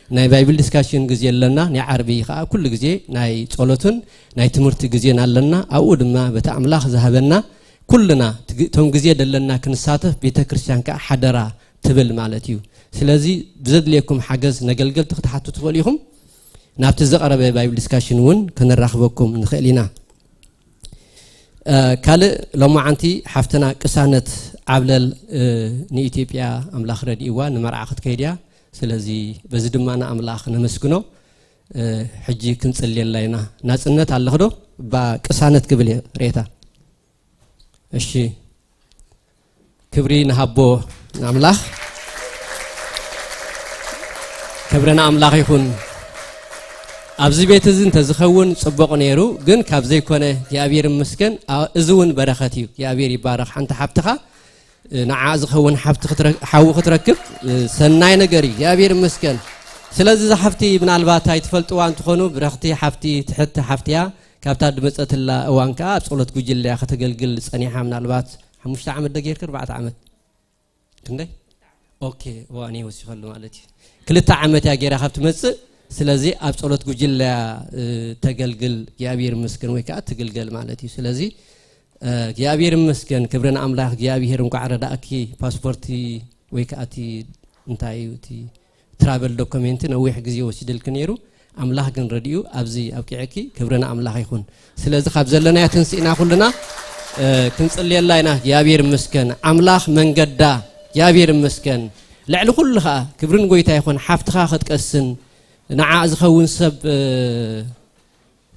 ናይ ባይብል ዲስካሽን ግዜ ኣለና። ናይ ዓርቢ ከዓ ኩሉ ግዜ ናይ ጸሎትን ናይ ትምህርቲ ግዜን ኣለና። ኣብኡ ድማ በቲ ኣምላኽ ዝሃበና ኩልና ትግ-፣ እቶም ግዜ ደለና ክንሳተፍ ቤተ ክርስቲያን ከዓ ሓደራ ትብል ማለት እዩ። ስለዚ ብዘድልየኩም ሓገዝ ነገልገልቲ ክትሓቱ ትኽእሉ ኢኹም። ናብቲ ዝቐረበ ባይብል ዲስካሽን እውን ከነራኽበኩም ንኽእል ኢና። እ፣ ካልእ ሎማዓንቲ ሓፍትና ቅሳነት ዓብለል፣ እ፣ ንኢትዮጵያ ኣምላኽ ረድእዋ ንመርዓ ክትከይድ እያ። ስለዚ በዚ ድማ ንኣምላኽ ነመስግኖ። እ፣ ሕጂ ክንጽልየላ ኢና። ናጽነት ኣለኽዶ? እባ ቅሳነት ክብል እየ ሬታ። እሺ፣ ክብሪ ንሃቦ ንኣምላኽ። ክብሪ ንኣምላኽ ይኹን። ኣብዚ ቤት እዚ እንተዝኸውን ጽቡቕ ነይሩ፣ ግን ካብ ዘይኮነ እግዚኣብሔር ይመስገን። ኣ-፣ እዚ እውን በረኸት እዩ። እግዚኣብሔር ይባረኽ። ሓንቲ ሓብትኻ፣ እ፣ ንዓ ዝኸውን ሓብቲ ክትረ-፣ ሓዊ ክትረክብ፣ እ፣ ሰናይ ነገር እዩ። እግዚኣብሔር ይመስገን። ስለዚ እዛ ሓፍቲ ምናልባት ኣይትፈልጥዋ እንትኾኑ፣ ብረኽቲ ሓፍቲ፣ ትሕቲ ሓፍቲ እያ። ካብታ ድመጸትላ እዋን ከኣ ኣብ ጸሎት ጉጅለ እያ ከተገልግል ጸኒሓ። ምናልባት ሓሙሽተ ዓመት ዶ ጌርኪ? ኣርባዕተ ዓመት? ክንደይ? ኦኬ፣ እዋን ይወሲኸሉ ማለት እዩ። ክልተ ዓመት እያ ጌራ ካብ ትመጽእ። ስለዚ ኣብ ጸሎት ጉጅለ እያ፣ እ፣ ተገልግል። እግዚኣብሔር ይመስገን ወይ ከኣ ትግልገል ማለት እዩ። ስለዚ፣ እ፣ እግዚኣብሔር ይመስገን፣ ክብሪ ንኣምላኽ። እግዚኣብሔር እንቋዕ ረዳእኪ። ፓስፖርቲ ወይ ከኣ እቲ እንታይ እዩ እቲ ትራቨል ዶኩሜንት ነዊሕ ግዜ ወሲድልኪ ነይሩ። ኣምላኽ ግን ረድኡ ኣብዚ ኣብቂዕኪ። ክብሪ ንኣምላኽ ይኹን። ስለዚ ካብ ዘለናዮ ተንሲእና ኩልና ክንጽልየላ ኢና። እግዚኣብሔር ይመስገን። ኣምላኽ መንገዳ እግዚኣብሔር ይመስገን። ልዕሊ ኩሉ ኸኣ ክብርን ጎይታ ይኹን። ሓፍትኻ ክትቀስን ንዓ ዝኸውን ሰብ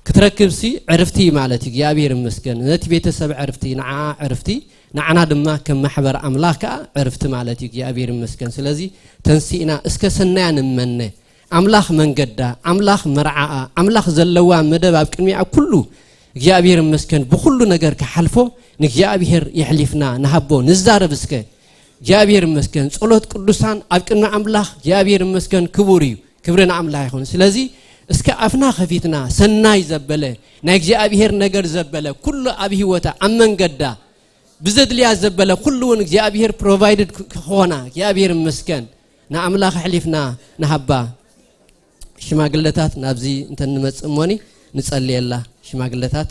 ክትረክብሲ ዕርፍቲ ማለት እዩ። እግዚኣብሔር ይመስገን። ነቲ ቤተሰብ ዕርፍቲ፣ ንዓ ዕርፍቲ፣ ንዓና ድማ ከም ማሕበር ኣምላኽ ከኣ ዕርፍቲ ማለት እዩ። እግዚኣብሔር ይመስገን። ስለዚ ተንሲእና እስከ ሰናያ ንመነ። ኣምላኽ መንገዳ፣ ኣምላኽ መርዓኣ፣ ኣምላኽ ዘለዋ መደብ ኣብ ቅድሚኣ ኩሉ እግዚኣብሔር ይመስገን። ብኹሉ ነገር ክሓልፎ ንእግዚኣብሔር የሕሊፍና ንሃቦ። ንዛረብ እስከ። እግዚኣብሔር ይመስገን። ጸሎት ቅዱሳን ኣብ ቅድሚ ኣምላኽ እግዚኣብሔር ይመስገን ክቡር እዩ። ክብሪ ንኣምላኽ ይኹን። ስለዚ እስከ ኣፍና ከፊትና ሰናይ ዘበለ፣ ናይ እግዚኣብሔር ነገር ዘበለ፣ ኩሉ ኣብ ህይወታ፣ ኣብ መንገዳ ብዘድልያ ዘበለ ኩሉ እውን እግዚኣብሔር ፕሮቫይድድ ክኾና እግዚኣብሔር ይመስገን። ንኣምላኽ ኣሕሊፍና ንሃባ። ሽማግለታት ናብዚ እንተ ንመጽእ እሞኒ ንጸልየላ። ሽማግለታት።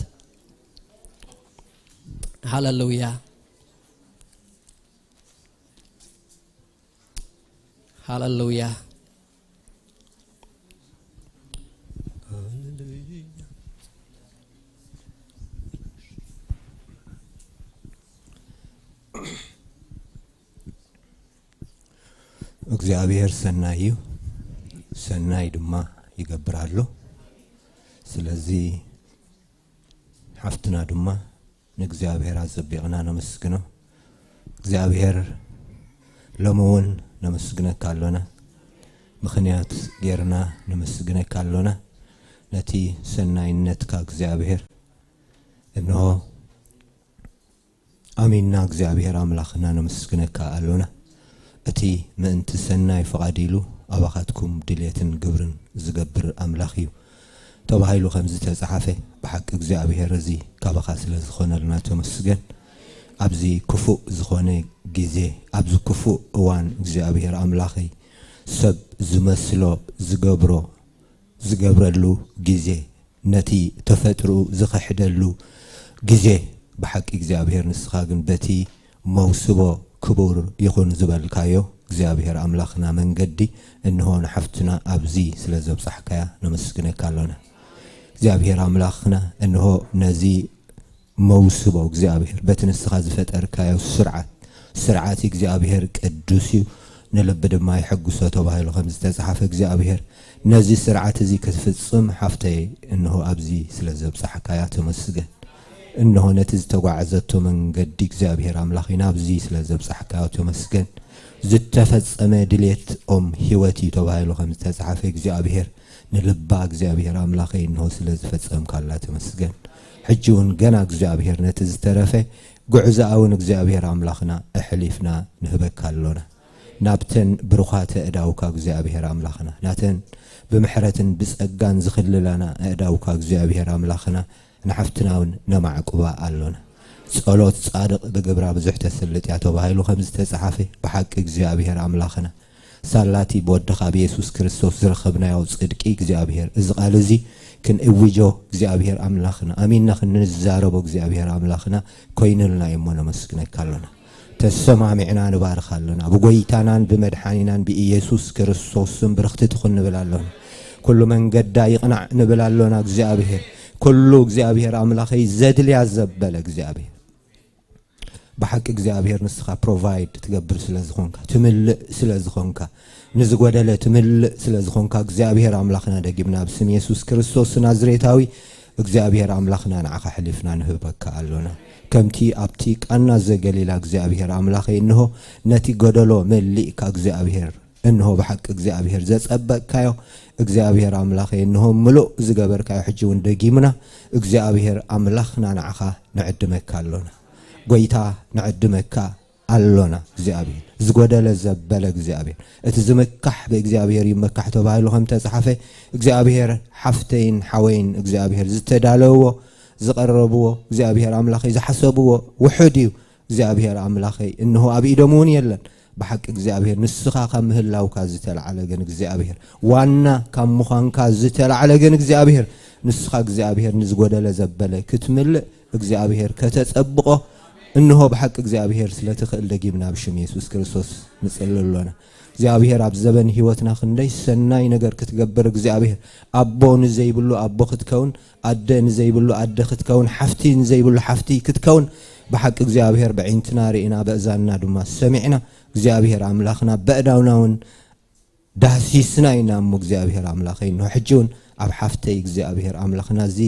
ሃለሉያ። ሃለሉያ። እግዚኣብሔር ሰናይ እዩ፣ ሰናይ ድማ ይገብር ኣሎ። ስለዚ ሓፍትና ድማ ንእግዚኣብሔር ኣጸቢቕና ነመስግኖ። እግዚኣብሔር ሎሚ እውን ነመስግነካ ኣሎና፣ ምኽንያት ጌርና ነመስግነካ ኣሎና። ነቲ ሰናይነትካ እግዚኣብሔር እንሆ ኣሚንና እግዚኣብሔር ኣምላኽና ነመስግነካ ኣሎና። እቲ ምእንቲ ሰናይ ፍቓድ ኢሉ ኣባኻትኩም ድልየትን ግብርን ዝገብር ኣምላኽ እዩ ተባሂሉ ከም ዝተጻሓፈ፣ ብሓቂ እግዚኣብሔር እዚ ካባኻ ስለ ዝኾነልና ተመስገን። ኣብዚ ክፉእ ዝኾነ ግዜ፣ ኣብዚ ክፉእ እዋን እግዚኣብሔር ኣምላኸይ ሰብ ዝመስሎ ዝገብሮ ዝገብረሉ ግዜ፣ ነቲ ተፈጥሮኡ ዝኽሕደሉ ግዜ፣ ብሓቂ እግዚኣብሔር ንስኻ ግን በቲ መውስቦ ክቡር ይኹን ዝበልካዮ እግዚኣብሔር ኣምላኽና መንገዲ እንሆ ንሓፍትና ኣብዚ ስለ ዘብጻሕካያ ነመስግነካ ኣሎና። እግዚኣብሔር ኣምላኽና እንሆ ነዚ መውስቦ እግዚኣብሔር በቲ ንስኻ ዝፈጠርካዮ ስርዓት፣ ስርዓት እግዚኣብሔር ቅዱስ እዩ፣ ንልቢ ድማ የሐጉሶ ተባሂሉ ከም ዝተጻሓፈ እግዚኣብሔር ነዚ ስርዓት እዚ ክትፍጽም ሓፍተይ እንሆ ኣብዚ ስለ ዘብጻሕካያ ተመስገን። እንሆ ነቲ ዝተጓዓዘቶ መንገዲ እግዚኣብሔር ኣምላኽ ናብዚ ስለ ዘብጻሕካዮ ተመስገን። ዝተፈጸመ ድሌት ኦም ህይወት እዩ ተባሂሉ ከም ዝተጻሓፈ እግዚኣብሔር ንልባ እግዚኣብሔር ኣምላኸይ እንሆ ስለ ዝፈጸምካላ ተመስገን። ሕጂ እውን ገና እግዚኣብሔር ነቲ ዝተረፈ ጉዕዞኣ እውን እግዚኣብሔር ኣምላኽና ኣሕሊፍና ንህበካ ኣሎና። ናብተን ብሩኻተ እዳውካ እግዚኣብሔር ኣምላኽና፣ ናተን ብምሕረትን ብጸጋን ዝኽልላና እዳውካ እግዚኣብሔር ኣምላኽና ንሓፍትና እውን ነማዕቁባ ኣሎና። ጸሎት ጻድቕ ብግብራ ብዙሕ ተስልጥ እያ ተባሂሉ ከም ዝተጻሓፈ፣ ብሓቂ እግዚኣብሔር ኣምላኽና ሳላቲ ብወድኻ ብየሱስ ክርስቶስ ዝረኸብናዮ ጽድቂ እግዚኣብሔር፣ እዚ ቃል እዚ ክንእውጆ እግዚኣብሔር ኣምላኽና፣ ኣሚንና ክንዛረቦ እግዚኣብሔር ኣምላኽና ኮይኑልና እሞ ነመስግነካ ኣሎና። ተሰማሚዕና ንባርኽ ኣሎና። ብጎይታናን ብመድሓኒናን ብኢየሱስ ክርስቶስ ስም ብርኽቲ ትኹን ንብል ኣሎና። ኩሉ መንገዳ ይቕናዕ ንብል ኣሎና። እግዚኣብሔር ኩሉ እግዚኣብሔር ኣምላኸይ ዘድልያ ዘበለ እግዚኣብሔር ብሓቂ እግዚኣብሔር ንስኻ ፕሮቫይድ ትገብር ስለ ዝኾንካ፣ ትምልእ ስለ ዝኾንካ፣ ንዝጎደለ ትምልእ ስለ ዝኾንካ እግዚኣብሔር ኣምላኽና ደጊምና ብስም የሱስ ክርስቶስ ናዝሬታዊ እግዚኣብሔር ኣምላኽና ንዓኻ ኣሕሊፍና ንህበካ ኣሎና። ከምቲ ኣብቲ ቃና ዘገሊላ እግዚኣብሔር ኣምላኸይ እንሆ ነቲ ጎደሎ መሊእካ እግዚኣብሔር እንሆ ብሓቂ እግዚኣብሔር ዘጸበቅካዮ እግዚኣብሔር ኣምላኸይ እንሆ ምሉእ ዝገበርካዮ ሕጂ እውን ደጊምና እግዚኣብሔር ኣምላኽና ንዓኻ ንዕድመካ ኣሎና። ጎይታ ንዕድመካ ኣሎና እግዚኣብሔር። ዝጎደለ ዘበለ እግዚኣብሔር። እቲ ዝምካሕ ብእግዚኣብሔር ይመካሕ ተባሂሉ ከም ተጻሓፈ እግዚኣብሔር ሓፍተይን ሓወይን እግዚኣብሔር ዝተዳለውዎ ዝቐረብዎ እግዚኣብሔር ኣምላኸይ ዝሓሰብዎ ውሑድ እዩ። እግዚኣብሔር ኣምላኸይ እንሆ ኣብ ኢዶም እውን የለን። ብሓቂ እግዚኣብሔር ንስኻ ካብ ምህላውካ ዝተላዕለ ግን እግዚኣብሔር ዋና ካብ ምዃንካ ዝተላዕለ ግን እግዚኣብሔር ንስኻ እግዚኣብሔር ንዝጎደለ ዘበለ ክትምልእ እግዚኣብሔር ከተጸብቆ እንሆ ብሓቂ እግዚኣብሔር ስለ ትኽእል ደጊምና ብሽም የሱስ ክርስቶስ ንጽሊ ኣሎና። እግዚኣብሔር ኣብ ዘበን ህይወትና ክንደይ ሰናይ ነገር ክትገብር እግዚኣብሔር ኣቦ ንዘይብሉ ኣቦ ክትከውን ኣደ ንዘይብሉ ኣደ ክትከውን ሓፍቲ ንዘይብሉ ሓፍቲ ክትከውን ብሓቂ እግዚኣብሔር ብዒንትና ርኢና፣ በእዛንና ድማ ሰሚዕና፣ እግዚኣብሔር ኣምላኽና በእዳውና እውን ዳህሲስና ኢና እሞ፣ እግዚኣብሔር ኣምላኸይ፣ እንሆ ሕጂ እውን ኣብ ሓፍተይ እግዚኣብሔር ኣምላኽና እዚ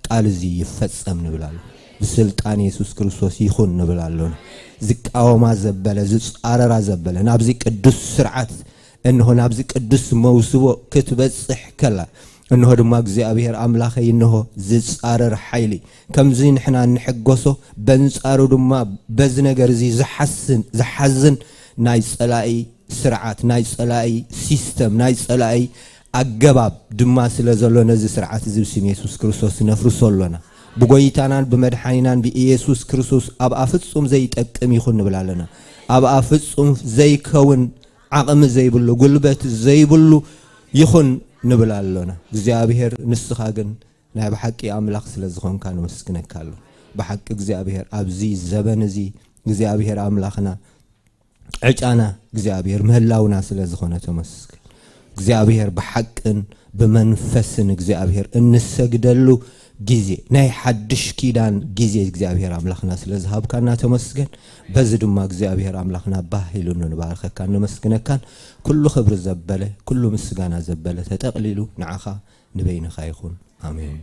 ቃል እዚ ይፈጸም ንብል ኣሎ። ብስልጣን የሱስ ክርስቶስ ይኹን ንብል ኣሎና። ዝቃወማ ዘበለ፣ ዝጻረራ ዘበለ፣ ናብዚ ቅዱስ ስርዓት፣ እንሆ ናብዚ ቅዱስ መውስቦ ክትበጽሕ ከላ፣ እንሆ ድማ እግዚኣብሔር ኣምላኸይ፣ እንሆ ዝጻረር ሓይሊ፣ ከምዚ ንሕና እንሕጎሶ፣ በንጻሩ ድማ በዚ ነገር እዚ ዝሓስን፣ ዝሓዝን ናይ ጸላኢ ስርዓት፣ ናይ ጸላኢ ሲስተም፣ ናይ ጸላኢ ኣገባብ ድማ ስለ ዘሎ፣ ነዚ ስርዓት እዚ ብስም የሱስ ክርስቶስ ነፍርሶ ኣሎና። ብጎይታናን ብመድሓኒናን ብኢየሱስ ክርስቶስ ኣብኣ ፍጹም ዘይጠቅም ይኹን ንብል ኣለና። ኣብኣ ፍጹም ዘይከውን፣ ዓቕሚ ዘይብሉ፣ ጉልበት ዘይብሉ ይኹን ንብል ኣሎና። እግዚኣብሔር፣ ንስኻ ግን ናይ ብሓቂ ኣምላኽ ስለ ዝኾንካ ነመስግነካ ኣሎ። ብሓቂ እግዚኣብሔር፣ ኣብዚ ዘበን እዚ እግዚኣብሔር ኣምላኽና ዕጫና እግዚኣብሔር ምህላውና ስለ ዝኾነ ተመስገን። እግዚኣብሔር ብሓቅን ብመንፈስን እግዚኣብሔር እንሰግደሉ ግዜ፣ ናይ ሓድሽ ኪዳን ግዜ እግዚኣብሔር ኣምላኽና ስለ ዝሃብካና ተመስገን። በዚ ድማ እግዚኣብሔር ኣምላኽና ባህ ኢሉ ንባርኸካን ነመስግነካን። ኩሉ ክብሪ ዘበለ፣ ኩሉ ምስጋና ዘበለ ተጠቕሊሉ ንዓኻ ንበይንኻ ይኹን። ኣሜን።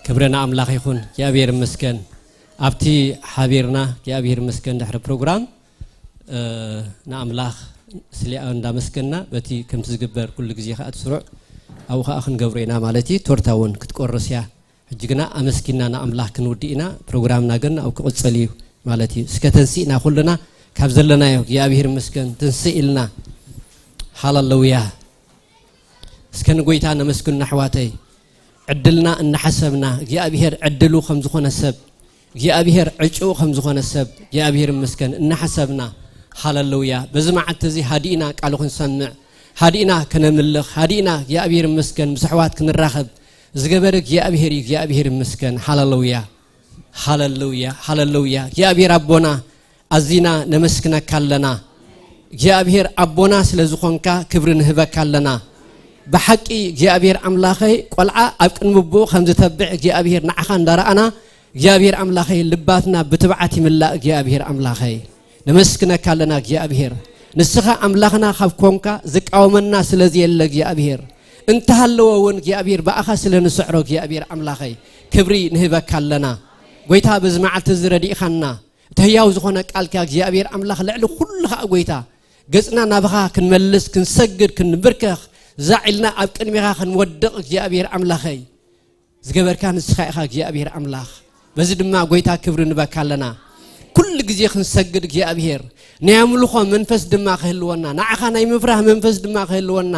ክብሪ ንኣምላኽ ይኹን። እግዚኣብሔር ይመስገን። ኣብቲ ሓቢርና እግዚኣብሔር ይመስገን ድሕሪ ፕሮግራም፣ እ፣ ንኣምላኽ ስሊኣ እንዳመስገንና፣ በቲ ከምቲ ዝግበር ኩሉ ግዜ ከኣ እቲ ስሩዕ ኣብኡ ከኣ ክንገብሮ ኢና ማለት እዩ። ቶርታ እውን ክትቆርስ እያ። ሕጂ ግና ኣመስጊንና ንኣምላኽ ክንውድእ ኢና። ፕሮግራምና ግን ኣብኡ ክቕጽል እዩ ማለት እዩ። እስከ ተንሲእና ኩልና ካብ ዘለናዮ እግዚኣብሔር ይመስገን ትንስእ ኢልና። ሃሌሉያ። እስከ ንጎይታ ነመስግን ኣሕዋተይ። ዕድልና እናሓሰብና እግዚኣብሔር ዕድሉ ከም ዝኾነ ሰብ፣ እግዚኣብሔር ዕጭኡ ከም ዝኾነ ሰብ እግዚኣብሔር ይመስገን እናሓሰብና፣ ሃሌሉያ። በዚ መዓልቲ እዚ ሃዲእና ቃሉ ክንሰምዕ፣ ሃዲእና ከነምልኽ፣ ሃዲእና እግዚኣብሔር ይመስገን ምስ ኣሕዋት ክንራኸብ ዝገበረ እግዚኣብሔር እዩ። እግዚኣብሔር ይመስገን። ሃሌሉያ፣ ሃሌሉያ፣ ሃሌሉያ። እግዚኣብሔር ኣቦና ኣዚና ነመስግነካ ኣለና። እግዚኣብሔር ኣቦና ስለ ዝኾንካ ክብሪ ንህበካ ኣለና። ብሓቂ እግዚኣብሔር ኣምላኸይ፣ ቆልዓ ኣብ ቅድሚ ኣቦኡ ከም ዝተብዕ እግዚኣብሔር ንዓኻ እንዳረኣና፣ እግዚኣብሔር ኣምላኸይ፣ ልባትና ብትብዓት ይምላእ። እግዚኣብሔር ኣምላኸይ፣ ነመስግነካ ኣለና። እግዚኣብሔር ንስኻ ኣምላኽና ካብ ኮንካ ዝቃወመና ስለ ዘየለ፣ እግዚኣብሔር እንተሃለወ እውን እግዚኣብሔር ብኣኻ ስለ ንስዕሮ፣ እግዚኣብሔር ኣምላኸይ፣ ክብሪ ንህበካ ኣለና። ጎይታ፣ በዚ መዓልቲ እዚ ረዲእኻና፣ እቲ ህያው ዝኾነ ቃልካ እግዚኣብሔር ኣምላኽ ልዕሊ ኩሉ ኸኣ ጎይታ፣ ገጽና ናብኻ ክንመልስ፣ ክንሰግድ፣ ክንብርከኽ፣ ዛዕ ኢልና ኣብ ቅድሜኻ ክንወድቕ እግዚኣብሔር ኣምላኸይ ዝገበርካ ንስኻ ኢኻ እግዚኣብሔር ኣምላኽ። በዚ ድማ ጎይታ ክብሪ ንበካ ኣለና። ኩሉ ግዜ ክንሰግድ እግዚኣብሔር ናይ ኣምልኾ መንፈስ ድማ ክህልወና፣ ንዓኻ ናይ ምፍራህ መንፈስ ድማ ክህልወና፣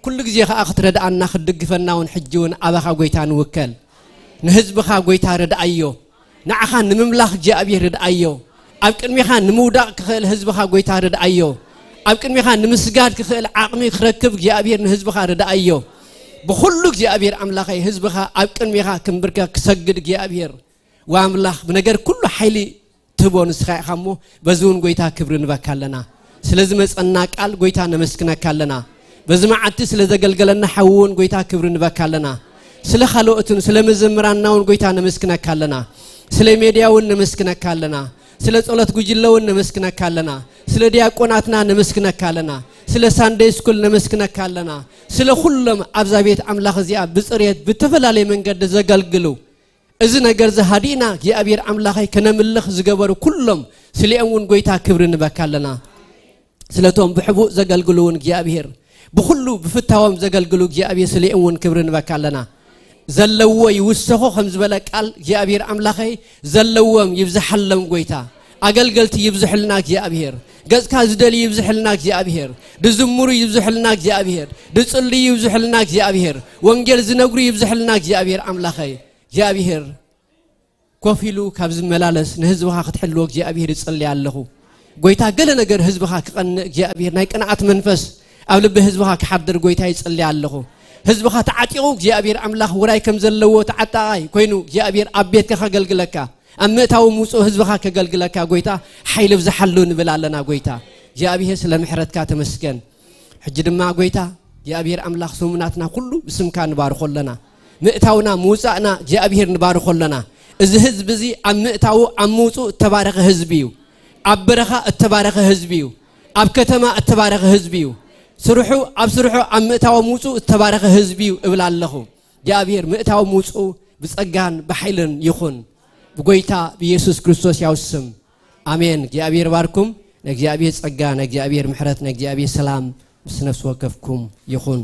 ኩሉ ግዜ ኸኣ ክትረድኣና ክትድግፈና እውን ሕጂ እውን ኣባኻ ጎይታ ንውከል። ንህዝብኻ ጎይታ ርድኣዮ። ንዓኻ ንምምላኽ እግዚኣብሔር ርድኣዮ። ኣብ ቅድሜኻ ንምውዳቕ ክኽእል ህዝብኻ ጎይታ ርድኣዮ። ኣብ ቅድሜኻ ንምስጋድ ክኽእል ዓቕሚ ክረክብ እግዚኣብሔር ንህዝብኻ ርድኣዮ። ብኹሉ እግዚኣብሔር ኣምላኸይ ህዝብኻ ኣብ ቅድሜኻ ክንብርከክ ክሰግድ እግዚኣብሔር ወኣምላኽ ብነገር ኩሉ ሓይሊ ትህቦ ንስኻ ኢኻ እሞ፣ በዚ እውን ጎይታ ክብሪ ንበካ ኣለና። ስለ ዝመጸና ቃል ጎይታ ነመስግነካ ኣለና። በዚ መዓልቲ ስለ ዘገልገለና ሓዊ እውን ጎይታ ክብሪ ንበካ ኣለና። ስለ ካልኦትን ስለ መዘምራንና እውን ጎይታ ነመስግነካ ኣለና። ስለ ሜድያ እውን ነመስግነካ ኣለና። ስለ ጸሎት ጉጅለ እውን ነመስግነካ ኣለና። ስለ ዲያቆናትና ነመስግነካ ኣለና። ስለ ሳንደይ ስኩል ነመስግነካ ኣለና። ስለ ኩሎም ኣብዛ ቤት ኣምላኽ እዚኣ ብጽሬት ብተፈላለየ መንገዲ ዘገልግሉ፣ እዚ ነገር እዚ ሃዲእና እግዚኣብሔር ኣምላኸይ ከነምልኽ ዝገበሩ ኩሎም ስሊኦም እውን ጎይታ ክብሪ ንበካ ኣለና። ስለቶም ብሕቡእ ዘገልግሉ እውን እግዚኣብሔር ብኹሉ ብፍታዎም ዘገልግሉ እግዚኣብሔር ስሊኦም እውን ክብሪ ንበካ ኣለና። ዘለዎ ይውሰኾ ከም ዝበለ ቃል እግዚኣብሔር ኣምላኸይ ዘለዎም ይብዝሓሎም ጎይታ። ኣገልገልቲ ይብዝሕልና እግዚኣብሔር። ገጽካ ዝደሊ ይብዝሕልና እግዚኣብሔር። ድዝምሩ ይብዝሕልና እግዚኣብሔር። ድጽልዩ ይብዝሕልና እግዚኣብሔር። ወንጌል ዝነግሩ ይብዝሕልና እግዚኣብሔር ኣምላኸይ። እግዚኣብሔር ኮፍ ኢሉ ካብ ዝመላለስ ንህዝብኻ ክትሕልዎ እግዚኣብሔር ይጽሊ ኣለኹ። ጎይታ ገለ ነገር ህዝብኻ ክቐንእ እግዚኣብሔር ናይ ቅንዓት መንፈስ ኣብ ልቢ ህዝብኻ ክሓድር ጎይታ ይጽሊ ኣለኹ። ህዝብኻ ተዓጢቑ እግዚኣብሔር ኣምላኽ ውራይ ከም ዘለዎ ተዓጣቓይ ኮይኑ እግዚኣብሔር ኣብ ቤትካ ከገልግለካ፣ ኣብ ምእታዊ ምውፅኡ ህዝብኻ ከገልግለካ ጎይታ ሓይሊ ብዝሓሉ ንብል ኣለና። ጎይታ እግዚኣብሔር ስለ ምሕረትካ ተመስገን። ሕጂ ድማ ጎይታ እግዚኣብሔር ኣምላኽ ስሙ ናትና ኩሉ ብስምካ ንባርኾ ኣለና። ምእታውና ምውፃእና እግዚኣብሔር ንባርኾ ኣለና። እዚ ህዝቢ እዚ ኣብ ምእታዉ ኣብ ምውፅኡ እተባረኸ ህዝቢ እዩ። ኣብ በረኻ እተባረኸ ህዝቢ እዩ። ኣብ ከተማ እተባረኸ ህዝቢ እዩ። ስርሑ ኣብ ስርሑ ኣብ ምእታዎም ውፁ እተባረኸ ህዝቢ እዩ እብል ኣለኹ። እግዚኣብሔር ምእታዎም ውፁ ብጸጋን ብሓይልን ይኹን። ብጎይታ ብኢየሱስ ክርስቶስ ያው ስም ኣሜን። እግዚኣብሔር ባርኩም። ንእግዚኣብሔር ጸጋ፣ ንእግዚኣብሔር ምሕረት፣ ንእግዚኣብሔር ሰላም ምስ ነፍሲ ወከፍኩም ይኹን።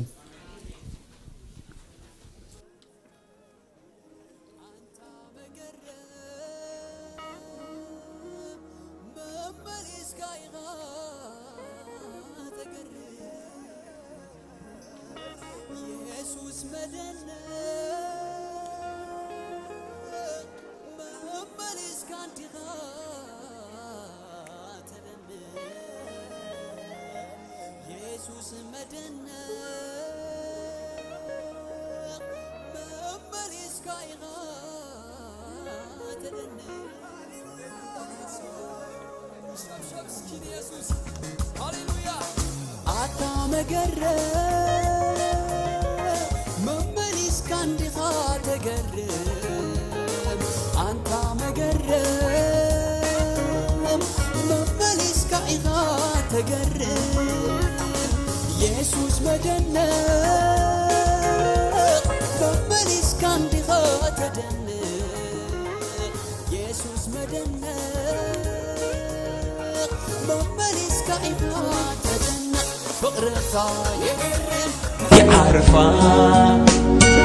ኣታ መገረም መመሊስካ እንዲኻ ተገርም። ኣንታ መገረም መመሊስካ ኢኻ ተገርም። የሱስ መደነቕ መመሊስካ እንዲኻ ተደንቕ። የሱስ መደነቕ መመሊስካ ኢኻ ተደንቕ። ፍቕርኻ የገርም። ይዓርፋ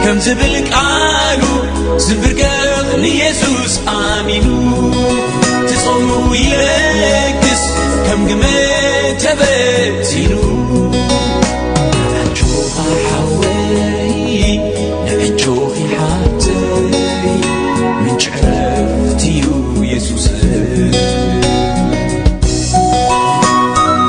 ከም ዝብል ቃሉ ዝንብርከኽ ንየሱስ ኣሚኑ ትጾሙ ይለግስ ከም ግመ ተበቲኑ።